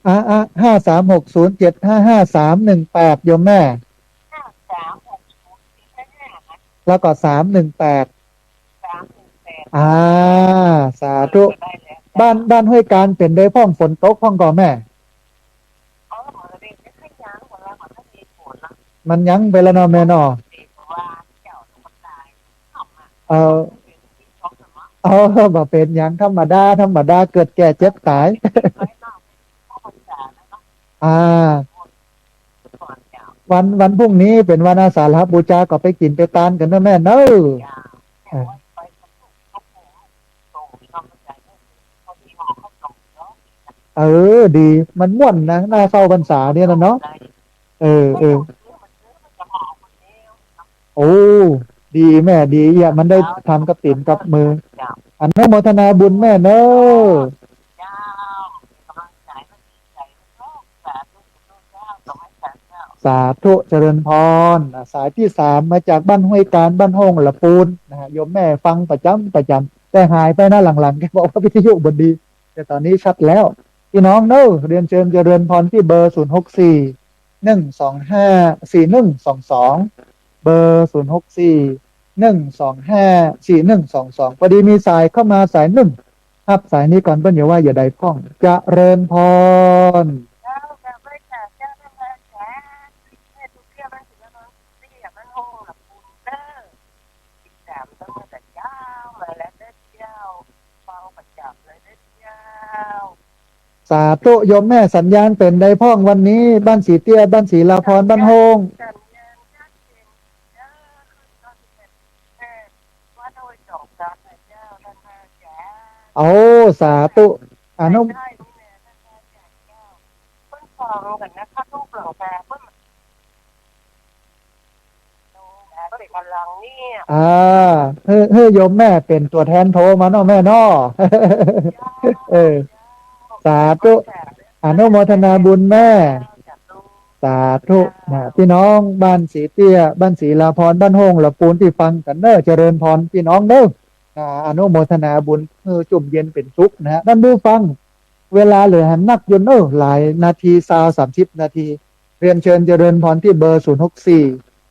อ่ะ อ่ะ ห้าสามหกศูนย์เจ็ดห้าห้าสามหนึ่งแปด โยมแม่ แล้วก็สามหนึ่งแปด อ่า สาธุ บ้าน บ้านห้วยการเป๋นใดพ่อง ฝนตกพ่องก่อแม่ มันยั้งไปแล้วเนาะแม่เนาะ เออ เออ บ่เป๋นหยัง ธรรมดา ธรรมดา เกิดแก่เจ็บต๋าย อ่า วัน วันพรุ่งนี้เป๋นวันอาสาฬหบูชา ก็ไปกิ๋นไปตานกั๋นเนาะแม่เนาะ เออ เออ ดี มันม่วนนะ หน้าเข้าพรรษาเนี่ยนะเนาะ เออ เออ โอ้ ดีแม่ ดี เอี่ย มันได้ทำกฐินกับมือ อนุโมทนาบุญแม่เนาะ สาธุ เจริญพร อ่ะ สายตี้สามมาจากบ้านห้วยการ บ้านโฮ่งละปูนนะฮะ โยมแม่ฟังประจ๋ำประจ๋ำ แต่หายไปนะหลังๆ แกบอกว่าวิทยุบ่ดี แต่ต๋อนนี้ชัดแล้ว ปี้น้องเนาะ เรียนเจิญเจริญพรตี้เบอร์ ศูนย์หกสี่ หนึ่งสองห้า สี่หนึ่งสองสอง เบอร์ ศูนย์หกสี่ หนึ่งสองห้า สี่หนึ่งสองสอง พอดีมีสายเข้ามาสายนึ่ง ฮับสายนี้ก่อน เปิ้นจะว่าอย่างใดพ่อง เจริญพร เจ้า กราบไหว้สาเจ้า นมัสการ แม่ตุ๊กเกี้ยว บ้านศรีนครศรี บ้านโฮ่งละปูนเจ้า ติดต๋ามตั้งแต่เจ๊ามาแล้วเจ้า ฟังประจ๋ำเลยเจ้า สาธุ โยมแม่ สัญญาณเป๋นใดพ่องวันนี้ บ้านศรีเตี้ย บ้านศรีลาพร บ้านโฮ่ง สัญญาณชัด โอ้ สาธุ อนุ ได้ นี่แหละ ท่านอาจารย์เจ้า เปิ้นฟังกั๋นนะคะ ลูกหลานค่ะ เปิ้น เปิ้นกำลังเนี่ย อ่า หื้อ หื้อโยมแม่เป๋นตั๋วแทนโทรมาเนาะแม่เนาะ เออ สาธุ อนุโมทนาบุญแม่ สาธุ นะ ปี้น้องบ้านสีเตี้ย บ้านศิลาภรณ์ บ้านโฮ่งละปูนตี้ฟังกั๋นเน่อ เจริญพรปี้น้องเน่อ อ่า อนุโมทนาบุญ หื้อจุ่มเย็นเป๋นสุขนะฮะ ต้านผู้ฟัง เวลาเหลือแหมนักอยู่เน่อ หลายนาที ซาว สามสิบนาที เรียนเชิญเจริญพรตี้เบอร์ ศูนย์หกสี่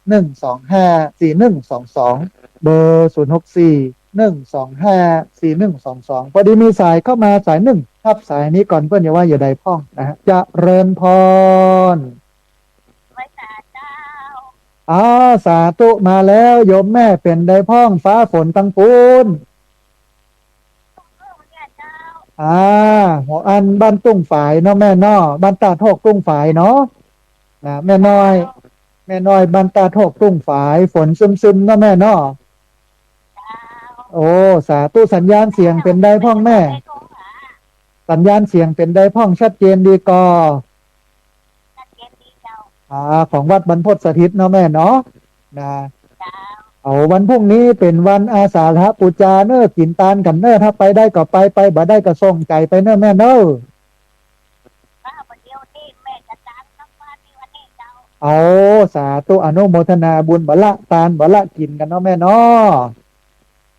หนึ่งสองห้า สี่หนึ่งสองสอง เบอร์ ศูนย์หกสี่ หนึ่งสองห้า สี่หนึ่งสองสอง ปอดีมีสายเข้ามาสายนึ่ง ฮับสายนี้ก่อน เปิ้นจะว่าอย่างใดพ่องนะฮะ เจริญพร ไหว้สาเจ้า อ๋อ สาธุ มาแล้ว โยมแม่เป๋นใดพ่อง ฟ้าฝนตังปูน อ่า หัวอันบ้านตุ้งฝายเนาะแม่เนาะ บ้านตาดโฮกตุ้งฝายเนาะ นะ แม่น้อย แม่น้อยบ้านตาดโฮกตุ้งฝาย ฝนซึมๆ เนาะแม่เนาะ โอ้ สาธุ สัญญาณเสียงเป๋นใดพ่องแม่ สัญญาณเสียงเป๋นใดพ่อง ชัดเจนดีก่อ ชัดเจนดีเจ้า อ่า ของวัดบรรพตสถิตเนาะแม่เนาะ นะ เจ้า เอา วันพรุ่งนี้เป๋นวันอาสาฬหปูจาเน่อ กิ๋นตานกั๋นเน่อ ถ้าไปได้ก็ไป ไปบ่ได้ก็ส่งใจ๋ไปเน่อแม่เน่อ ว่าวันเดียวนี้แม่จะตานกลับบ้านในวันนี้เจ้า เอา สาธุ อนุโมทนาบุญ บ่ละตาน บ่ละกิ๋นกั๋นเนาะแม่เนาะ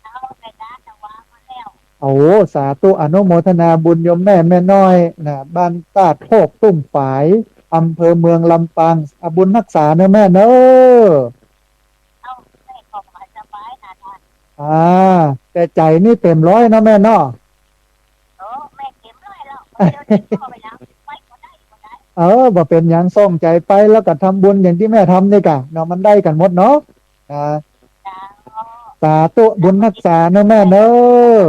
เอา แม่ตานจะวางมาแล้ว โอ้ สาธุ อนุโมทนาบุญโยมแม่ แม่น้อยนะ บ้านตาดโฮกตุ้งฝาย อำเภอเมืองลำปาง อาบุญฮักษาเน่อแม่เน่อ เอา แม่ก็บ่สบายนะท่าน อ่า แต่ใจ๋นี่เต๋มร้อยเนาะแม่เนาะ เออ แม่เต๋มร้อยแล้ว เดี๋ยวนี้ก็ไปแล้ว ไปก็ได้ ก็ได้ เออ บ่เป๋นหยัง ส่งใจ๋ไป แล้วก็ทำบุญอย่างตี้แม่ทำนี่ก่ะเนาะ มันได้กั๋นหมดเนาะ นะ สาธุ บุญฮักษาเน่อแม่เน่อ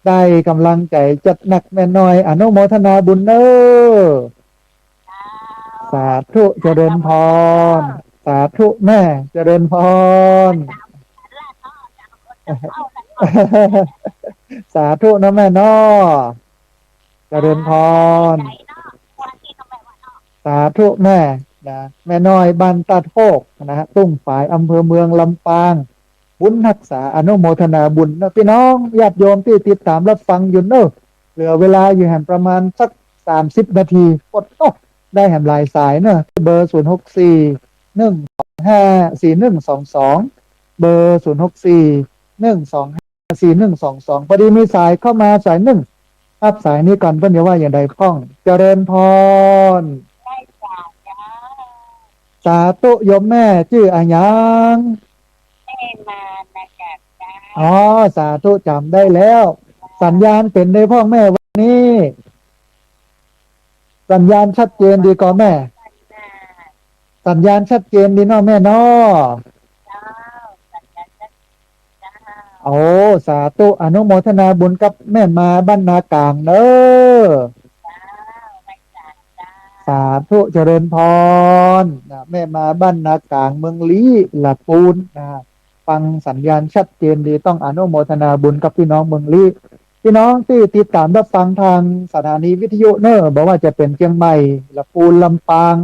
ได้ก๋ำลังใจ๋จัดหนักแม่น้อย อนุโมทนาบุญเน่อ สาธุ เจริญพร สาธุแม่ เจริญพร สาธุเนาะแม่เนาะ เจริญพร สาธุแม่นะ แม่น้อยบ้านตาดโฮกนะฮะ ตุ้งฝาย อำเภอเมืองลำปาง บุญฮักษา อนุโมทนาบุญเนาะ ปี้น้องญาติโยมตี้ติดต๋ามฮับฟังอยู่เน่อ เหลือเวลาอยู่แหมประมาณสักสามสิบนาที ปด โอ้ ได้แหมหลายสายเน่อ เบอร์ ศูนย์หกสี่ หนึ่งสองห้า สี่หนึ่งสองสอง เบอร์ ศูนย์หกสี่ หนึ่งสองห้า สี่หนึ่งสองสอง ปอดีมีสายเข้ามาสายนึ่ง ฮับสายนี้ก่อน เปิ้นจะว่าอย่างใดพ่อง เจริญพร ไหว้สาเจ้า สาธุ โยมแม่จื้ออะหยัง แม่มานะจ๊ะเจ้า อ๋อ สาธุ จ๋ำได้แล้ว สัญญาณเป๋นใดพ่องแม่วันนี้ สัญญาณชัดเจนดีก่อแม่ สัญญาณชัดเจนดีเนาะแม่เนาะ เจ้า สัญญาณชัดเจนเจ้า โอ้ สาธุ อนุโมทนาบุญกับแม่มาบ้านนากลางเน่อ เจ้า ไหว้สาเจ้า สาธุ เจริญพร นะ แม่มาบ้านนากลางเมืองลี้ ละปูนนะ ฟังสัญญาณชัดเจนดี ต้องอนุโมทนาบุญกับปี้น้องเมืองลี้ ปี้น้องตี้ติดต๋ามฮับฟังตางสถานีวิทยุเน่อ บ่ว่าจะเป๋นเจียงใหม่ ละปูน ลำปาง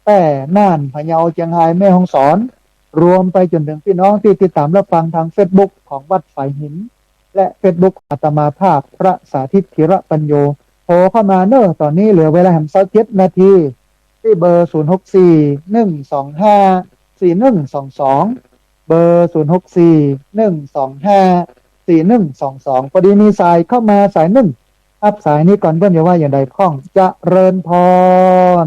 แป้ น่าน พะเยา เจียงฮาย แม่ฮ่องสอน รวมไปจ๋นเถิงปี้น้องตี้ติดต๋ามฮับฟังตางเฟซบุ๊กของวัดฝายหิน และเฟซบุ๊กอาตมาภาพพระสาธิตธีระปัญโญ โทรเข้ามาเน่อ ต๋อนนี้เหลือเวลาแหมซาวเจ็ดนาที ตี้เบอร์ ศูนย์หกสี่ หนึ่งสองห้า สี่หนึ่งสองสอง เบอร์ ศูนย์หกสี่ หนึ่งสองห้า สี่หนึ่งสองสอง ปอดีมีสายเข้ามาสายนึ่ง ฮับสายนี้ก่อน เปิ้นจะว่าอย่างใดพ่อง เจริญพร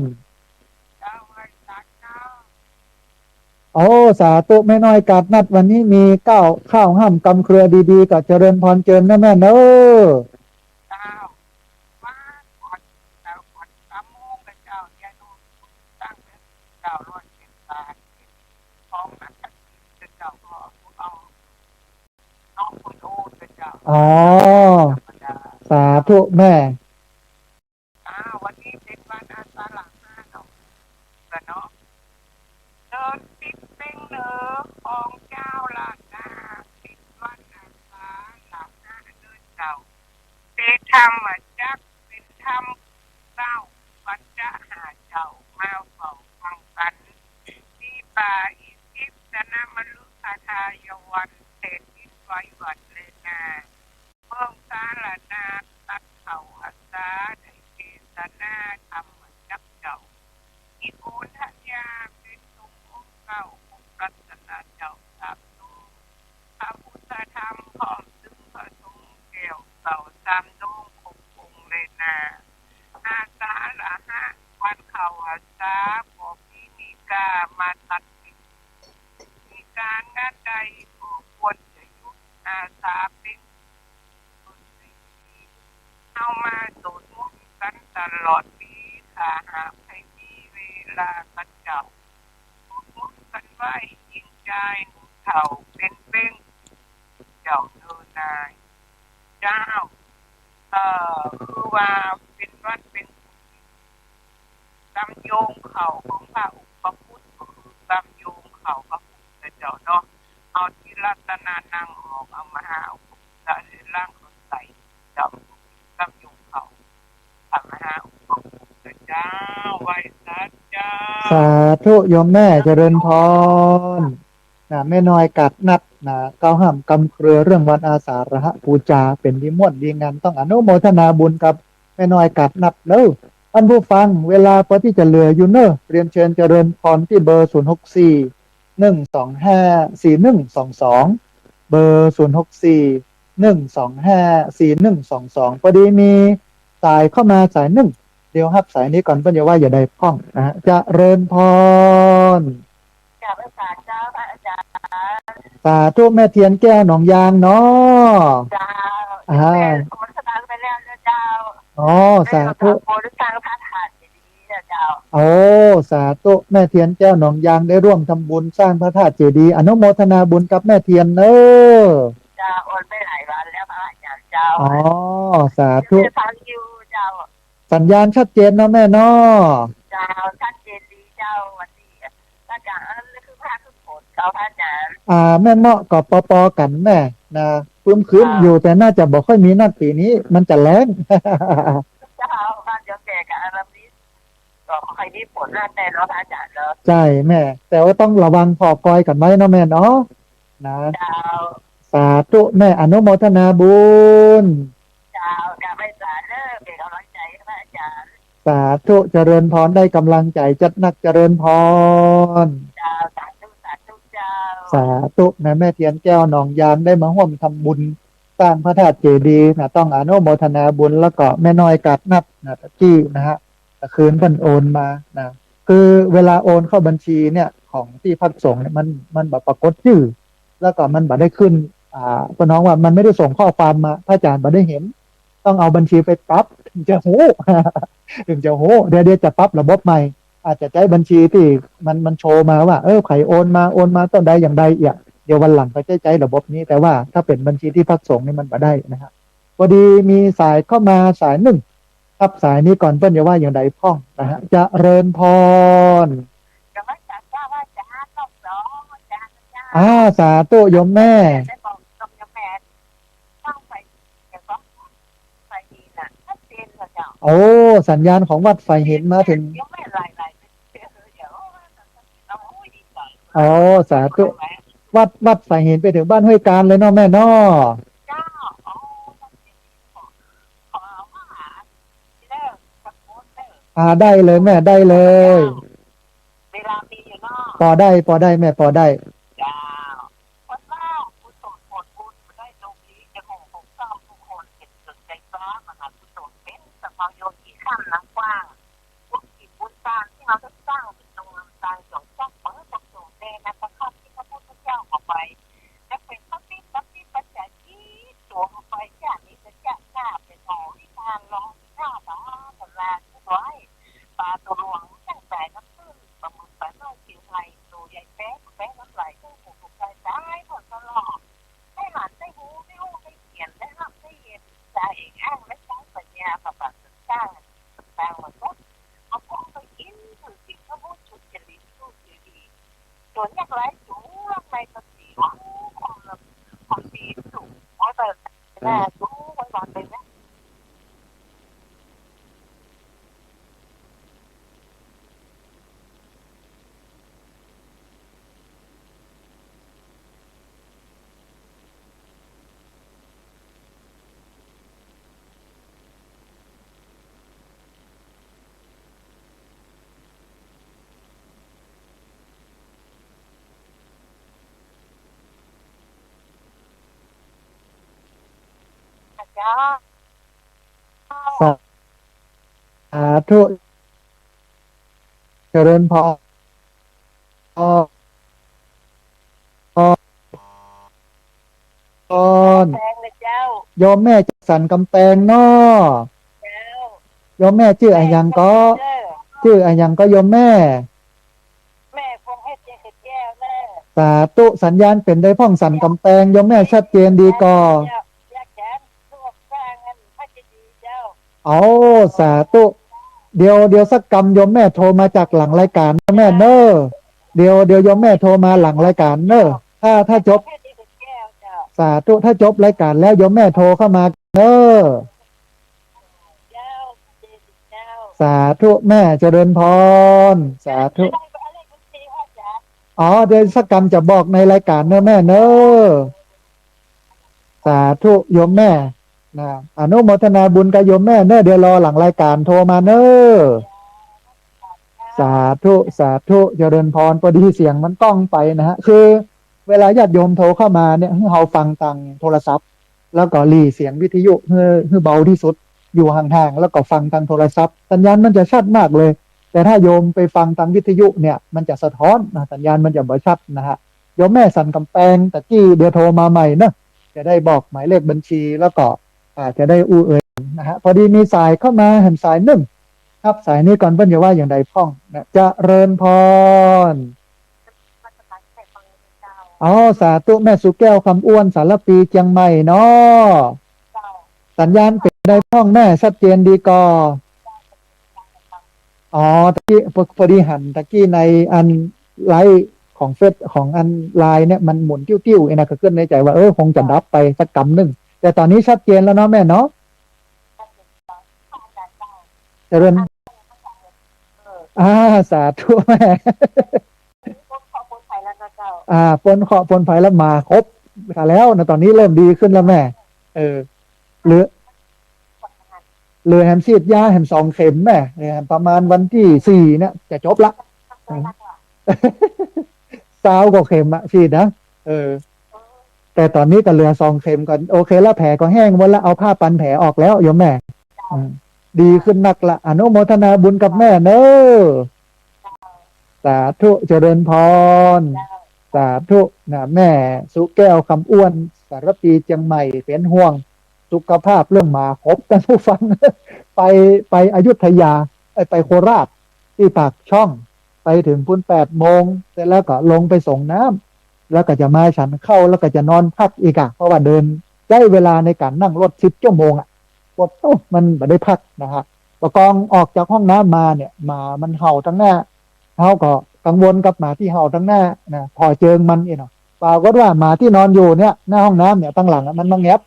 โอ้ สาธุ แม่น้อยกาดนัด วันนี้มีก้าวข้าวห้ามกำเครือดีๆ ก็เจริญพรเจิญนะแม่เนอะ เจ้า มาก่อน เจ้า ก่อนสามโมงนะเจ้า เนี่ย ตั้งแต่เก้าร้อยเจ็ดบาท ของนักเจ้าก็เอา น้องคุณโอนะเจ้า อ๋อ ธรรมดา สาธุแม่ อ้าว วันนี้เป๋นวันอาสาฬหะเนาะ เนาะ เดินติดเต็งเหนือของเจ้าล้านนา เป๋นวันอาสาฬหะเนาะเจ้า ยวัน แผ่นดินไหวหวั่นแลนา เมืองสาระนา ตัดเข้าอาสา ได้เตสนาธรรมจักเจ้า มีปูนธัญญา เป็นสงฆ์องค์เก้า องค์รัตนเจ้าสามดวง พระพุทธธรรมพร้อมซึ่งพระสงฆ์แก้วเก้าสามดวง คงองค์แลนา อาสาละหะ วันเข้าอาสา บ่มีมีกามาตัดสิน มีการงานใดก็ควรจะหยุดอาสาเป็น เฮามาสวดมนต์กั๋นตลอดปี ถ้าหากใผมีเวลากั๋นเจ้า สวดมนต์กั๋นไว้ ยิ่งจายหนุ่มเฒ่า เป๋นเบ้ง เจ้าเนอนาย เจ้า เอ่อ คือว่าเป๋นวันเป๋น ลำโยงเข้าของพระอุปคุต ลำโยงเข้าพระพุทธเจ้าเนาะ เอาที่รัตนานังออก เอามหาอุปคุตเรือนร่างเข้าใส่ เจ้า ลำโยงเข้าพระมหาอุปคุตเจ้า ไหว้สาธุเจ้า สาธุโยมแม่ เจริญพร นะ แม่น้อยกาดนัดนะ กล่าวห้ามกำเกลือเรื่องวันอาสาฬหบูชา เป๋นดีม่วนดีงาม ต้องอนุโมทนาบุญกับแม่น้อยกาดนัดเด้อ ท่านผู้ฟัง เวลาปอตี้จะเหลืออยู่เนอะ เรียนเชิญเจริญพรตี้เบอร์ ศูนย์หกสี่ หนึ่งสองห้า สี่หนึ่งสองสอง เบอร์ ศูนย์หกสี่ หนึ่งสองห้า สี่หนึ่งสองสอง ปอดีมีสายเข้ามาสายนึ่ง เดี๋ยวฮับสายนี้ก่อน เปิ้นจะว่าจะใดพ่องนะฮะ เจริญพร กราบไหว้สาเจ้าพระอาจารย์ สาธุ แม่เทียนแก้วหนองยางเนาะ เจ้า อ่า แม่โฆษณาไปแล้วนะเจ้า อ๋อ สาธุ ได้ร่วมทำบุญสร้างพระธาตุเจดีย์นะเจ้า โอ้ สาธุ แม่เทียนแก้วหนองยางได้ร่วมทำบุญสร้างพระธาตุเจดีย์ อนุโมทนาบุญกับแม่เทียนเนอะ เจ้า โอนไปหลายวันแล้วพระอาจารย์เจ้า อ๋อ สาธุ ได้ฟังอยู่เจ้า สัญญาณชัดเจนเนาะแม่เนาะ เจ้า ชัดเจนดีเจ้า วันนี้ พระอาจารย์ อันนี้คือพระคือฝนเจ้าพระอาจารย์ อ่า แม่นเนาะ ก็ปอๆ กั๋นแม่นะ ครึ้มๆ เจ้า อยู่ แต่น่าจะบ่ค่อยมีนักปี๋นี้ มันจะแล้ง เจ้า บ้านเจ้าแก่กับอารามิส ก็บ่ค่อยมีฝนนักแน่เนาะพระอาจารย์เนาะ ใจ้แม่ แต่ว่าต้องระวังผ่อกอยกั๋นไว้เนาะแม่เนาะ นะ เจ้า สาธุแม่ อนุโมทนาบุญ เจ้า กราบไหว้สาเด้อ เป๋นก๋ำลังใจ๋หื้อพระอาจารย์ สาธุ เจริญพร ได้ก๋ำลังใจ๋จัดนัก เจริญพร เจ้า สาธุ สาธุเจ้า สาธุนะ แม่เทียนแก้วหนองยางได้มาฮ่วมทำบุญสร้างพระธาตุเจดีย์นะ ต้องอนุโมทนาบุญ แล้วก็แม่น้อยกาดนัดนะ ตะกี้นะฮะ ตะคืนเปิ้นโอนมานะ คือเวลาโอนเข้าบัญชีเนี่ย ของตี้พักสงฆ์เนี่ย มัน มันบ่ปรากฏจื้อ แล้วก็มันบ่ได้ขึ้น อ่า ป้าน้องว่ามันไม่ได้ส่งข้อความมา พระอาจารย์บ่ได้เห็น ต้องเอาบัญชีไปปรับ ถึงจะฮู้ ถึงจะฮู้ เดี๋ยว เดี๋ยวจะปรับระบบใหม่ อาจจะใจ๊บัญชีตี้มัน มันโชว์มาว่า เออ ใผโอนมา โอนมาเต้าใดอย่างใดเอี่ย เดี๋ยววันหลังก็ใจ๊ ใจ๊ระบบนี้ แต่ว่าถ้าเป๋นบัญชีตี้พักสงฆ์นี่มันบ่ได้นะฮะ ปอดีมีสายเข้ามาสายนึ่ง ฮับสายนี้ก่อน เปิ้นจะว่าอย่างใดพ่องนะฮะ เจริญพร กราบไหว้สาเจ้าพระอาจารย์ รอบสอง อาจารย์ อาจารย์ อ่า สาธุโยมแม่ ได้บอกโยมแม่ ตั้งไฟ เดี๋ยวก็ไฟดีน่ะ ชัดเจนกว่าเจ้า โอ้ สัญญาณของวัดไฟหินมาถึง โยมแม่หลายหลาย เดี๋ยว โอ้ย ดีกว่า โอ้ สาธุ วัด วัดไฟหินไปถึงบ้านห้วยการเลยเนาะแม่เนาะ เจ้า อ๋อ อ่า ได้เลยแม่ ได้เลย เวลามีอยู่เนาะ ปอได้ ปอได้แม่ ปอได้ เจ้า คนเฮากุศลผลบุญได้ตรงนี้ จะคงคงต้องทุกคนเห็นถึงใจกล้ามหากุศล เป๋นสภาวะโยคีข้ามน้ำกว้าง บุญกิจบุญตานที่เฮาได้สร้างเป็นตรงนำตายสองสร้างเปิดประสงค์แด่นักพรรตที่พระพุทธเจ้าเอาไป จะเป๋นพระปิดพระปิดปัจจัยที่ตัวเอาไป อย่างนี้จะจะกล้าเป็นหมอวิชาลองวิชาสาธารณะทุกร้อย ปลาตัวหลวงตั้งแต่น้ำตื้น ปลาหมึกปลาน้อย เขียวไทย ตัวใหญ่แป๊ะแป๊ะน้ำไหล เจ้าหมูถูกใจตายหมดตลอด ได้หลานได้ฮู้ ได้ฮู้ได้เขียน ได้ฮับได้เย็น ใจอ้างและใช้ปัญญา ประปักษ์สร้าง สร้างมาปุ๊บ เอาพวกไปกิน ถือศีลก็พูดสุจริต พูดดีๆ ส่วนยากไร้สูง รักในภาษี หวังความดีสูง เอาแต่แม่รู้ไว้วางเลยนะ เจ้า สา สาธุ เจริญพร พร แปงนะเจ้า โยมแม่จากสันกำแปงเนาะ เจ้า โยมแม่จื้ออะหยังก็ จื้ออะหยังก็โยมแม่ แม่คงเฮ็ดเจริญแก้วเน่อ สาธุ สัญญาณเป๋นใดพ่องสันกำแปง โยมแม่ชัดเจนดีก่อ อยากแขนลูกสร้างอันพระเจดีย์เจ้า โอ้ สาธุ เดี๋ยว เดี๋ยวสักกำโยมแม่โทรมาจากหลังรายการเน่อแม่เน่อ เดี๋ยว เดี๋ยวโยมแม่โทรมาหลังรายการเน่อ ถ้า ถ้าจบ แค่นี้เป็นแก้วเจ้า สาธุ ถ้าจบรายการแล้วโยมแม่โทรเข้ามาเน่อ เจ้า เจ้า สาธุแม่เจริญพร สาธุ ได้เลขบัญชีพ่อจ๋า อ๋อ เดี๋ยวสักกำจะบอกในรายการเน่อแม่เน่อ สาธุโยมแม่นะ อนุโมทนาบุญกับโยมแม่เน่อ เดี๋ยวรอหลังรายการโทรมาเน่อ สาธุ สาธุ เจริญพร พอดีเสียงมันก้องไปนะฮะ คือเวลาญาติโยมโทรเข้ามาเนี่ย หื้อเฮาฟังตางโทรศัพท์ แล้วก็หรี่เสียงวิทยุหื้อ หื้อเบาตี้สุด อยู่ห่างๆ แล้วก็ฟังตางโทรศัพท์ สัญญาณมันจะชัดมากเลย แต่ถ้าโยมไปฟังตางวิทยุเนี่ย มันจะสะท้อนนะ สัญญาณมันจะบ่ชัดนะฮะ โยมแม่สันกำแปงตะกี้ เดี๋ยวโทรมาใหม่เนอะ จะได้บอกหมายเลขบัญชี แล้วก็ อ่า จะได้อู้เอ่ยนะฮะ พอดีมีสายเข้ามา หันสายนึ่ง ฮับสายนี้ก่อน เปิ้นจะว่าอย่างใดพ่องนะ เจริญพร อ๋อ สาธุ แม่สุแก้ว คำอ้วน สารภี เจียงใหม่เนาะ สัญญาณเป๋นใดพ่องแม่ ชัดเจนดีก่อ อ๋อ ตะกี้ พอ พอดีหันตะกี้ในอันไลฟ์ของเฟซ ของอันไลน์เนี่ย มันหมุนติ้วๆ เองนะ ก็กึ๊ดในใจ๋ว่า เออ คงจะดับไปสักกำนึ่ง แต่ต๋อนนี้ชัดเจนแล้วเนาะแม่เนาะ เจริญ อ่า สาธุแม่ อ่า ป๊นเคราะห์ป๊นภัยแล้ว มาครบแล้วนะ ต๋อนนี้เริ่มดีขึ้นแล้วแม่ เออ เหลือ เหลือแหมฉีดยาแหมสองเข็มแม่ เหลือแหมประมาณวันตี้สี่เนี่ยจะจบละ อืม ซาวกว่าเข็มอะฉีดนะ เออ แต่ต๋อนนี้ก็เหลือสองเข็มก่อน โอเคละ แผลก็แห้งหมดละ เอาผ้าปันแผลออกแล้วโยมแม่ อืม ดีขึ้นนักละ อนุโมทนาบุญกับแม่เนอะ สาธุ เจริญพร สาธุนะ แม่สุแก้ว คำอ้วน สารภี เจียงใหม่ เป๋นห่วงสุขภาพเรื่องมาครบ ท่านผู้ฟัง ไป ไปอยุธยา เอ้ย ไปโคราช ตี้ปากช่อง ไปเถิงปู๊นแปดโมง เสร็จแล้วก็ลงไปสรงน้ำ แล้วก็จะมาฉันข้าว แล้วก็จะนอนพักอีกอะ เพราะว่าเดิน ใจ๊เวลาในก๋านนั่งรถสิบชั่วโมงอะ ปวด โอ้ มันบ่ได้พักนะฮะ ปะกองออกจากห้องน้ำมาเนี่ย หมามันเห่าตังหน้า เฮาก็กังวลกับหมาตี้เห่าตังหน้านะ ผ่อเจิงมันอี้เนาะ ปรากฏว่าหมาตี้นอนอยู่เนี่ย หน้าห้องน้ำเนี่ย ตังหลังอะ มันมาแงบ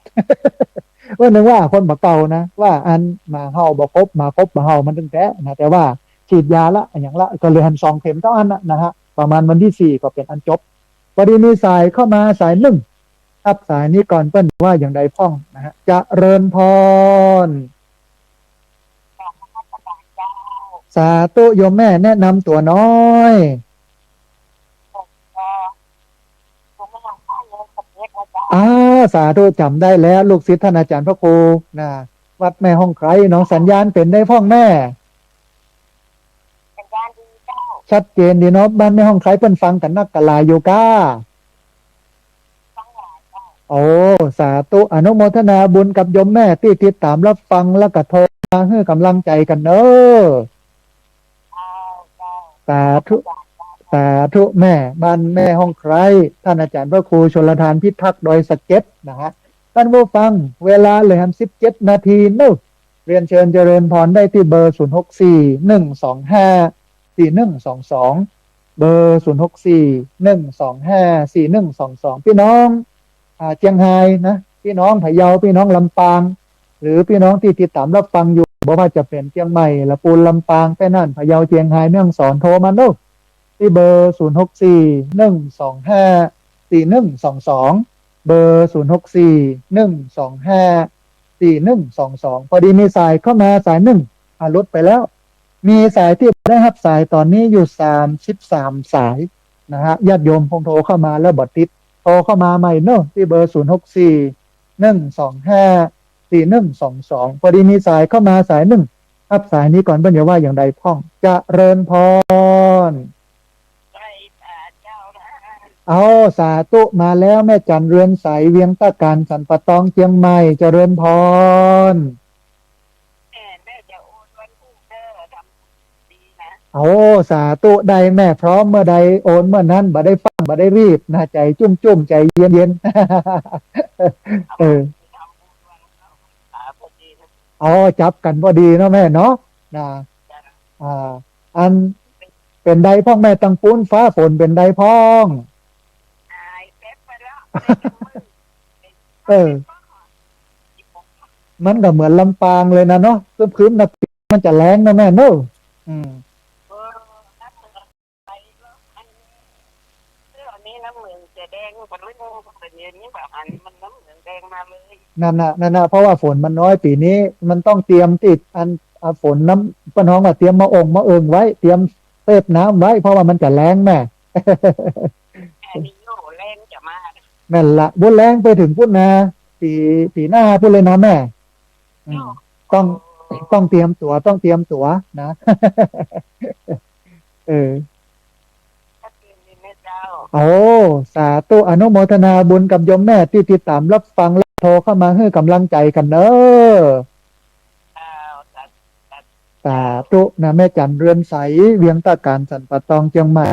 ว่านึกว่าคนบ่เก่านะ ว่าอันหมาเห่าบ่ครบ หมาครบบ่เห่า มันตึงแต๊นะ แต่ว่าฉีดยาละ อะหยังละ ก็เหลือแหมสองเข็มเต้าอั้นนะ นะฮะ ประมาณวันตี้สี่ก็เป๋นอันจบ พอดีมีสายเข้ามาสายนึ่ง ฮับสายนี้ก่อน เปิ้นว่าอย่างใดพ่องนะฮะ เจริญพร สาธุโยมแม่ แนะนำตั๋วน้อย อ่า สาธุ จ๋ำได้แล้ว ลูกศิษย์ท่านอาจ๋ารย์พระครูนะ วัดแม่ฮ่องไคร้เนาะ สัญญาณเป๋นใดพ่องแม่ สัญญาณดีเจ้า ชัดเจนดีเนาะ บ้านแม่ฮ่องไคร้เปิ้นฟังกั๋นนักกั๋นหลายอยู่ก้า ฟังหลายเจ้า โอ้ สาธุ อนุโมทนาบุญกับโยมแม่ตี้ติดต๋ามรับฟัง แล้วก็โทรมาหื้อก๋ำลังใจ๋กั๋นเนาะ สาธุ สาธุแม่ บ้านแม่ฮ่องไคร้ ท่านอาจ๋ารย์พระครูชลทานพิทักษ์ ดอยสะเก็ดนะฮะ ท่านผู้ฟัง เวลาเหลือแหมสิบเจ็ดนาทีเนาะ เรียนเชิญเจริญพรได้ตี้เบอร์ ศูนย์หกสี่ หนึ่งสองห้า สี่หนึ่งสองสอง เบอร์ ศูนย์หกสี่ หนึ่งสองห้า สี่หนึ่งสองสอง ปี้น้อง อ่า เจียงฮายนะ ปี้น้องพะเยา ปี้น้องลำปาง หรือปี้น้องตี้ติดต๋ามรับฟังอยู่ บ่ว่าจะเป๋นเจียงใหม่ ละปูน ลำปาง แป้น่าน พะเยา เจียงฮาย แม่ฮ่องสอน โทรมาเนาะ ตี้เบอร์ ศูนย์หกสี่ หนึ่งสองห้า สี่หนึ่งสองสอง เบอร์ ศูนย์หกสี่ หนึ่งสองห้า สี่หนึ่งสองสอง พอดีมีสายเข้ามาสายนึ่ง อ่ะ หลุดไปแล้ว มีสายตี้ได้ฮับสายต๋อนนี้อยู่สามสิบสามสายนะฮะ ญาติโยมคงโทรเข้ามาแล้วบ่ติด โทรเข้ามาใหม่เนาะ ตี้เบอร์ ศูนย์หกสี่ หนึ่งสองห้า สี่หนึ่งสองสอง พอดีมีสายเข้ามาสายหนึ่ง ฮับสายนี้ก่อน เปิ้นจะว่าอย่างใดพ่อง เจริญพร เอา สาธุ มาแล้ว แม่จันเรือนใส เวียงตะการ สันป่าตอง เจียงใหม่ เจริญพร แม่ แม่จะโอนวันพุธเด้อ ทำบุญดีนะ โอ้ สาธุ ได้แม่ พร้อมเมื่อใดโอนเมื่อนั้น บ่ได้ฟั่ง บ่ได้รีบนะ ใจ๋จุ่มๆ ใจ๋เย็นๆ เออ ทำบุญวันเข้าพรรษาพอดีนะ อ๋อ จับกั๋นพอดีเนาะแม่เนาะ นะ จ้ะ อ่า อัน เป๋นใดพ่องแม่ ตังปู๊นฟ้าฝนเป๋นใดพ่อง หายแป๊บไปแล้ว เออ มันก็เหมือนลำปางเลยนะเนาะ ครึ้มๆ นะ มันจะแล้งนะแม่เนาะ อืม เออ น้ำเหลืองไปแล้ว อันนี้ เออ อันนี้น้ำเหลืองจะแดง มันเรื่อง มันเป๋นอย่างนี้แบบ อันนี้มันน้ำเหลืองแดงมาเลย นั่นน่ะ นั่นน่ะ เพราะว่าฝนมันน้อยปี๋นี้ มันต้องเตรียมติดอัน อ่ะ ฝนน้ำ เปิ้นฮ้องว่าเตรียมมะองมะเอิงไว้ เตรียมเซฟน้ำไว้ เพราะว่ามันจะแล้งแม่ อันนี้โยแล้งจะมา แม่นละ บ่แล้งไปเถิงปู๊นนา ปี๋ ปี๋หน้าปู๊นเลยนะแม่ อืม ต้อง ต้องเตรียมตั๋ว ต้องเตรียมตั๋วนะ เออ ชัดเจนดีนะเจ้า โอ้ สาธุ อนุโมทนาบุญกับโยมแม่ตี้ติดต๋ามรับฟังและโทรเข้ามาหื้อก๋ำลังใจ๋กั๋นเน้อ เจ้า สาธุ สาธุนะ แม่จันเรือนใส เวียงตะการ สันป่าตอง เจียงใหม่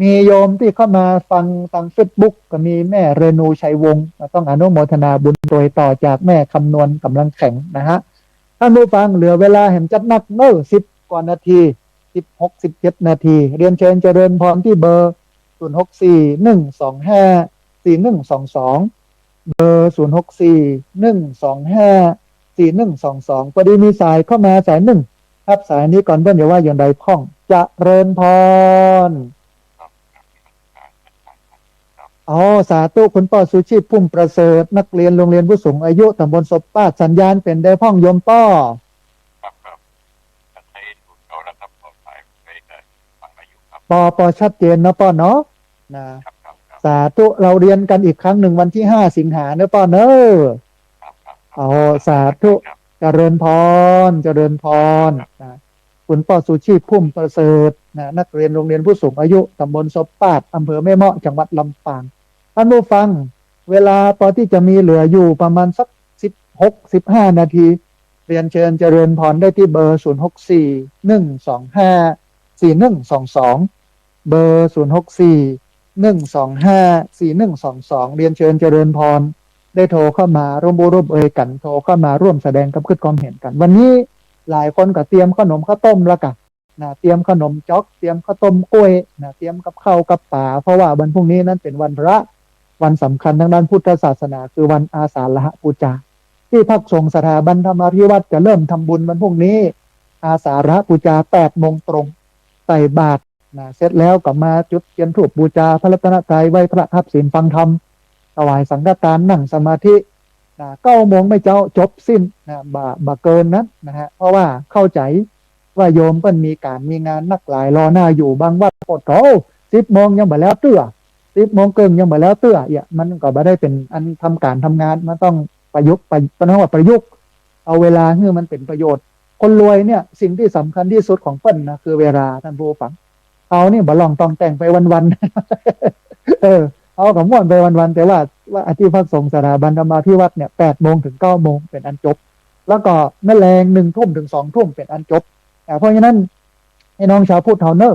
มีโยมตี้เข้ามาฟังตางเฟซบุ๊ก ก็มีแม่เรนูชัยวงศ์ ก็ต้องอนุโมทนาบุญโดยต่อจากแม่คำนวณก๋ำลังแข็งนะฮะ ท่านผู้ฟัง เหลือเวลาแหมจัดนักเน้อ สิบกว่านาที สิบหก สิบเจ็ดนาที เรียนเชิญเจริญพรตี้เบอร์ ศูนย์หกสี่ หนึ่งสองห้า สี่หนึ่งสองสอง เบอร์ ศูนย์หกสี่ หนึ่งสองห้า สี่หนึ่งสองสอง พอดีมีสายเข้ามาสายหนึ่ง ฮับสายนี้ก่อน เปิ้นจะว่าอย่างใดพ่อง เจริญพร อ๋อ สาธุ คุณป้อสุชีพ พุ่มประเสริฐ นักเรียนโรงเรียนผู้สูงอายุ ตำบลศพปาด สัญญาณเป๋นใดพ่องโยมป้อ ครับ ครับ ใช้สูตรเก่าแล้วครับ ปลอดภัย ไม่ได้ฟังอายุครับ ปอ ปอ ชัดเจนเนาะป้อเนาะ นะ ครับ ครับ ครับ สาธุ เราเรียนกันอีกครั้งหนึ่งวันที่ห้าสิงหาเนอะป้อเนอะ ครับ ครับ ครับ อ๋อ สาธุ ครับ เจริญพร เจริญพร ครับ นะ คุณป้อสุชีพ พุ่มประเสริฐ นะ นักเรียนโรงเรียนผู้สูงอายุ ตำบลศพปาด อำเภอแม่เมาะ จังหวัดลำปาง ท่านผู้ฟัง เวลาปอตี้จะมีเหลืออยู่ประมาณสัก สิบหก สิบห้านาที เรียนเชิญเจริญพรได้ตี้เบอร์ ศูนย์หกสี่ หนึ่งสองห้า สี่หนึ่งสองสอง เบอร์ ศูนย์หกสี่ หนึ่งสองห้า สี่หนึ่งสองสอง เรียนเชิญเจริญพร ได้โทรเข้ามาร่วมอู้ร่วมเอยกั๋น โทรเข้ามาร่วมแสดงความคิดความเห็นกั๋น วันนี้หลายคนก็เตรียมเข้าหนมข้าวต้มแล้วก่ะ นะ เตรียมเข้าหนมจ๊อก เตรียมข้าวต้มก๊วย นะ เตรียมกับข้าวกับป๋า เพราะว่าวันพรุ่งนี้นั้นเป๋นวันพระ วันสำคัญทางด้านพุทธศาสนา คือวันอาสาฬหปูจา ตี้พระสงฆ์สถาบันธรรมาภิวัตน์จะเริ่มทำบุญวันพรุ่งนี้ อาสาฬหปูจา แปดโมงตรง ใส่บาตร นะ เสร็จแล้วก็มาจุดเทียนธูปบูชาพระรัตนตรัย ไหว้พระ ฮับศีลฟังธรรม ถวายสังฆทาน นั่งสมาธิ นะ เก้าโมงไม่เจ๊าจบสิ้น นะ บ่า บ่าเกินนั้นนะฮะ เพราะว่าเข้าใจ๋ว่าโยมเปิ้นมีก๋านมีงานนักหลายรอหน้าอยู่ บางวัดโพดโธ่ สิบโมงยังบ่แล้วเตื้อ สิบโมงเกิ่งยังบ่แล้วเตื้อ เอี่ย มันก็บ่ได้เป๋นอันทำก๋านทำงาน มันต้องประยุกต์ ประ เปิ้นฮ้องว่าประยุกต์ เอาเวลาหื้อมันเป๋นประโยชน์ คนรวยเนี่ย สิ่งตี้สำคัญตี้สุดของเปิ้นนะ คือเวลา ท่านผู้ฟัง เฮานี่บ่ล่องต่องแต่งไปวันๆ เออ เฮาก็ม่วนไปวันๆ แต่ว่า ว่าตี้พระสงฆ์สถาบันธรรมาภิวัตน์เนี่ย แปดโมงเถิงเก้าโมงเป๋นอันจบ แล้วก็แม่แลงหนึ่งทุ่มเถิงสองทุ่มเป๋นอันจบ อ่า เพราะฉะนั้น พี่น้องชาวพุทธเฮาเน้อ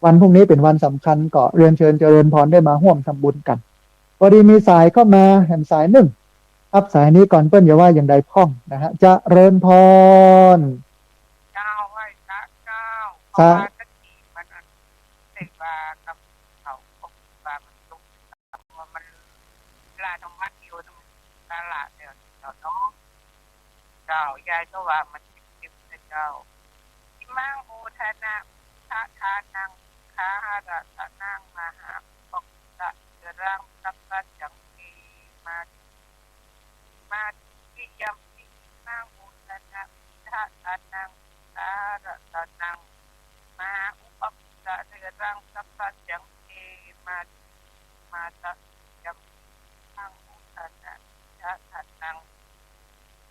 วันพรุ่งนี้เป๋นวันสำคัญ ก็เรียนเชิญเจริญพรได้มาฮ่วมทำบุญกั๋น พอดีมีสายเข้ามาแหมสายนึ่ง ฮับสายนี้ก่อน เปิ้นจะว่าอย่างใดพ่องนะฮะ เจริญพร เจ้า ไหว้พระเจ้า สา เพราะว่าตะกี้มันอัน เสกว่ากับเขา ก็ว่ามันตก ว่ามัน เวลาธรรมะอยู่ตรงตลาดเดี๋ยวเนาะ เจ้า ยายก็ว่ามันเจ็บๆ นะเจ้า อิมัง โมทนา ทะทานัง คาหะระตะนัง มหาอุปปุตตะเสรัง สัพพะจังเก มา มาติยัมปิ อิมัง โมทนา ทะทานัง คาหะระตะนัง มหาอุปปุตตะเสรัง สัพพะจังเก มา มาตะยัมปิ อิมัง โมทนา ทะทานัง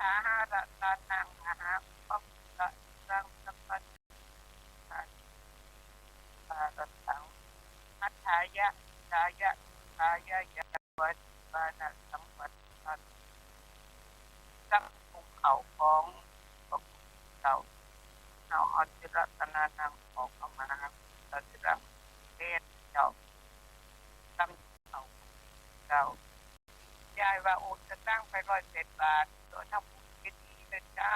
อาหารตานัง อาหาร อุปพุทธะ สัง สัพพัญญา ปารัตตัง มัฏฐายะ ยายะ ยายะ ยาวัจจานะ สังวัตตัน สัง ภูเขาของพระพุทธเจ้า เอาอาจิรัตนานัง ขอเข้ามา อาจิรัตเทศเจ้า สัง เขาเจ้า ยายว่าโอนสตางค์ไปร้อยเจ็ดบาท ตัวทำบุญที่นี่นะเจ้า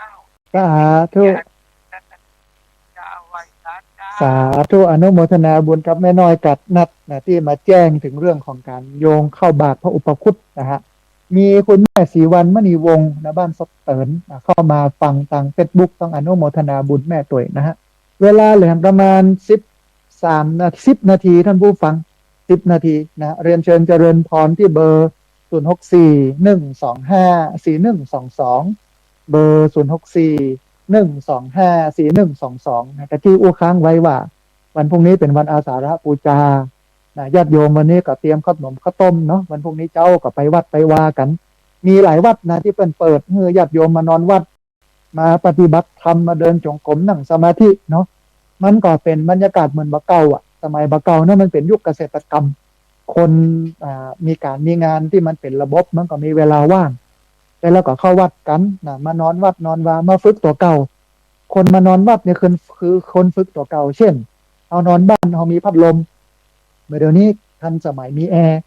สาธุ เจ้าไหว้สาเจ้า สาธุ อนุโมทนาบุญกับแม่น้อยกัดนัดนะ ที่มาแจ้งถึงเรื่องของการโยงข้าวบาตรพระอุปคุตนะฮะ มีคุณแม่ศรีวรรณมณีวงศ์นะ บ้านซบเตินนะ เข้ามาฟังตางเฟซบุ๊ก ต้องอนุโมทนาบุญแม่ตวยนะฮะ เวลาเหลือประมาณสิบสามนา สิบนาที ท่านผู้ฟัง สิบนาทีนะ เรียนเชิญเจริญพรที่เบอร์ ศูนย์หกสี่ หนึ่งสองห้า สี่หนึ่งสองสอง เบอร์ ศูนย์หกสี่ หนึ่งสองห้า สี่หนึ่งสองสอง นะ ตะกี้อู้ค้างไว้ว่า วันพรุ่งนี้เป็นวันอาสาฬหบูชา นะ ญาติโยมวันนี้ก็เตรียมข้าวหนมข้าวต้มเนาะ วันพรุ่งนี้เจ๊าก็ไปวัดไปวากั๋น มีหลายวัดนะ ตี้เปิ้นเปิดหื้อญาติโยมมานอนวัด มาปฏิบัติธรรม มาเดินจงกรม นั่งสมาธิเนาะ มันก็เป๋นบรรยากาศเหมือนบ่าเก่าอะ สมัยบ่าเก่านั้นมันเป๋นยุคเกษตรกรรม คน อ่า มีก๋านมีงานตี้มันเป๋นระบบ มันก็มีเวลาว่าง แล้วก็เข้าวัดกั๋นนะ มานอนวัดนอนวา มาฝึกตั๋วเก่า คนมานอนวัดเนี่ยคือ คือคนฝึกตั๋วเก่า เจ้น เฮานอนบ้านเฮามีพัดลม เมื่อเดี๋ยวนี้ทันสมัยมีแอร์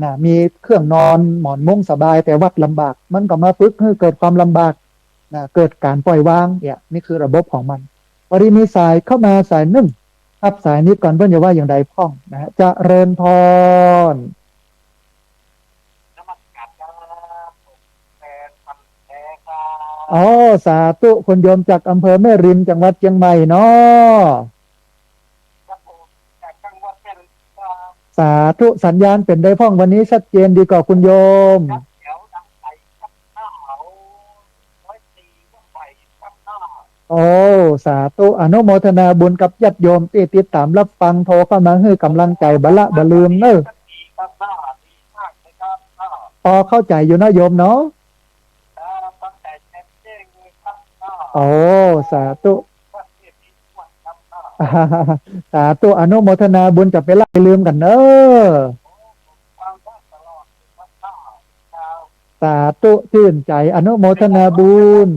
นะ มีเครื่องนอนหมอนมุ้งสบาย แต่วัดลำบาก มันก็มาฝึกหื้อเกิดความลำบากนะ เกิดก๋านปล่อยวางเนี่ย นี่คือระบบของมัน พอดีมีสายเข้ามาสายนึ่ง ฮับสายนี้ก่อน เปิ้นจะว่าอย่างใดพ่องนะฮะ เจริญพร นมัสการครับ ผมแฟนพันธุ์แท้ครับ อ๋อ สาธุ คุณโยมจากอำเภอแม่ริม จังหวัดเจียงใหม่เนาะ ครับผม จากจังหวัดแม่ริมครับ สาธุ สัญญาณเป๋นใดพ่อง วันนี้ชัดเจนดีก่อคุณโยม ครับ แถวดังไกลครับ หน้าเหมา ร้อยสี่ ก็ไปครับ หน้า โอ้ สาธุ อนุโมทนาบุญกับญาติโยมตี้ติดตามรับฟัง โทรเข้ามาหื้อกำลังใจ๋บ่ละบ่ลืมเนาะ ครับ หน้า ดีมากเลยครับ หน้า ปอเข้าใจ๋อยู่เนาะโยมเนาะ ครับ ตั้งแต่เช้าเที่ยงเลยครับ หน้า โอ้ สาธุ ครับ หน้า สาธุ อนุโมทนาบุญ จะไปละไปลืมกั๋นเนาะ ฟังได้ตลอดเลยครับ หน้า ครับ สาธุ จื้นใจ๋ อนุโมทนาบุญ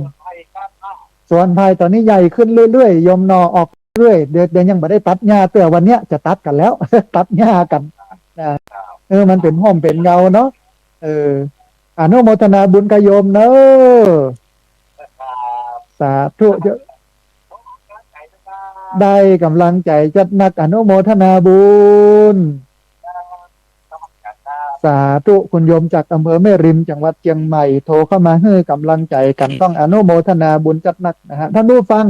ส่วนไผ่ตอนนี้ใหญ่ขึ้นเรื่อยๆ โยมเนาะ ออกเรื่อย เดี๋ยว เดี๋ยวยังบ่ได้ตัดหญ้าเตื้อ วันเนี้ยจะตัดกั๋นแล้ว ตัดหญ้ากั๋นนะ เออ มันเป๋นฮ่มเป๋นเงาเนาะ เออ อนุโมทนาบุญกับโยมเนาะ สาธุ ได้กำลังใจ๋จัดนัก อนุโมทนาบุญ สาธุ คุณโยมจากอำเภอแม่ริม จังหวัดเชียงใหม่ โทรเข้ามาหื้อกำลังใจ๋กั๋น ต้องอนุโมทนาบุญจัดนักนะฮะ ท่านผู้ฟัง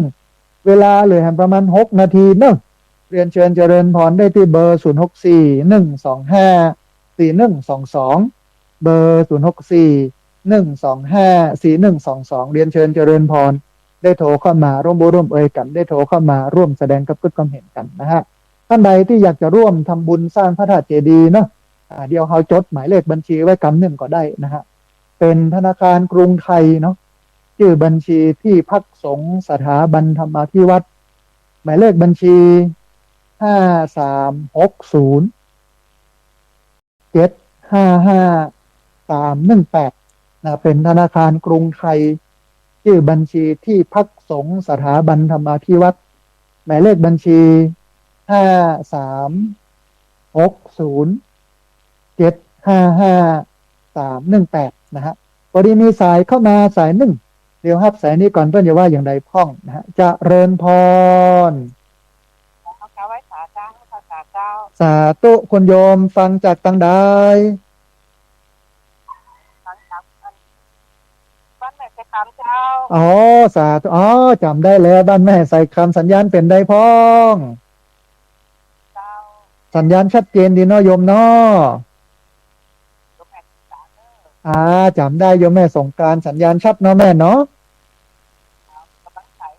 เวลาเหลือแหมประมาณหกนาทีเนาะ เรียนเชิญเจริญพรได้ตี้เบอร์ ศูนย์หกสี่ หนึ่งสองห้า สี่หนึ่งสองสอง เบอร์ ศูนย์หกสี่ หนึ่งสองห้า สี่หนึ่งสองสอง เรียนเชิญเจริญพร ได้โทรเข้ามาร่วมอู้ร่วมเอยกั๋น ได้โทรเข้ามาร่วมแสดงความกึ๊ดความเห็นกั๋นนะฮะ ท่านใดตี้อยากจะร่วมทำบุญสร้างพระธาตุเจดีย์เนาะ อ่า เดี๋ยวเฮาจดหมายเลขบัญชีไว้กำนึ่งก็ได้นะฮะ เป๋นธนาคารกรุงไทยเนาะ จื้อบัญชีที่พักสงฆ์สถาบันธรรมาภิวัฒน์ หมายเลขบัญชี ห้าสามหกศูนย์ เจ็ดห้าห้า สามหนึ่งแปด นะ เป๋นธนาคารกรุงไทย จื้อบัญชีที่พักสงฆ์สถาบันธรรมาภิวัฒน์ หมายเลขบัญชี ห้าสามหกศูนย์ เจ็ดห้าห้า สามหนึ่งแปด นะฮะ พอดีมีสายเข้ามาสายนึ่ง เดี๋ยวฮับสายนี้ก่อน เปิ้นจะว่าอย่างใดพ่องนะฮะ เจริญพร ขอกราบไหว้สาเจ้า ขอกราบเจ้า สาธุ คุณโยมฟังจากตางใด ฟังจากบ้านแม่ไซคำเจ้า อ๋อ สาธุ อ๋อ จ๋ำได้แล้ว บ้านแม่ไซคำ สัญญาณเป๋นใดพ่อง เจ้า สัญญาณชัดเจนดีเนาะโยมเนาะ โยมแม่สงกรานต์เนอะ อ่า จ๋ำได้โยมแม่สงกรานต์ สัญญาณชัดเนาะแม่เนาะ กำลังใจ๋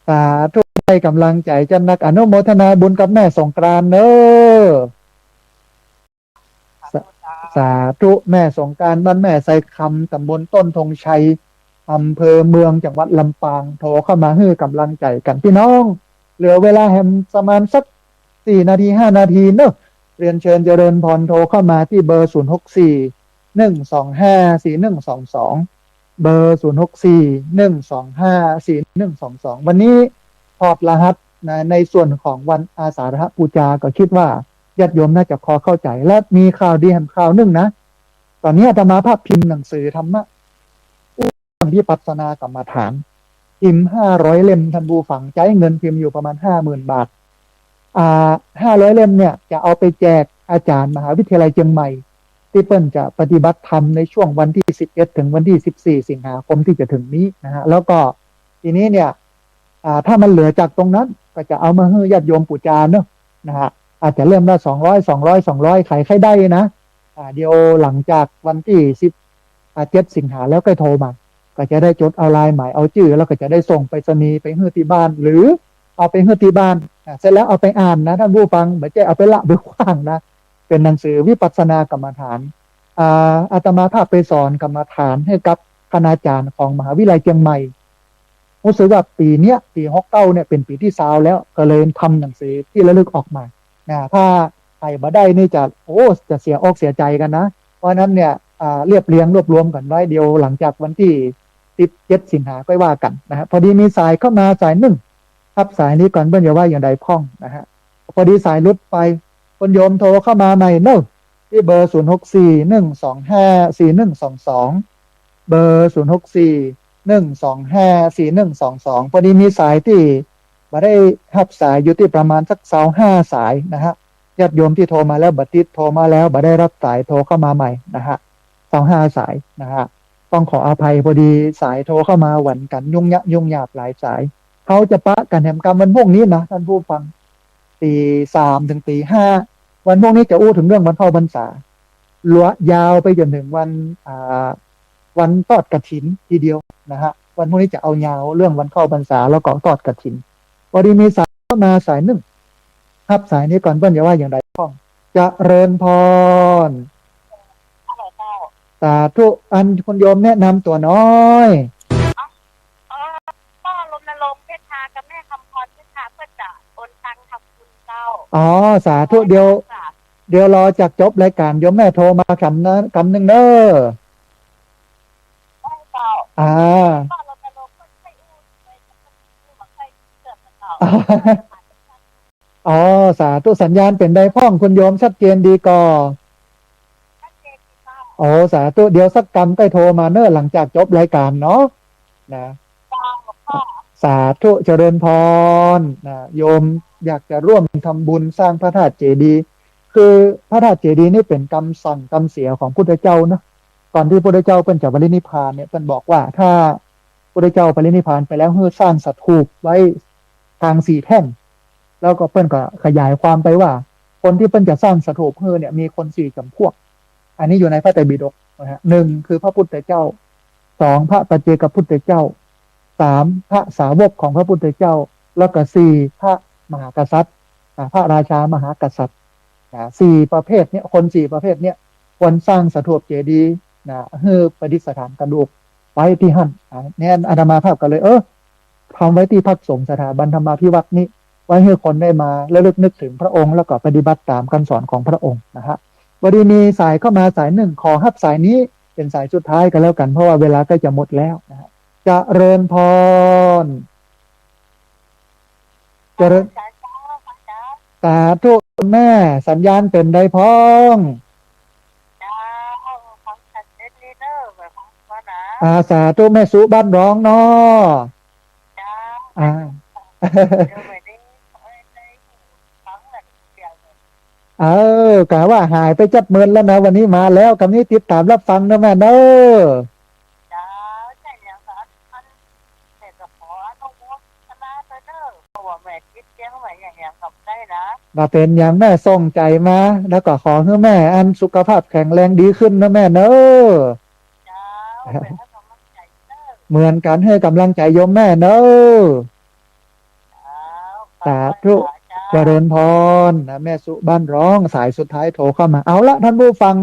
สาธุ ได้กำลังใจ๋จัดนัก อนุโมทนาบุญกับแม่สงกรานต์เนอะ สาธุเจ้า สาธุ แม่สงกรานต์ บ้านแม่ไซคำ ตำบลต้นธงชัย อำเภอเมือง จังหวัดลำปาง โทรเข้ามาหื้อกำลังใจ๋กั๋น ปี้น้อง เหลือเวลาแหมประมาณสักสี่นาที ห้านาทีเนาะ เรียนเชิญเจริญพรโทรเข้ามาตี้เบอร์ ศูนย์หกสี่ หนึ่งสองห้า สี่หนึ่งสองสอง เบอร์ ศูนย์หกสี่ หนึ่งสองห้า สี่หนึ่งสองสอง วันนี้ถอดรหัสนะ ในส่วนของวันอาสาฬหบูชา ก็กึ๊ดว่าญาติโยมน่าจะพอเข้าใจ๋ และมีข่าวดีแหมข่าวนึ่งนะ ต๋อนนี้อาตมาภาพพิมพ์หนังสือธรรมะ วิปัสสนากรรมฐาน พิมพ์ห้าร้อยเล่ม ท่านผู้ฟัง ใจ๊เงินพิมพ์อยู่ประมาณห้าหมื่นบาท อ่า ห้าร้อยเล่มเนี่ย จะเอาไปแจกอาจ๋ารย์มหาวิทยาลัยเจียงใหม่ ตี้เปิ้นจะปฏิบัติธรรมในช่วงวันตี้สิบเอ็ด ถึงวันตี้สิบสี่ สิงหาคมตี้จะถึงนี้นะฮะ แล้วก็ทีนี้เนี่ย อ่า ถ้ามันเหลือจากตรงนั้น ก็จะเอามาหื้อญาติโยมบูชาเนาะ นะฮะ อาจจะเล่มละสองร้อย สองร้อย สองร้อย ใผใค่ได้นะ อ่า เดี๋ยวหลังจากวันตี้สิบ อ่า เจ็ด สิงหาแล้วก็โทรมา ก็จะได้จดเอาลายหมายเอาจื้อ แล้วก็จะได้ส่งไปรษณีย์ไปหื้อตี้บ้าน หรือเอาไปหื้อตี้บ้าน อ่า เสร็จแล้วเอาไปอ่านนะท่านผู้ฟัง บ่ใจ้เอาไปละไปขว้างนะ เป๋นหนังสือวิปัสสนากรรมฐาน อ่า อาตมาภาพไปสอนกรรมฐานหื้อกับคณาจ๋ารย์ของมหาวิทยาลัยเจียงใหม่ ฮู้สึกว่าปี๋เนี้ย ปี๋หกเก้าเนี่ย เป๋นปี๋ตี้ซาวแล้ว ก็เลยทำหนังสือตี้ระลึกออกมา นะ ถ้าใผบ่ได้นี่จะ โอ้ จะเสียอกเสียใจ๋กั๋นนะ เพราะฉะนั้นเนี่ย อ่า เรียบเรียงรวบรวมกั๋นไว้ เดี๋ยวหลังจากวันตี้สิบเจ็ด สิงหาค่อยว่ากั๋นนะฮะ พอดีมีสายเข้ามาสายนึ่ง ฮับสายนี้ก่อน เปิ้นจะว่าอย่างใดพ่องนะฮะ พอดีสายหลุดไป คุณโยมโทรเข้ามาใหม่เนาะ ตี้เบอร์ ศูนย์หกสี่ หนึ่งสองห้า สี่หนึ่งสองสอง เบอร์ ศูนย์หกสี่ หนึ่งสองห้า สี่หนึ่งสองสอง พอดีมีสายตี้บ่ได้ฮับสายอยู่ตี้ประมาณสักซาวห้าสายนะฮะ ญาติโยมตี้โทรมาแล้วบ่ติด โทรมาแล้วบ่ได้ฮับสาย โทรเข้ามาใหม่นะฮะ ซาวห้าสายนะฮะ ต้องขออภัย พอดีสายโทรเข้ามาหวนกั๋น ยุ่งยะ ยุ่งยากหลายสาย เฮาจะปะกั๋นแหมกำวันพรุ่งนี้นะท่านผู้ฟัง ตีสามถึงตีห้า วันพรุ่งนี้จะอู้เถิงเรื่องวันเข้าพรรษา ละยาวไปจ๋นเถิงวัน อ่า วันทอดกฐินทีเดียวนะฮะ วันพรุ่งนี้จะเอายาวเรื่องวันเข้าพรรษาแล้วก็ทอดกฐิน พอดีมีสายเข้ามาสายนึ่ง ฮับสายนี้ก่อน เปิ้นจะว่าอย่างใดพ่อง เจริญพร ฮัลโหลเจ้า สาธุ อันคุณโยมแนะนำตั๋วน้อย เอ่อ ป้อรณรงค์เพชรชากับแม่คำพรเพชรชา เพื่อจะโอนตังค์ทำบุญเจ้า อ๋อ สาธุ เดี๋ยว เดี๋ยวรอจากจบรายก๋าน โยมแม่โทรมากำนะ กำนึ่งเน้อ ได้เจ้า อ่า ป้อรณรงค์เพื่อใค่อู้ ใค่เกิดเจ้า อ๋อ สาธุ สัญญาณเป๋นใดพ่องคุณโยม ชัดเจนดีก่อ ชัดเจนดีเจ้า โอ้ สาธุ เดี๋ยวสักกำก้อยโทรมาเน้อ หลังจากจบรายก๋านเนาะ นะ เจ้า สาธุ เจริญพร นะ โยมอยากจะร่วมทำบุญสร้างพระธาตุเจดีย์ คือพระธาตุเจดีย์นี่เป๋นกำสั่งกำเสียของพุทธเจ้าเนาะ ต๋อนตี้พุทธเจ้าเปิ้นจะปรินิพพานเนี่ย เปิ้นบอกว่าถ้าพุทธเจ้าปรินิพพานไปแล้ว หื้อสร้างสถูปไว้ทางสี่แพร่ง แล้วก็เปิ้นก็ขยายความไปว่า คนตี้เปิ้นจะสร้างสถูปหื้อเนี่ย มีคนสี่จ๋ำพวก อันนี้อยู่ในพระไตรปิฎกนะฮะ นึ่งคือพระพุทธเจ้า สองพระปัจเจกพุทธเจ้า สามพระสาวกของพระพุทธเจ้า แล้วก็สี่พระมหากษัตริย์ อ่า พระราชามหากษัตริย์ อ่า สี่ประเภทเนี่ย คนสี่ประเภทเนี่ย ควรสร้างสถูปเจดีย์นะ หื้อประดิษฐานกระดูกไว้ตี้หั้น อ่า เนี่ยอาตมาภาพก็เลย เออ ทำไว้ตี้พักสงฆ์สถาบันธรรมาภิวัฒน์นี้ ไว้หื้อคนได้มาระลึกนึกถึงพระองค์ แล้วก็ปฏิบัติต๋ามกำสอนของพระองค์นะฮะ พอดีมีสายเข้ามาสายนึ่ง ขอฮับสายนี้เป๋นสายสุดท้ายก็แล้วกั๋น เพราะว่าเวลาใก้จะหมดแล้วนะฮะ เจริญพร เจริญ สาธุแม่ สัญญาณเป๋นใดพ่อง เจ้า ของฉันเด่นดีเนอะ แบบของพ่อนะ อ่า สาธุ แม่สุบ้านร้องเนาะ เจ้า อ่า เดี๋ยวไปนี่ ขอให้ได้ฟังแบบเดียวเลย เออ กะว่าหายไปจักเมินแล้วนะ วันนี้มาแล้ว กำนี้ติดต๋ามรับฟังเนอะแม่เนอะ เจ้า ใช่แล้วครับ อัน แม่ก็ขออนุโมทนาด้วยเนอะ เพราะว่าแม่ติดเตียงไว้อย่างๆ กับได้นะ บ่เป๋นหยังแม่ ส่งใจ๋มา แล้วก็ขอหื้อแม่อันสุขภาพแข็งแรงดีขึ้นเนอะแม่เนอะ เจ้า เป็นกำลังใจเนอะ เหมือนกั๋น หื้อกำลังใจ๋โยมแม่เนอะ เจ้า สาธุ เจ้า เจริญพรนะ แม่สุบ้านร้อง สายสุดท้ายโทรเข้ามา เอาละท่านผู้ฟัง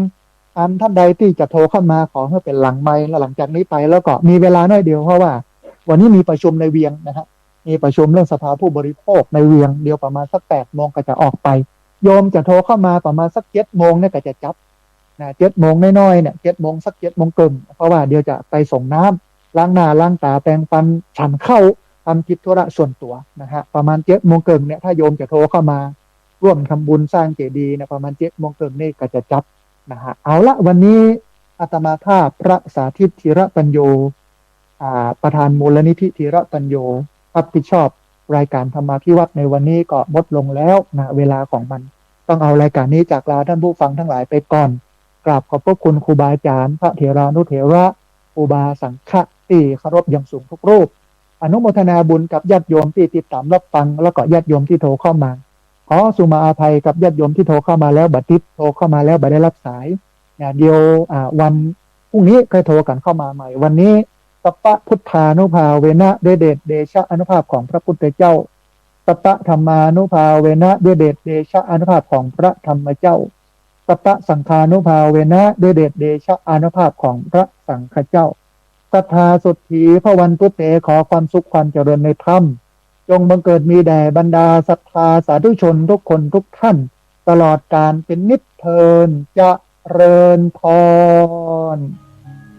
อันท่านใดตี้จะโทรเข้ามาขอหื้อเป๋นหลังไมค์ แล้วหลังจากนี้ไปแล้วก็มีเวลาน้อยเดียว เพราะว่าวันนี้มีประชุมในเวียงนะฮะ มีประชุมเรื่องสภาผู้บริโภคในเวียง เดี๋ยวประมาณสักแปดโมงก็จะออกไป โยมจะโทรเข้ามาประมาณสักเจ็ดโมงเนี่ยก็จะจับนะ เจ็ดโมงน้อยๆเนี่ย เจ็ดโมง สักเจ็ดโมงเกิ่ง เพราะว่าเดี๋ยวจะไปส่งน้ำ ล้างหน้าล้างต๋า แปรงฟัน ฉันข้าว ทำกิจธุระส่วนตั๋วนะฮะ ประมาณเจ็ดโมงเกิ่งเนี่ย ถ้าโยมจะโทรเข้ามาร่วมทำบุญสร้างเจดีย์เนี่ย ประมาณเจ็ดโมงเกิ่งนี่ก็จะจับนะฮะ เอาละ วันนี้อาตมาภาพพระสาธิต ธีระปัญโญ อ่า ประธานมูลนิธิธีระปัญโญ รับผิดชอบรายการธรรมาภิวัตน์ในวันนี้ก็หมดลงแล้วนะ เวลาของมัน ต้องเอารายการนี้จากลาท่านผู้ฟังทั้งหลายไปก่อน กราบขอบพระคุณครูบาอาจารย์ พระเถรานุเถระ อุบาสังฆะตี้เคารพอย่างสูงทุกรูป อนุโมทนาบุญกับญาติโยมตี้ติดต๋ามรับฟัง แล้วก็ญาติโยมตี้โทรเข้ามา ขอสุมาอภัยกับญาติโยมตี้โทรเข้ามาแล้วบ่ติด โทรเข้ามาแล้วบ่ได้รับสายนะ เดี๋ยว อ่า วันพรุ่งนี้ค่อยโทรกั๋นเข้ามาใหม่ วันนี้ สัพพะพุทธานุภาเวนะ ด้วยเดชเดชะอานุภาพของพระพุทธเจ้า สัพพะธัมมานุภาเวนะ ด้วยเดชเดชะอานุภาพของพระธรรมเจ้า สัพพะสังฆานุภาเวนะ ด้วยเดชเดชะอานุภาพของพระสังฆเจ้า สัทธา สตถี ภวันตุ เต ขอความสุขความเจริญในธรรม จงบังเกิดมีแด่บรรดาศรัทธาสาธุชนทุกคนทุกท่าน ตลอดกาลเป็นนิจเทิน เจริญพร